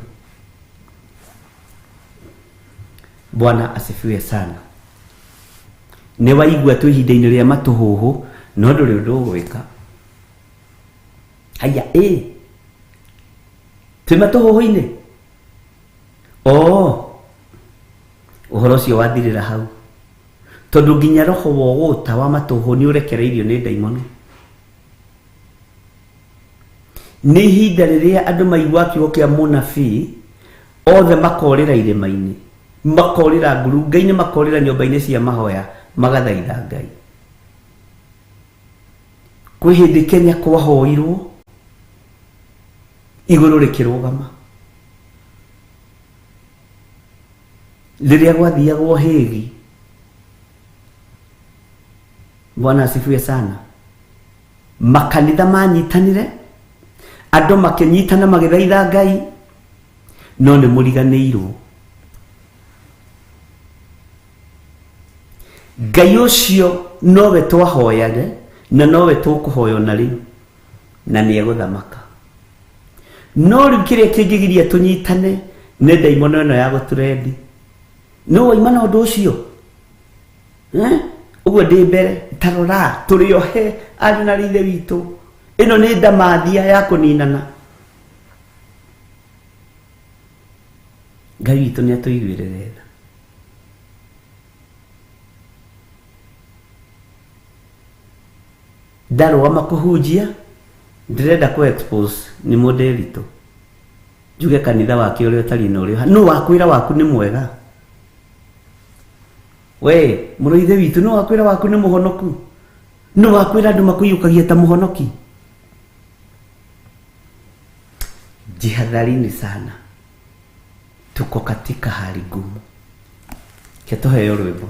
Bwana asifiwe sana. Nĩ waigua twĩ ihinda-inĩ rĩa matũhũhũ, no ndũrĩ ũndũ ũgwĩka. Haya, ĩ twĩ matũhũhũ-inĩ. Oo, ũhoro ũcio wathirĩra hau. Tondũ nginya roho wa ũgũta wa matũhũhũ nĩ ũrekereirio nĩ ndaimono. Nĩ ihinda rĩrĩa andũ maigua kiugo kĩa mũnabii, othe makorĩra irĩma-inĩ, makorĩra ngurunga-inĩ, makorĩra nyũmba-inĩ cia mahoya, magathaitha Ngai. Kwĩ hĩndĩ Kenya kwahoirwo, igũrũ rĩkĩrũgama. Rĩrĩa gwathiagwo Hĩgi, Bwana asifiwe sana, makanitha manyitanire, andũ makĩnyitana magĩthaitha Ngai, no nĩ mũriganĩirwo. Ngai ũcio nowe twahoyage na nowe tũkũhoya ona rĩu, na nĩ egũthamaka. No rĩu kĩrĩa kĩngĩgiria tũnyitane nĩ ndaimono ĩno ya gũtũrendi. No waima na ũndũ ũcio? Ũguo ndĩ mbere, ta rora, tũrĩ ohe ariũ na ithe witũ. Ĩno nĩ ndamathia ya kũninana. Ngai witũ nĩ atũiguĩrĩre tha. Ndarũgama kũhunjia, ndĩrenda kũ expose nĩ mũndĩritũ. Njuge kanitha wake ũrĩa ũtariĩ na ũrĩa ũhana. Nũ wakwĩra waku nĩ mwega? We, mũrũ ithe witũ, nũ wakwĩra waku nĩ mũhonoku? Nũ wakwĩra andũ makũiyũkagia ta mũhonoki? Jihadharini sana. Tuko katika hali ngumu. Ke tũheo rwĩmbo.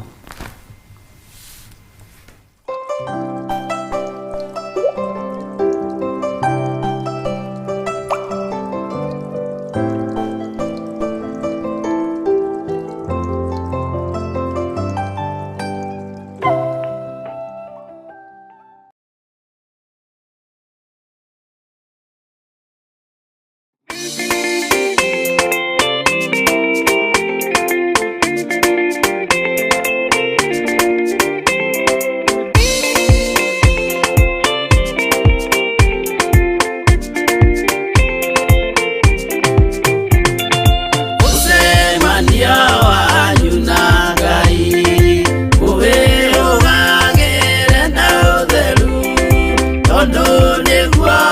Nĩguo